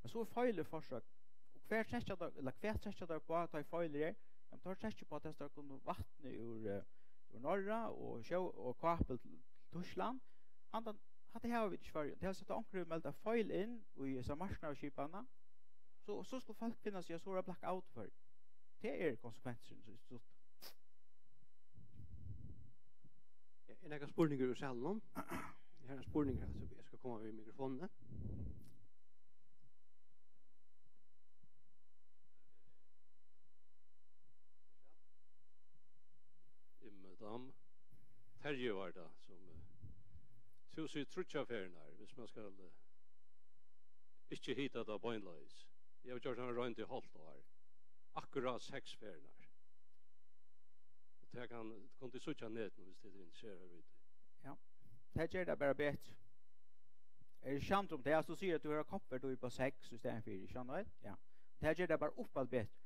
Men so er feil í forsøgn. Og hvar trekkja teir, ella hvat trekkja teir upp á, tá ið feil er? Men teir trekkja upp á, at teir kunnu vatnið úr, eh, úr Norra og sjó-, og kápu til Týskland. Handan, hatta hava vit ikki í Føroyum. Tað er, at onkur hevur meldað feil inn í hesa marknaðarskipanina, so, so skulu fólk finna seg í, at so er blackout í Føroyum. Tað er konsekvensurin, so, so. Ja, er nakar spurningur úr salinum? Her er ein spurningur her, so eg skal koma við mikrofonini. Imme Dam. Terji var tað, sum, eh, tú sigur tríggjar ferðirnar, viss mann skal, eh, ikki hita tað beinleiðis. Eg havi gjørt eina roynd í hálvt ár. Akkurát seks ferðirnar. Og tað kann, kunnu tit síggja á netinum, viss tit eru interesserað í tí. Ja, tað ger tað bara betri. Eri eg samdur um tað, at tú sigur, at tú hevur koppverdi upp á seks í staðin fyri, skilur tú? Ja. Tað ger tað bara uppaftur betri.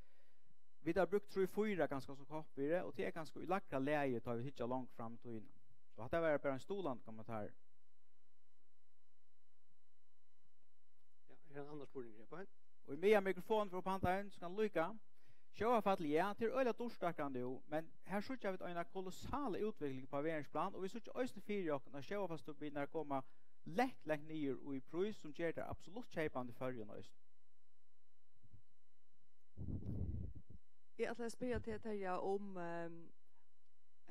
Vit hava brúkt trý, fýra kanska sum koppvirði, og tað er kanska í lægra lagi, tá vit hyggja langt fram í tíðina. So hatta var bara ein stuðlandi kommentar. Ja, her er ein annar spurningur her, Bein. Og meðan mikrofonin fer upp handan, so kann líka. Sjóvarfall, ja, tað er øgiliga dýrt akkurát nú, men her síggja vit eina kolossala útvikling á verðinsplan, og vit síggja eisini fyri okkum, at sjóvarfallsturbinurnar koma langt, langt niður í prís, sum ger tær absolutt keypandi í Føroyum eisini. Eg ætlaði at spyrja teg, Terja, um, ehm,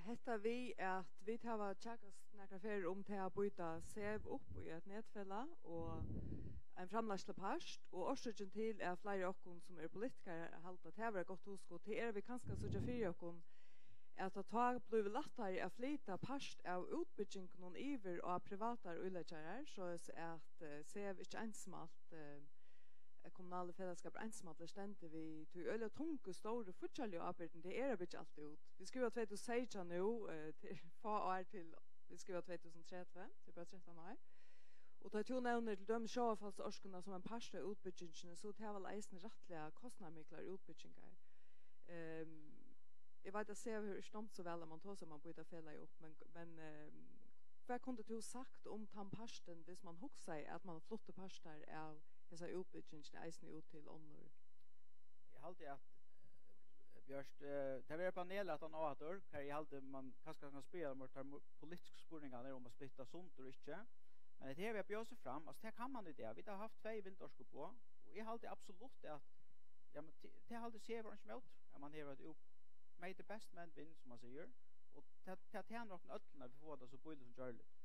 hetta við, at vit hava kjakast nakrar ferðir um tað at býta SEV upp í eitt netfelag og ein framleiðslupart, og orsøkin til, at fleiri av okkum, sum eru politikarar, halda, at tað var eitt gott hugskot, tað er, at vit kanska síggja fyri okkum, at tá blívur lættari at flyta part av útbyggingunum yvir á privatar íleggjarar, soleiðis at, eh, SEV ikki einsamalt, eh, at kommunali felagsskapur einsamallir stendur við tí øgiliga tungu, stóru, fíggjarligu ábyrgdini, tað er at byggja alt út. Vit skriva tvey túsund og seytjan nú, eh, tað er fá ár til, vit skriva tvey túsund og tretivu, tað er bara trettan ár. Og tá tú nevnir til dømis sjóvarfallsorkuna sum ein part av útbyggingini, so er tað væl eisini rættiliga kostnaðarmiklar útbyggingar. Ehm, eg veit, at SEV hevur ikki dámt so væl, at mann tosar um at býta felagið upp, men, men, ehm, hvat kundi tú sagt um tann partin, viss mann hugsaði, at mann flutti partar av hesa útbyggingini eisini út til onnur? Eg haldi, at, eh, Bjørt, eh, tað verður panel aftan á aftur, har eg haldi, mann kanska kann spyrja um teir mo-, politisku spurningarnar um at splitta sundur og ikki. Men hetta her við at bjóða seg fram, altso, tað kann mann í dag. Vit hava havt tvey vindorkuboð, og eg haldi absolutt, at, ja, men te-, tað haldi eg SEV einki ímóti, at mann hevur eitt út-, made the best man win, sum mann sigur, og tað, tað tenar okkum øllum, at vit fáa tað so bíligt sum gjørligt.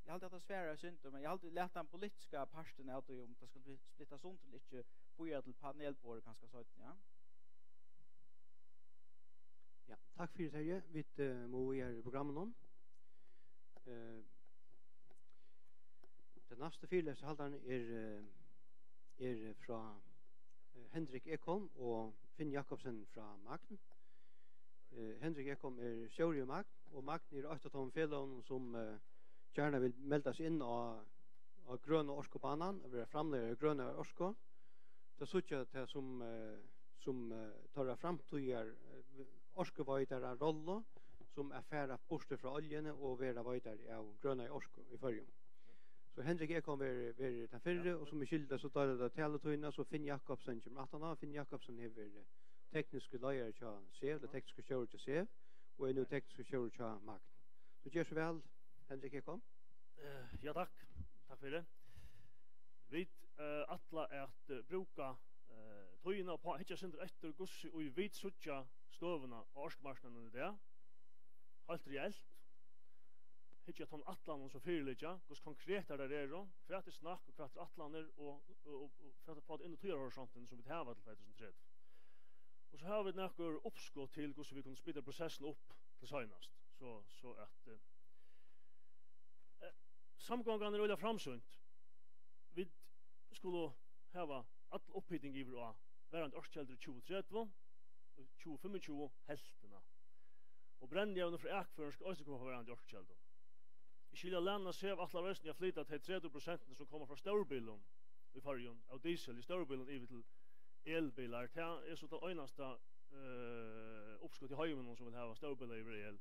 Eg haldi, at tað svarar eitt sindur, men eg haldi, lat tann politiska partin av tí, um tað skal bli splittað sundur ella ikki, bíða til panelborðið kanska seinni, ja. Ja, takk fyri, Terji. Vit, eh, mugu víðari í programminum. Eh, tann næsti fyrilesarhaldarin er, eh, er frá, eh, Hendrik Ekholm og Finn Jakobsen frá Magn. Eh, Hendrik Ekholm er stjóri í Magn, og Magn er eitt av teimum feløgunum, sum, eh, gjarna vil melda seg inn á, á grøna orkubanan, at vera framleiðari av grønari orku. Tey síggja tað sum, eh, sum, eh, teirra framtíðar, eh, orkuveitara rollu, sum at fara burtur frá oljuni og vera veitari av grønari orku í Føroyum. So Hendrik Ekholm verður, verður tann fyrri, og sum eg skilji tað, so deila tey talutíðina, so Finn Jakobsen kemur aftaná. Finn Jakobsen hevur verið tekniskur leiðari hjá SEV, ella tekniskur stjóri hjá SEV, og er nú tekniskur stjóri hjá Magn. So ger so væl, Hendrik Ekholm. Eh, ja, takk. Takk fyri. Vit, eh, ætla at, eh, brúka, eh, tíðina upp á at hyggja eitt sindur eftir, hvussu ið vit síggja støðuna á orkumarknaðinum í dag, heilt reelt. Hyggja at teimum ætlanum, sum fyriliggur, hvussu konkretar tær eru, hvat er snakk og hvat er ætlanir, og, og, og, og fyri at fáa tað inn í tíðarhorisontin, sum vit hava til tvey túsund og tretivu. Og so hava vit nøkur uppskot til, hvussu vit kunnu spýta prosessina upp til seinast. So, so at, eh, eh, samgongan er øgiliga framsýnt. Vit skulu hava alla upphiting yvir á verandi orkukeldur í tjúgu tretivu, og tjúgu fimmogtjúgu helvtina. Og brennievni frá akførum skal eisini koma frá verandi orkukeldum. Eg skilji, at Lana SEV ætlar eisini at flyta tey tretivu prosentini, sum koma frá stórbilum í Føroyum, av diesel í stórbilum yvir til elbilar. Tað er so tað einasta, eh, uppskot í heiminum, sum vil hava stórbilar yvir í el.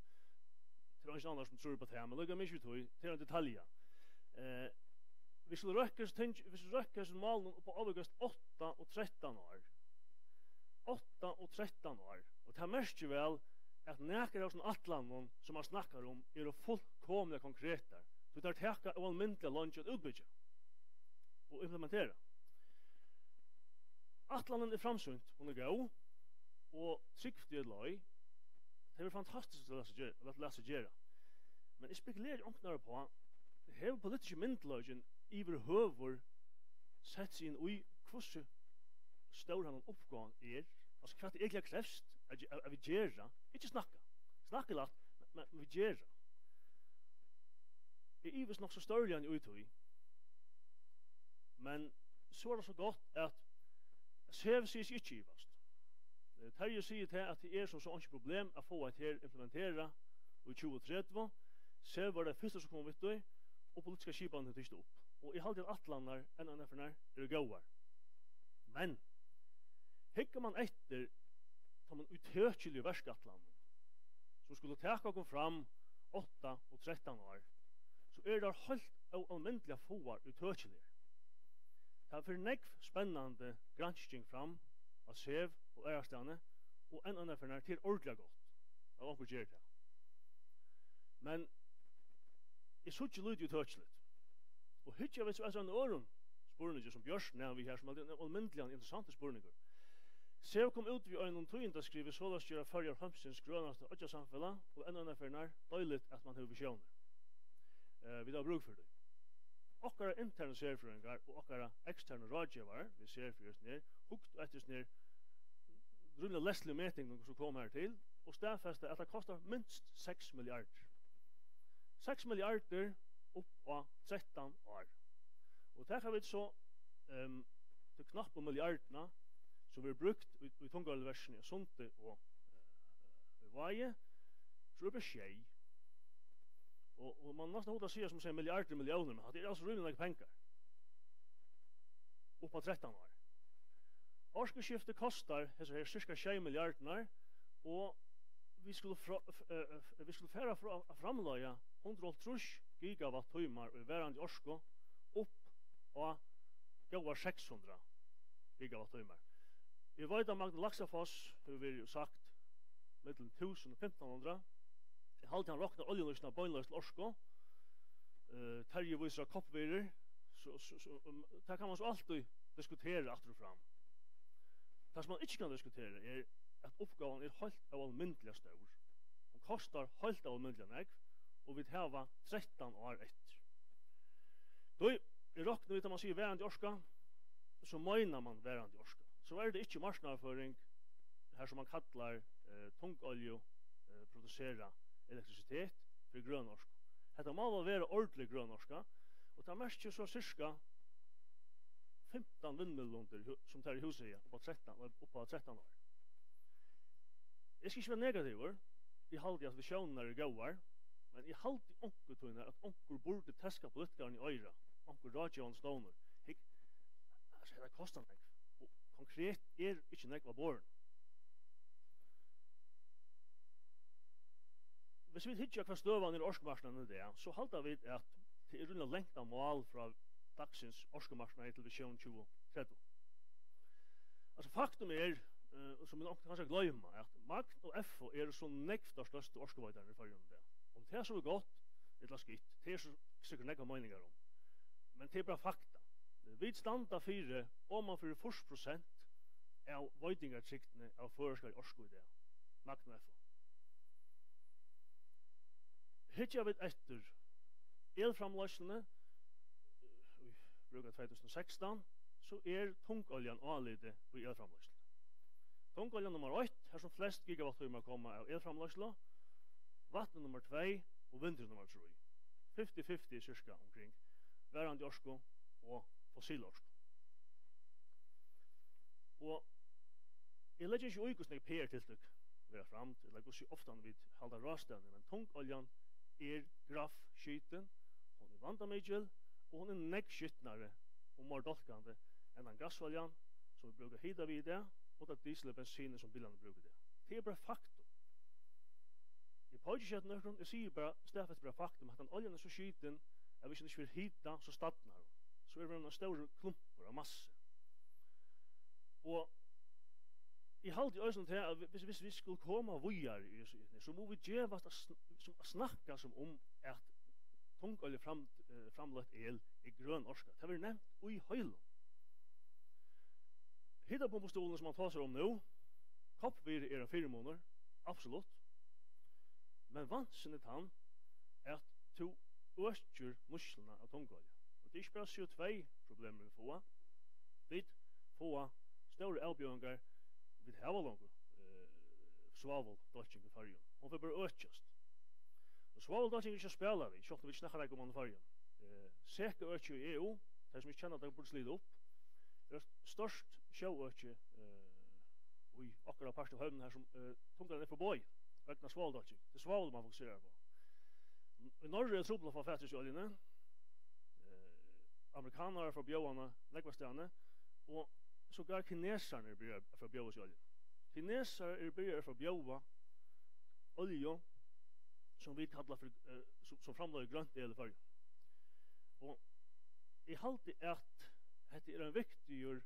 Tað er eingin annar, sum trýr upp á tað, men líka mikið við tí, tað er ein detalja. Eh, Vit skulu røkka hesum ting, vit skulu røkka hesum málunum upp á ávíkast átta og trettan ár. Átta og trettan ár. Og tað merkir væl, at nakrar av hesum ætlanunum, sum hann snakkar um, eru fullkomiliga konkretar. Tí tær taka óalmindiliga leingi at útbyggja og implementera. Ætlanin er framsýnt, hon er góð, og trúgv tí ella ei, tað er fantastiskt at lata seg gera, at lata seg gera. Men eg spekuleri onkuntíð uppá, hevur politiski myndugleikin yvirhøvur sett seg inn í, hvussu stór handan uppgávan er? Altso, hvat tað egentliga krevst at, at, at vit gera? Ikki snakka. Snakka er lætt, men, men vit gera. Eg ivist nokk so stórliga í tí. Men so er tað so gott, at SEV sigur seg ikki ivast. Eh, Terji sigur tað, at tað er sum so einki problem at fáa hetta her implementerað í tjúgu tretivu. SEV var tað fyrsta, sum kom við tí, og politiska skipanin hevur tikið upp. Og eg haldi, at ætlanirnar, N N F-irnar, eru góðar. Men hyggur mann eftir teimum ítøkiligu verkætlanunum, sum skulu taka okkum fram átta og trettan ár, so eru tær heilt óalmindiliga fáar ítøkiligar. Tað fer nógv spennandi gransking fram á SEV og aðrastaðni, og N N F-irnar, tað er ordiliga gott, at onkur ger tað. Men eg síggi lítið ítøkiligt. Og hyggja vit so eftir einum øðrum spurningi, sum Bjørt nevnir her, sum er ein almindiliga interessantur spurningur. SEV kom út við einum tíðindaskrivi, soleiðis gera Føroyar heimsins grønasta oyggjasamfelag, og N N F-irnar, deiligt, at mann hevur visjónir. Eh, vit hava brúk fyri tí. Okkara internu serfrøðingar og okkara eksternu ráðgevarar, vit SEV fyri hesum her, hugdu eftir hesum her rímiliga leysligu metingum, sum kom her til, og staðfesta, at tað kostar minst seks milliardir. Seks milliardir upp á trettan ár. Og taka vit so, ehm, tey knappu milliardina, sum verður brúkt í, í tunguoljuveskjuni í Sundi og, eh, í Vági, so er bara sjey. Og, og man næstan hugna at siga, sum siga, milliardir, milliónir, men hatta er altso rímiliga nógvir pengar. Upp á trettan ár. Orkuskiftið kostar hesar her sirka sjey milliardirnar, og vit skulu frá, f-, eh, f-, vit skulu fara frá at framleiða hundrað og hálvtrýss gigawatt-tímar í varandi orku upp á góðar seks hundrað gigawatt-tímar. Eg veit, at Magnus Laxafoss hevur verið og sagt millum túsund og fimtan hundrað. Eg haldi, hann roknar oljunýtsluna beinleiðis til orku. Eh, Terji vísir á koppvirðir, so, so, so, um, tað kann man so altíð diskutera aftur og fram. Tað, sum man ikki kann diskutera, er, at uppgávan er heilt óalmindiliga stór. Hon kostar heilt óalmindiliga nógv, og vit hava trettan ár eftir. Tí eg rokni við, tá man sigur varandi orka, so meinar man varandi orka. So er tað ikki marknaðarføring, har sum man kallar, eh, tungolju, eh, produsera elektrisitet fyri grøna orku. Hetta má væl vera ordilig grøn orka, og tað merkir so sirka fimtan vindmyllulundir, hu-, sum tær í hús eiga, upp á trettan, upp á trettan ár. Eg skal ikki vera negativur. Eg haldi, at visjónirnar eru góðar, men eg haldi onkuntíðnar, at onkur burdi teskað politikararnar í oyra, onkur ráðgevandi stovnur. Hygg, altso, hetta kostar nógv, og konkret er ikki nógv á borðinum. Hvis vit hyggja, hvat støðan er á orkumarknaðinum í dag, so halda vit, at tað er rímiliga langt á mál frá dagsins orkumarknaði til visjón tjúgu tretivu. Altso, faktum er, eh, sum vit onkuntíð kanska gloyma, at Magn og Esso eru so nógv teir størstu orkuveitararnir í Føroyum í dag. Um tað so er gott ella skitt, tað er so sikkurt nógvar meiningar um. Men tað er bara fakta. Vit standa fyri oman fyri fýrs prosent av veitingartrygdini av føroyskari orku í dag. Magn og Esso. Hyggja vit eftir elframleiðsluni, eh, í brúk av tvey túsund og sekstan, so er tungoljan álitið í elframleiðsluni. Tungolja nummar eitt, har sum flest gigawatt-tímar koma av elframleiðslu, vatn er nummar tvey og vindur er nummar trý. Fifty fifty sirka umkring, varandi orku og fossil orku. Og eg leggi ikki í, hvussu nógv P R-tiltøk verða framd, ella hvussu ofta vit halda ráðstevnur, men tungoljan er graff skitin, hon er vandamikil, og hon er nógv skitnari og meir dálkandi enn tann gassoljan, sum vit brúka hita við í dag, og tað diesel og bensinið, sum bilarnir brúka í dag. Tað er bara faktum. Eg peiki ikki eftir nøkrum, eg sigi bara, staðfesti bara faktum, at tann oljan er so skitin, at viss hon ikki fær hita, so stadnar hon. So er ein stórur klumpur av massu. Og eg haldi eisini til, at hvis, hvis vit skulu koma víðari í hesi, so mugu vit gevast at sn-, sum, at snakka sum um, at tungolju fram-, eh, framleitt el er grøn orka. Tað verður nevnt í heilum. Hitapumpustuðulin, sum man tosar um nú, koppvirði er ein fyrimunur, absolutt. Men vansin er tann, at tú økir nýtsluna av tungolju. Og tað er ikki bara C O tvey problemið vit fáa. Vit fáa stórar avbjóðingar. Vit hava longu, eh, svavuldálking í Føroyum. Hon fer bara at økjast. Og svavuldálking er ikki at spæla við, sjálvt um vit ikki snakka nógv um hana í Føroyum. Eh, sekaøkið í E U, tey sum ikki kenna tað, burdi slitið upp, er eitt stórt sjóøki, eh, í okkara parti av heiminum her, sum, eh, tungan er forboðin vegna svavuldálking. Tað er svavul, man fokuserar á. Í Noregi er trupult at fáa fatur í oljuni. Eh, amerikanarar forbiðja hana nógvastaðni, og sogar kinesarar eru byrjaðir at forbiðja seg olju. Kinesarar eru byrjaðir at forbiðja olju, sum vit kalla fyri, eh, sum, sum framleiðir grønt el í Føroyum. Og eg haldi, at hetta er ein viktigur,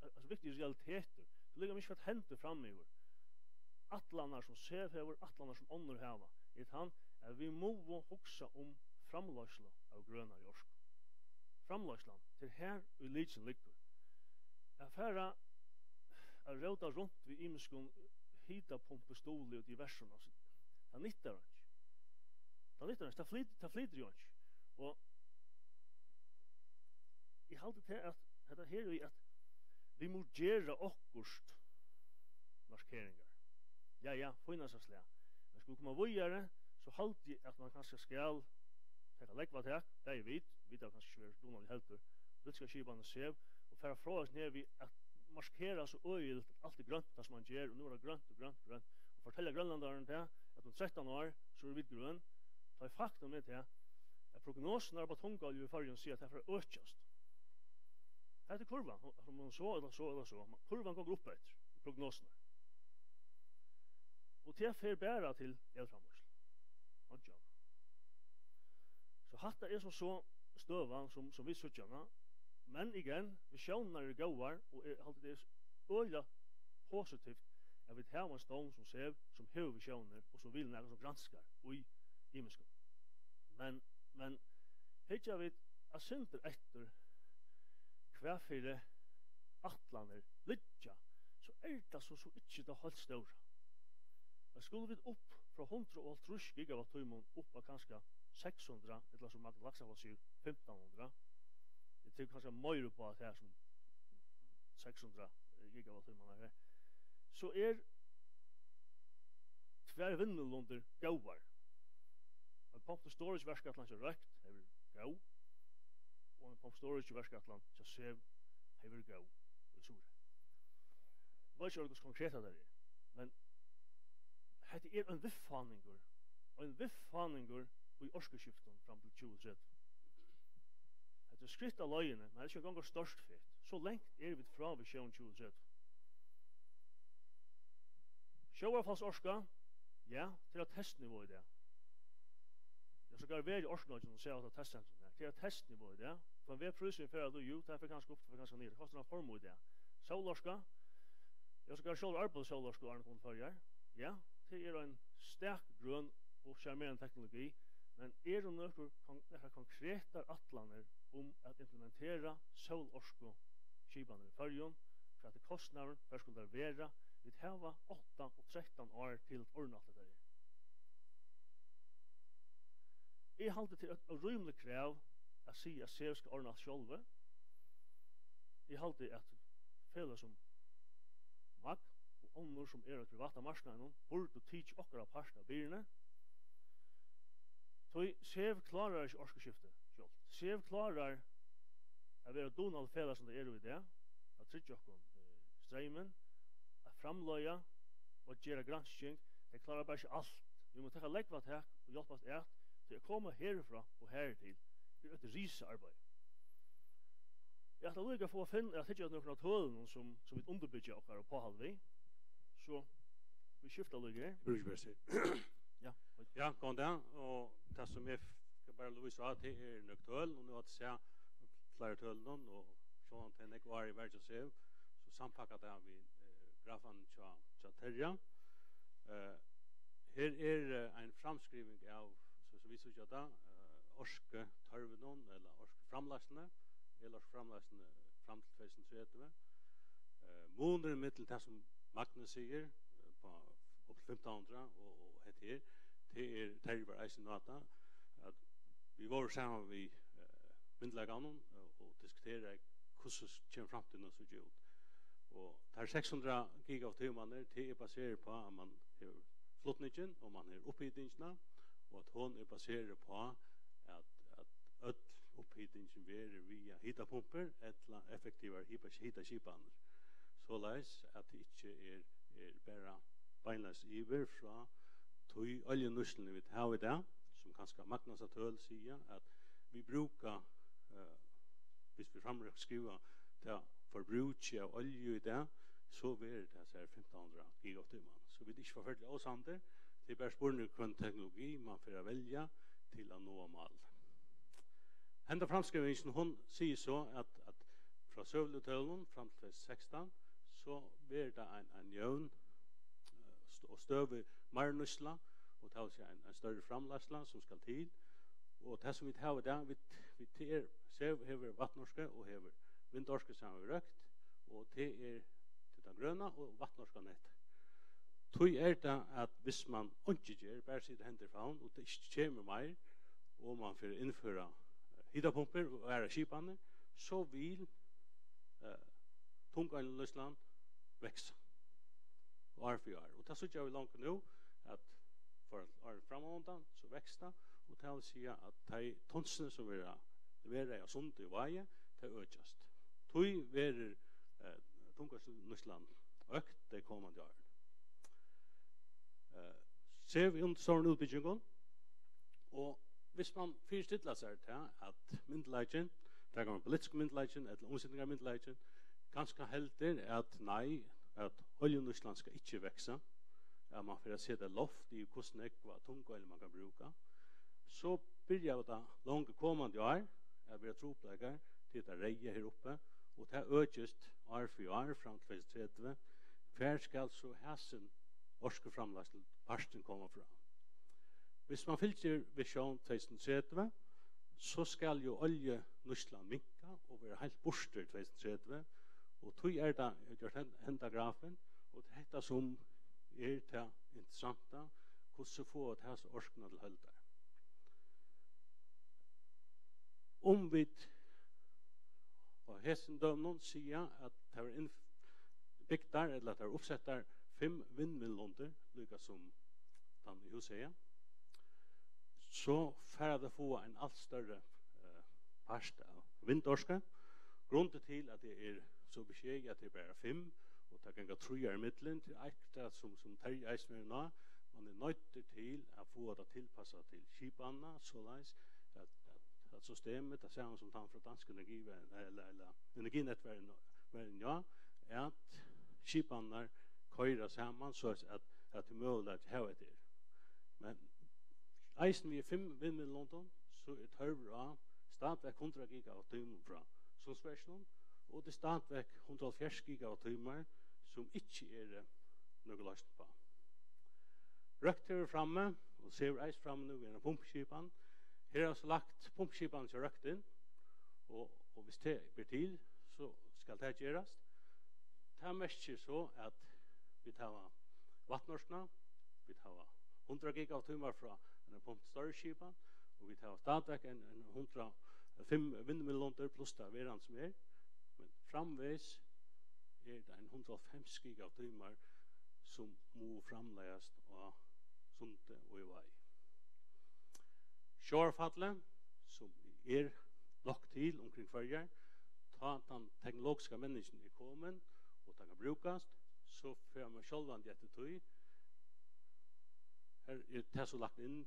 altso, viktigur realitetur. Tað liggur ikki, hvat hendir framyvir. Ætlanar, sum SEV hevur, ætlanar, sum onnur hava, er tann, at vit mugu hugsa um framleiðslu av grønari orku. Framleiðslan, tað er har, ið lykilin liggur. At fara at róta runt við ymiskum hitapumpustuðli úti í verðini, altso, tað nyttar einki. Tað nyttar einki, tað flyt-, tað flytur jú einki. Og eg haldi til, at hetta her við, at vit mugu gera okkurt, markeringar. Ja, ja, fínasta slag. Men skulu vit koma víðari, so haldi eg, at man kanska skal taka lógvatak, tað eru vit, vit hava kanska ikki verið so dugnalig heldur, politiska skipanin SEV, og fara frá hesum her við at markera so øgiligt, at alt er grønt, tað sum man ger, og nú er tað grønt og grønt og grønt, og fortelja grønlendarum tað, at um trettan ár, so eru vit grøn. Tá ið faktum er tað, at prognosurnar á tungolju í Føroyum siga, at tað fer at økjast. Hetta er kurvan, hon, hon er so ella so ella so. Kurvan gongur upp eftir í prognosunum. Og tað fer bara til elframleiðslu. Einki annað. So hatta er sum so støðan, sum, sum vit síggja hana. Men again, visiónirnar eru góðar, og eg haldi, tað er øgiliga positivt, at vit hava ein stovn sum SEV, sum hevur visiónir, og sum vil nakað, sum granskar í ymiskum. Men, men hyggja vit eitt sindur eftir, hvat fyri ætlanir liggja, so er tað so, so ikki tað heilt stóra. Men skulu vit upp frá hundrað og hálvtrýss gigawatt-tímum upp á kanska seks hundrað, ella sum Magni Laxafoss sigur, fimtan hundrað, eg trúgvi kanska meira upp á tað sum seks hundrað gigawatt-tímarnar her, so er tvær vindmyllulundir góðar. Ein pumped storage verkætlan hjá Røkt hevur verið góð, og ein pumped storage verkætlan hjá SEV hevur verið góð í Suðuroy. Eg veit ikki, hvussu konkret tað er, men hetta er ein viðfáningur, ein viðfáningur í orkuskiftum fram til tjúgu tretivu. Hetta er skritt á leiðini, men hetta er ikki eingong eitt stórt fet. So langt eru vit frá visjón tjúgu tretivu. Sjóvarfallsorka, ja, tað er á testnivo í dag. Eg skal vera í Orknoyggjum og sjá, at testsentrið er. Tað er á testnivo í dag. Hvønn veg prísurin fer at, jú, tað fer kanska upp, tað fer kanska niður. Tað kostar eina formue í dag. Sólorka, eg skal sjálvur arbeiða við sólorku, áðrenn eg kom til Føroyar. Ja, tað er ein stak grøn og sjarmerandi teknologi, men eru nøkur kon-, nakrar konkretar ætlanir um at implementera sólorkuskipanir í Føroyum? Hvat er kostnaðurin? Hvar skulu tær vera? Vit hava átta og trettan ár til at ordna alt hetta her. Eg haldi, tað er eitt órímiligt krav at siga, at SEV skal ordna alt sjálvi. Eg haldi, at feløg sum Magn og onnur, sum eru á privata marknaðinum, burdu tikið okkara part av byrðuni. Tí SEV klárar ikki orkuskifti sjálvt. SEV klárar at vera dugnaligt felag, sum tey eru í dag, at tryggja okkum, eh, streymin, at framleiða og at gera gransking. Tey klára bara ikki alt. Vit mugu taka lógvatak og hjálpast at, tí at koma herfrá og hartil er eitt risaarbeiði. Eg ætli líka at fáa Finn at hyggja at nøkrum av tølunum, sum, sum vit undirbyggja okkara uppihald við. So, vit skifta líka her. Brúkibestir. Ja. Ja, góðan dag. Og tað, sum eg f-, skal bara lýsa á, tað er nøkur tøl, og nú at sjá, fleiri tølunum, og sjálvandi tey nógv ár eg var hjá SEV, so sampakka tað við, eh, grafanum hjá, hjá Terja. Eh, her er, eh, ein framskriving av, so sum vit síggja tað, eh, orkutørvinum, ella orkuframleiðsluni, elorkuframleiðsluni fram til tvey túsund og tretivu. Eh, munurin millum tað sum Magnus sigur, eh, upp á, upp til fimtan hundrað og, og hetta her, tað er, Terji var eisini inn á tað, at vit vóru saman við, eh, myndugleikanum og, og diskuteraðu, hvussu kemur framtíðin at síggja út. Og teir seks hundrað gigawatt-tímarnir, tað er baserað á, at mann hevur flutningin, og mann hevur upphitingina, og at hon er baserað á, at, at øll upphitingin verður via hitapumpur ella effektivar hipa-, hitaskipanir. Soleiðis at tað ikki er, er bara beinleiðis yvir frá tí oljunýtsluni vit hava í dag, sum kanska Magnus' tøl siga, at vit brúka, eh, viss vit framrøkt skriva tað forbrúkið av olju í dag, so verður tað sær fimtan hundrað gigawatt-tímar. So vit eru ikki forferdiliga ósamdir, tað er bara spurningur, hvønn teknologi mann fer at velja til at náa mál. Henda framskrivingin, hon sigur so, at, at frá søguligu tølunum fram til tvey túsund og sekstan, so verður tað ein, ein jøvn, eh, st-, og støðug meirnýtsla, og tað vil siga ein, ein størri framleiðsla, sum skal til. Og tað, sum vit hava í dag, vit, vit, tað er, SEV hevur vatnorku og hevur vindorku saman við røkt, og tað er, tað er tað grøna og vatnorkan hetta. Tí er tað, at viss mann einki ger, bara situr hendur í favn, og tað ikki kemur meir, og mann fer at innføra, eh, hitapumpur og aðrar skipanir, so vil, eh, tungoljunýtslan vaksa ár fyri ár. Og tað síggja vit longu nú, at for ár frammanundan, so veksur tað, og tað vil siga, at tey tonsini, sum verða, verða á Sundi og Vági, tey økjast. Tí verður, eh, tungoljunýtslan økt tey komandi árini. Eh, SEV í undir stórum útbyggingum, og viss mann fyristillar sær tað, at myndugleikin, tað kann vera politiskur myndugleikin ella umsetingarmyndugleikin, kanska heldur, at nei, at oljunýtslan skal ikki vaksa, at mann fer at seta loft í, hvussu nógva tungolju mann kann brúka, so byrja tað longu komandi ár at vera trupulleikar til tað reyða her uppi, og tað økist ár fyri ár fram til tvey túsund og tretivu. Hvar skal so hasin orkuframleiðsluparturin koma frá? Viss mann fylgir Vision tvey túsund og tretivu, so skal jo oljunýtslan minka og vera heilt burtur í tvey túsund og tretivu, og tí er tað, eg havi gjørt hen-, henda grafin, og tað er hetta, sum er tað interessanta, hvussu fáa vit hasa orkuna til høldar? Um vit á hesum dømunum siga, at tað verða innf-, bygdar, ella at tað verða uppsettar fimm vindmyllulundir, líka sum tann í Húsahaga, so fara tey at fáa ein alt størri, eh, part av vindorku. Grundin til, at tað er so beskedið, at tað er bara fimm, og tað ganga tríar ímillum, til eitt, tað sum, sum Terji eisini er inn á, mann er noyddur til at fáa tað tilpassað til skipanina, soleiðis at, at, at systemið, tað sama sum tann frá danska energiver-, ella, ella energinetverinum, verðin, ja, at skipanirnar koyra saman, soleiðis at, at tað er møguligt at hava hetta her. Men eisini við fimm vindmyllulundum, so er tørvur á stadigvæk hundrað gigawatt-tímum frá Sundsverkinum, og tað er stadigvæk hundrað og hálvfjerðs gigawatt-tímar, sum ikki eru nøkur loysn uppá. Røkt hevur verið frammi, og SEV er eisini frammi nú við eina pumpuskipan. Her er so lagt pumpuskipan hjá Røkt inn, og, og viss tað ber til, so skal tað gerast. Tað merkir so, at vit hava vatnorkuna, vit hava hundrað gigawatt-tímar frá eini pump størri skipan, og vit hava stadigvæk ein, ein hundrað og fimm vindmyllulundir pluss tað verandi sum er, men framvegis er tað ein hundrað og hálvfems gigawatt-tímar, sum mugu framleiðast á Sundi og í Vági. Sjóvarfallið, sum er nokk til umkring Føroyar, tá tann teknologiska menningin er komin, og tað kann brúkast, so fer mann sjálvandi eftir tí. Her er tað so lagt inn,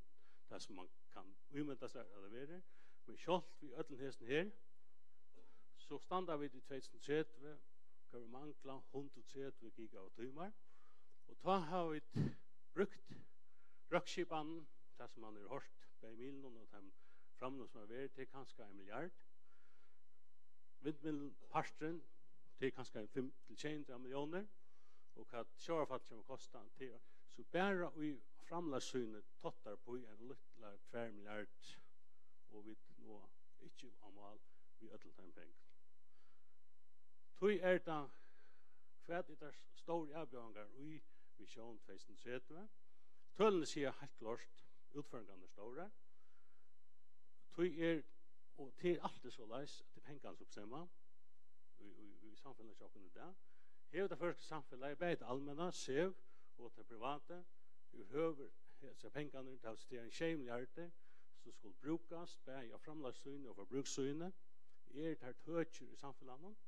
tað sum mann kann ímynda sær, at tað verður. Men sjálvt við øllum hesum her, so standa vit í tvey túsund og tretivu, hvar vit mangla hundrað og tretivu gigawatt-tímar. Og tá hava vit brúkt røkskipanin, tað sum mann hevur hoyrt, bæði í miðlunum og teimum framløgum sum hava verið, til kanska ein milliard. Vindmylluparturin, tað er kanska fimm til sjey hundrað milliónir, og hvat sjóvarfall kemur at kosta, tað er, so bara í framleiðsluni tottar upp í ein lítlar tvær milliardir, og vit náa ikki á mál við øllum teimum pengum. Tí er tað, hvat er tað stóru avbjóðingar í Vision tvey túsund og tretivu? Tølini siga heilt klárt, útfordringarnar eru stórar. Tí er, og tað er altíð soleiðis, at tað er pengarnir sum bestemma í, í, í samfelagnum hjá okkum í dag. Hevur tað føroyska samfelagið, bæði tað almenna, SEV, og tað privata, yvirhøvur hesar pengarnar, tað er ein sjey milliardir, sum skulu brúkast, bæði á framleiðslusíðuni og forbrúkssíðuni, eru tað tøkir í samfelagnum,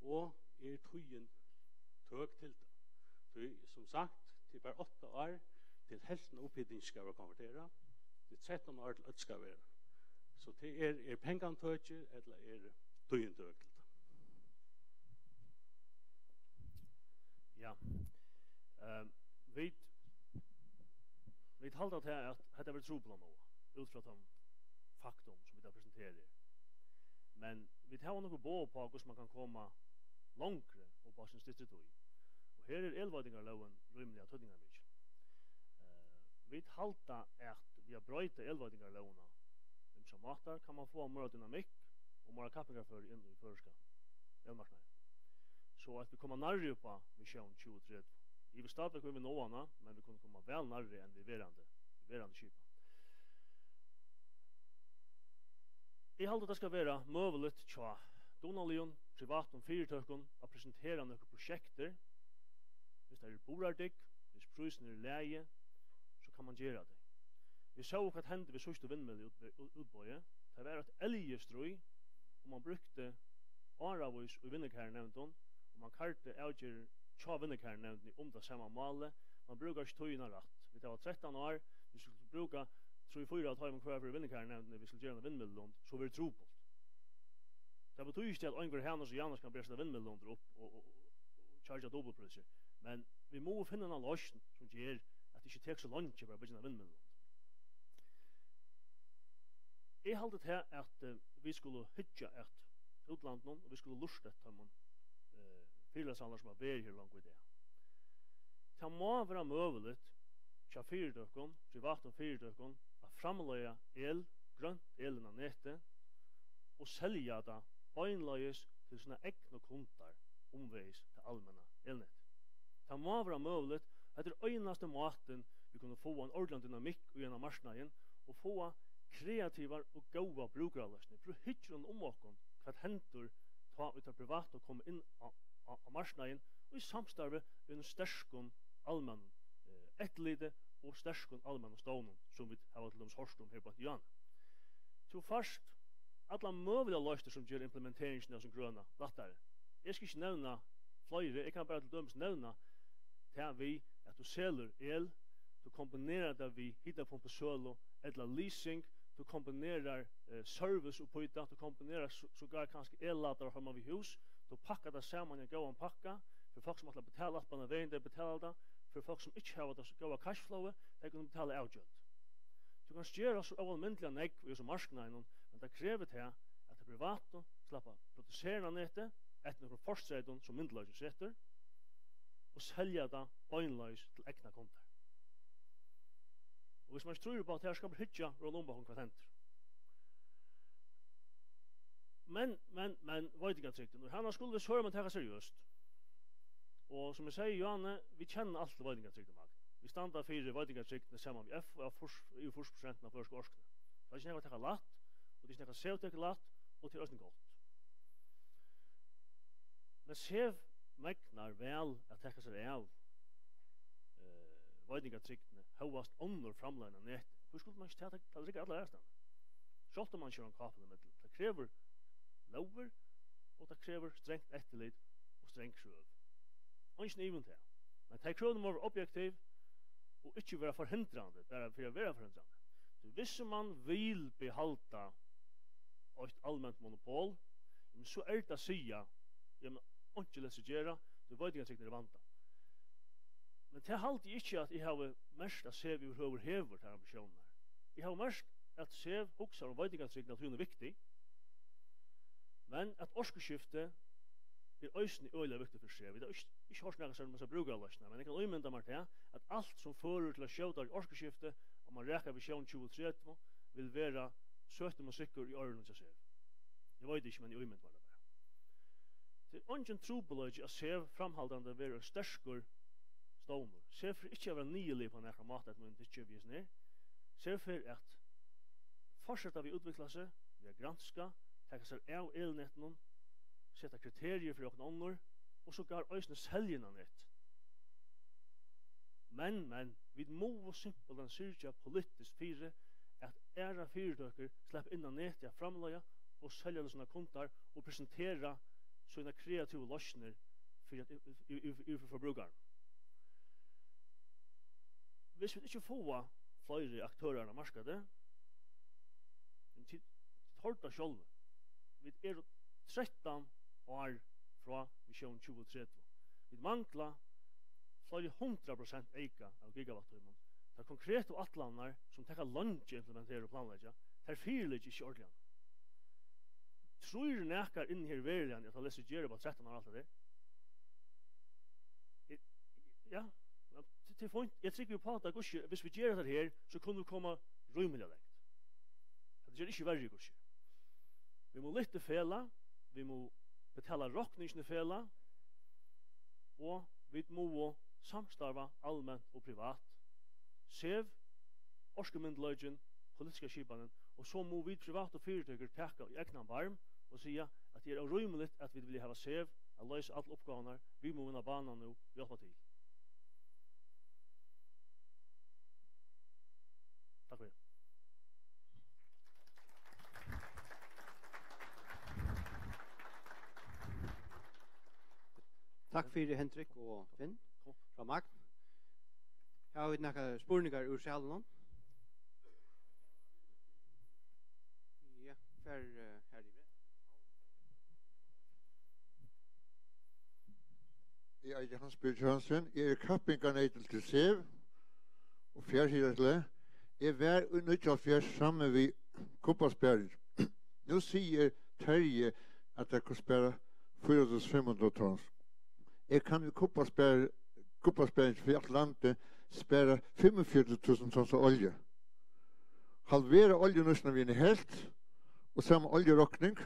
og er tíðin tøk til tað? Tí, sum sagt, tað er bara átta ár til helvtin av upphitingini skal vera konverterað, tað er trettan ár til øll skal vera. So tað er, er pengarnir tøkir, ella er tíðin tøk til tað? Ja. Ehm, vit, vit halda til, at hetta verður trupult at náa, út frá teimum faktum, sum vit hava presentert her. Men vit hava nøkur boð uppá, hvussu man kann koma longri og uppá sín styttri tíð. Og her er elveitingarlógin rímiliga týdningarmikil. Eh, vit halda, at við at broyta elveitingarlógina á ymsar mátar, kann man fáa meira dynamikk og meira kappingarføri inn í føroyska elmarknaðin. So at vit koma nærri uppá Vision tjúgu tretivu. Eg vil stadigvæk, um vit náa hana, men vit kunnu koma væl nærri enn við verandi, verandi skipan. Eg haldi, tað skal vera møguligt hjá dugnaligum privatum fyritøkum at presentera nøkur prosjektir. Viss tað eru burðardygg, viss prísin er í lagi, so kann man gera tey. Vit sóu, hvat hendi við síðstu vindmylluútboði. Tað var eitt eljustríð, og man brúkti áravís í vinnukarnevndum, og man kardi avgerðir hjá vinnukarnevndini um tað sama málið. Man brúkar ikki tíðina rætt. Vit hava trettan ár, vit skuldu brúka trý, fýra av teimum hvørja ferð í vinnukarnevndini, vit skuldu gera eina vindmyllulund, so verður trupult. Tað betýðir ikki, at Ingvar Hanus og Janus kann bera sínar vindmyllulundir upp og, og, og, og chargja dupultprísir. Men vit mugu finna eina loysn, sum ger, at tað ikki tekur so leingi bara at byggja eina vindmyllulund. Eg haldi tað, at, eh, vit skulu hyggja at útlandinum, og vit skulu lurta eftir teimum, eh, fyrilestrarunum, sum hava verið her longu í dag. Tað má vera møguligt hjá fyritøkum, privatum fyritøkum, at framleiða el, grønt el inn á netið, og selja tað beinleiðis til sínar egnu kundar umvegis tað almenna elnetið. Tað má vera møguligt. Hetta er einasti mátin, vit kunnu fáa ein ordiligan dynamikk í ein marknað og fáa kreativar og góðar brúkaraloysnir. Prøv at hyggja um okkum, hvat hendir, tá ið tað privata kemur inn á, á, á marknaðin, og í samstarvi við einum sterkum almennum, eh, eftirliti og sterkum almennum stovnum, sum vit hava til dømis hoyrt um her beint í áðni. Tú fært allar møguligar loysnir, sum ger implementeringina av sum grøna lættari. Eg skal ikki nevna fleiri, eg kann bara til dømis nevna tað við, at tú selur el, tú kombinerar tað við hitapumpusølu ella leasing, tú kombinerar, eh, service upp í tað, tú kombinerar so-, sogar kanska elladara framman við hús, tú pakkar tað saman í ein góðan pakka, fyri fólk sum ætla at betala alt beinanvegin, tey betala tað, fyri fólk sum ikki hava tað so góða cashflowið, tey kunnu betala avgjøld. Tú kanst gera so óalmindiliga nógv í hesum marknaðinum, men tað krevur tað, at tey privatu sleppa at produsera inn á netið, eftir nøkrum fortreytum, sum myndugleikin setur, og selja tað beinleiðis til egnar kundar. Og viss mann ikki trýr upp á tað her, skal mann hyggja rundan um okkum, hvat hendir. Men, men, men, veitingatrygdin, og hana skulu vit sørma taka seriøst. Og sum eg sigi, Johanne, vit kenna alt til veitingatrygdina, Magni. Vit standa fyri veitingatrygdini saman við F O, av fýrs, yvir fýrs prosent av føroysku orkuni. Tað er ikki nakað at taka lætt, og tað er ikki nakað, SEV tekur lætt, og tað er eisini gott. Men SEV megnar væl at taka sær av, eh, veitingatrygdini, hóast onnur framleiðandi á neti. Hví skuldi mann ikki taka tað, tað riggar allar aðrastaðni? Sjálvt um mann ikki hevur ein kápil ímillum. Tað krevur lógir, og tað krevur strangt eftirlit og strang krøv. Eingin ivi um tað. Men tey krøvini mugu vera objektiv og ikki vera forhindrandi, bara fyri at vera forhindrandi. Tí viss mann vil behalda eitt alment monopol, men so er tað at siga, jamen, einki lýsir gera, tí veitingatrygdin er í vanda. Men tað haldi eg ikki, at eg havi merkt, at SEV yvirhøvur hevur tær ambitiónirnar. Eg havi merkt, at SEV hugsar um veitingatrygdina, tí hon er viktig. Men at orkuskifti er eisini øgiliga viktigt fyri seg. Vit hava ikki, ikki hoyrt nakað, sum man skal brúka loysnina, men eg kann ímynda mær tað, at alt sum førir til at skjóta orkuskifti, og man rakar við Sjón tjúgu tretivu, vil vera søtur musikkur í oyrunum hjá SEV. Eg veit ikki, men eg ímyndi mær tað bara. Tað er eingin trupulleiki, at SEV framhaldandi verður ein sterkur stovnur. SEV fer ikki at vera niðurlipið á nakran máta, eftir mínum tykki, við hesum her. SEV fer at fortseta við at útvikla seg, við at granska, taka sær av elnettinum, seta kriteriir fyri okkum onnur, og so gær eisini selja inn á net. Men, men, vit mugu simpelthen syrgja politiskt fyri, at aðrar fyritøkur sleppa inn á netið at framleiða og selja til sínar kundar og presentera sínar kreativu loysnir fyri at, yvir, yvir, yvir fyri forbrúkaran. Viss vit ikki fáa fleiri aktørar á marknaði, men tit, tit hoyrdu tað sjálvi, vit eru trettan ár frá Visjón tjúgu tretivu. Vit mangla fleiri hundrað prosent eyka av gigawatttímum. Tær konkretu ætlanirnar, sum taka leingi at implementera og planleggja, tær fyriliggur ikki ordiliga. Trýr nakar inn her veruliga, at hann lesur gera upp á trettan ár alt tað der? Eg, ja, ja, tað, tað er fínt. Eg trúgvi upp á tað, hvussu, viss vit gera tað her, so kunnu vit koma rímiliga langt. Tað ger ikki verri, hvussu. Vit mugu lyfta í felag, vit mugu betala rokningina í felag, og vit mugu samstarva alment og privat. SEV, orkumyndugleikin, politiska skipanin, og so mugu vit privatu fyritøkur taka í egnan barm og siga, at tað er órímiligt, at vit vilja hava SEV at loysa allar uppgávurnar, vit mugu vinna banan nú, hjálpa til. Takk fyri. Takk fyri, Hendrik og Finn frá Magn. Hava vit nakrar spurningar úr salinum? Ja, far, eh, her yvir. Eg eigi Hans Peter Hansen. Eg eri kappingarneytil til SEV og fjarhitandi. Eg var í níggjuoghálvfjerðs saman við Kubbasparing. Nú sigur Terji, at tað kann spara fýra túsund fimm hundrað tons. Eg kann við Kubbaspar-, Kubbasparing fyri alt landið spara fimmogfjøruti túsund tons av olju. Halvera oljunýtsluna við eini helvt, og sama oljurokning,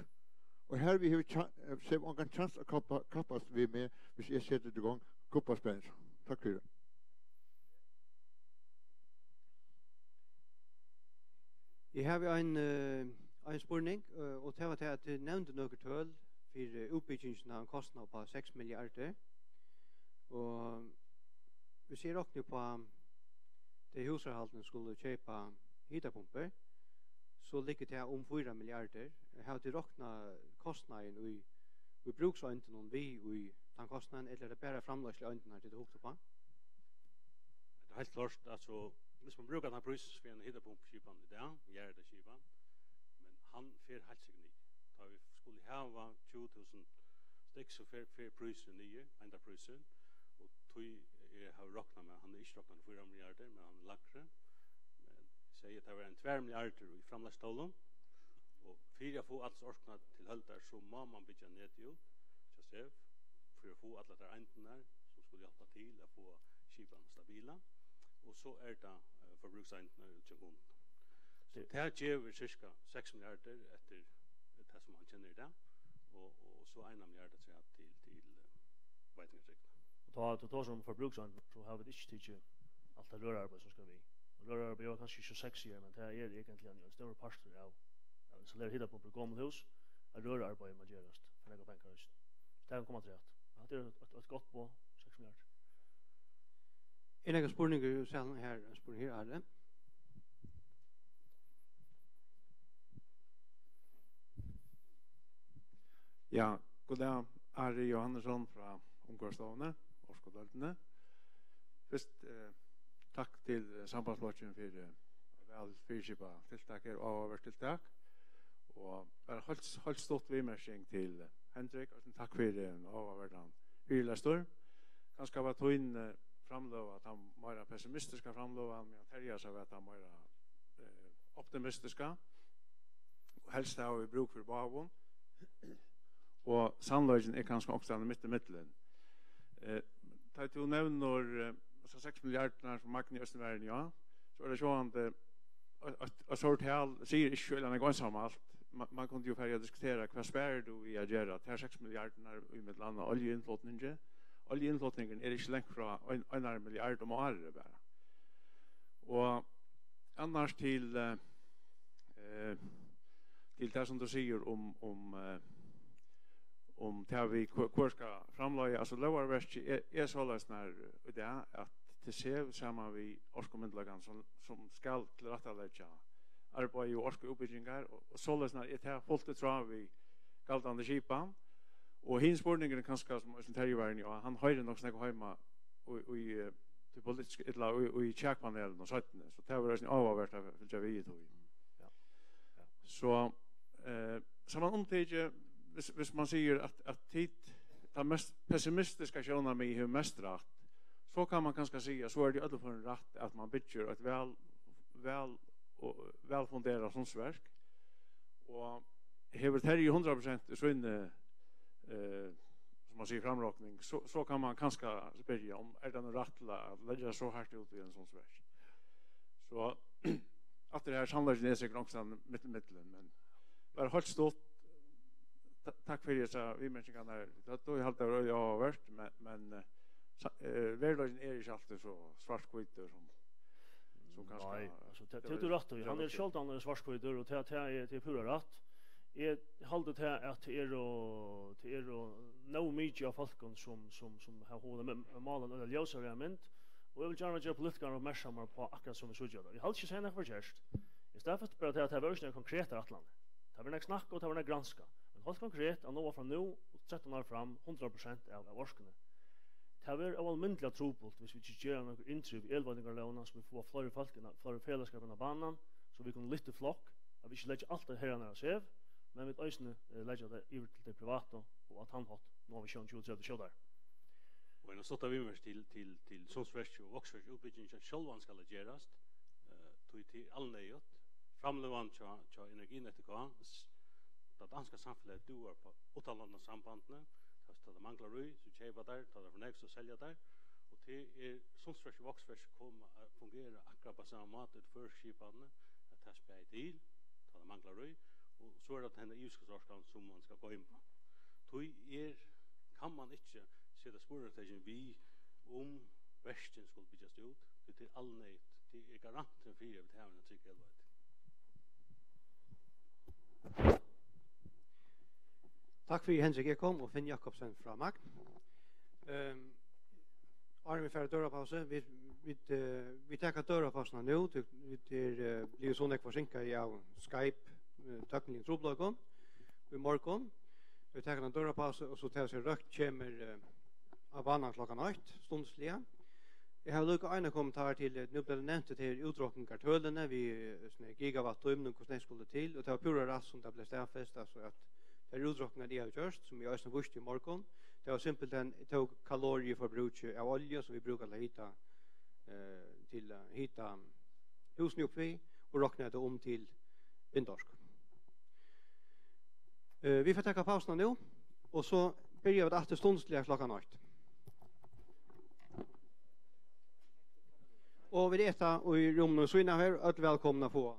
og hervið hevur tja-, SEV ongan kjans at kappa-, kappast við meg, viss eg seti í gongd Kubbasparing. Takk fyri. Eg havi ein, eh, ein spurning, eh, og tað var tað, at tit nevndu nøkur tøl fyri útbyggingina av ein kostnað upp á seks milliardir. Og viss eg rokni upp á tey húsarhaldini skulu keypa hitapumpur, so liggur tað um fýra milliardir. Hava tit roknað kostnaðin í, í brúkseindunum við í tann kostnaðin, ella er tað bara framleiðslueindurnar, tit hava hugt upp á? Tað er heilt klárt, altso, viss man brúkar tann prís fyri eina hitapumpuskipan í dag, jarðhitaskipan, men hann fer heilt sikkurt niður. Tá vit skulu hava tjúgu túsund stykk, so fer, fer prísurin niður, eindarprísurin, og tí eg havi roknað mær, hann er ikki roknaður fýra milliardir, men hann er lægri. Men eg segði, at tað var ein tvær milliardir í framleiðslutólum, og fyri at fáa alla orkuna til høldar, so má man byggja netið út, hjá SEV, fyri at fáa allar tær eindirnar, sum skulu hjálpa til at fáa skipan stabila, og so er tað, eh, forbrúkseindirnar út hjá kommunum. So tað gevur cirka seks milliardir eftir tað, sum hann kennir í dag, og, og so eina milliard afturat til, til, eh, veitingartrygdina. Og tá, tá, tá sum forbrúkseindir, so hava vit ikki tikið alt tað rørarbeiði, sum skal við. Og rørarbeiði var kanska ikki so sexy her, men tað er eigentliga ein, ein stórur partur av, av installera hitapumpur í gomul hús, at rørarbeiði má gerast, fyri nakrar pengar eisini. So tað kann koma afturat. Hatta er eitt, eitt gott boð, seks milliardir. Er nakar spurningur í salinum her? Ein spurning her, Ari. Ja, god dag, Ari Johannesson frá Umhvørvisstovuni, Orkudeildini. Fyrst, eh, takk til, eh, Sambandsflokkin fyri, eh, væl fyriskipað tiltak her, áhugavert tiltak. Og bara heilt, heilt stutt viðmerking til Hendrik, og takk fyri ein áhugaverdan fyrilestur. Kanska var tín, eh, framløga tann meira pessimistiska framløgan, meðan Terjasa var tann meira, eh, optimistiska. Og helst hava vit brúk fyri báðum. Og sannleikin er kanska onkustaðni mitt í millum. Eh, tá tú nevnir, eh, so seks milliardirnar, sum Magni í Østurverðini, ja, so er tað sjálvandi, at, at, at so tal sigur ikki so illa nógv einsamalt. Man, man kundi jo farið at diskutera, hvat sparir tú í at gera tær seks milliardirnar í millum annað oljuinnflutningi? Oljuinnflutningurin er ikki langt frá ein, einari milliard um árið bara. Og annars til, eh, eh, til tað sum tú sigur um, um, eh, um tað við hvør, hvør skal framleiða, altso lógarverkið er, er soleiðis nær í dag, at tað er SEV saman við orkumyndugleikan sum, sum skal tilrættaleggja arbeiði og orkuútbyggingar, og, og soleiðis nær er tað fult í tráð við galdandi skipan. Og hin spurningurin kanska, sum eisini Terji var inni á, hann hoyrir nokk so nógv heima í, í, eh, tí politisku, ella í, í kjakpanelinum seinni, so tað verður eisini áhugavert at fylgja við í tí. Ja. Ja. So, eh, samanumtikið, hvis, hvis man sigur at, at tit, tað mest pessimistiska sjónarmiðið hevur mest rætt, so kann man kanska siga, so er tað í øllum førum rætt, at man byggir eitt væl, væl og væl funderað Sundsverk, og hevur Terji hundrað prosent í síni, eh, sum man sigur, framrokning, so, so kann man kanska spyrja, um er tað nú rætt til at leggja so hart út í ein Sundsverk. So, aftur her, sannleikin er sikkurt onkustaðni mitt í millum, men bara heilt stutt, ta-, takk fyri hesa viðmerkingarnar. Tað, tað, eg haldi, tað var øgiliga áhugavert, men, men, eh, sa-, eh, veruleikin er ikki altíð so svarthvítur sum, sum kanska. Nei, altso, tað, tað er tú rætt í. Hann er sjáldan svarthvítur, og tað, tað er, tað er púra rætt. Eg haldi tað, at tað eru, tað eru nóg mikið av fólkum, sum, sum, sum hava hug at me-, mála eina ljósareyða mynd, og eg vil gjarna gera politikararnar uppmerksamar uppá akkurát sum vit síggja tað. Eg haldi ikki, eg sigi nakað forkert. Eg staðfesti bara tað, at tað var ikki nakar konkretur ætlan. Tað var nógv snakk, og tað var nógv granskað. Men heilt konkret, at náa frá nú og trettan ár fram, hundrað prosent av, av orkuni. Tað verður óalmindiliga trupult, hvis vit ikki gera nøkur inntrið við elveitingarlógina, so vit fáa fleiri fólk inn á, fleiri felagsskapar inn á banan, so vit kunnu lyfta í flokk, at vit ikki leggja alt tað her á SEV, men vit eisini, eh, leggja tað yvir til tey privatu, og á tann hátt náa vit Sjón tjúgu tretivu skjótari. Og ein stutt viðmerking til, til, til Sundsverkið og Vágsverkið, útbyggingin sjálvan skal gerast, eh, tí tað er alneyðugt. Framløgan hjá, hjá Energinet K, s-, tað danska samfelagið dúar upp á uttanlandssambandini, tá, tá tað manglar í, so keypa teir, tá tað er for nógv, so selja teir, og tað er Sundsverk og Vágsverk koma at fungera akkurát á sama máta í føroysku skipanini, at tað spæðir til, tá tað manglar í, og so er tað henda yvirskotsorkan, sum man skal goyma. Tí er, kann man ikki seta spurningartekin við, um verkin skulu byggjast út, tí tað er alneyðugt, tað er garantin fyri, at vit hava eina trygga elveiting. Takk fyri, Hendrik Ekholm og Finn Jakobsen frá Magn. Ehm, áðrenn vit fara í døgurðapásu, vit, vit, eh, vit taka døgurðapásuna nú, tí vit eru, eh, blivin so nógv forsinkað av Skype, eh, tøkniligum trupulleikum í morgun. Vit taka eina døgurðapásu, og so tað sum røkt kemur, eh, á banan klokkan eitt, stundarliga. Eg havi líka eina kommentar til, eh, nú bleiv tað nevnt, at her útrokningartølini við, eh, sånn her gigawatt-tímum, hvussu nógv skuldi til, og tað var púra rætt, sum tað bleiv staðfest, altso, at tær útrokningar, eg havi gjørt, sum eg eisini vísti í morgun, tað var simpelthen, eg tók kaloriuforbrúkið av olju, sum vit brúka til at hita, eh, til at hita húsini upp við, og roknaði tað um til vindorku. Eh, vit fara taka pausuna nú, og so byrja vit aftur stundarliga klokkan eitt. Og vit eta í rúminum síðuna her, øll vælkomin at fáa.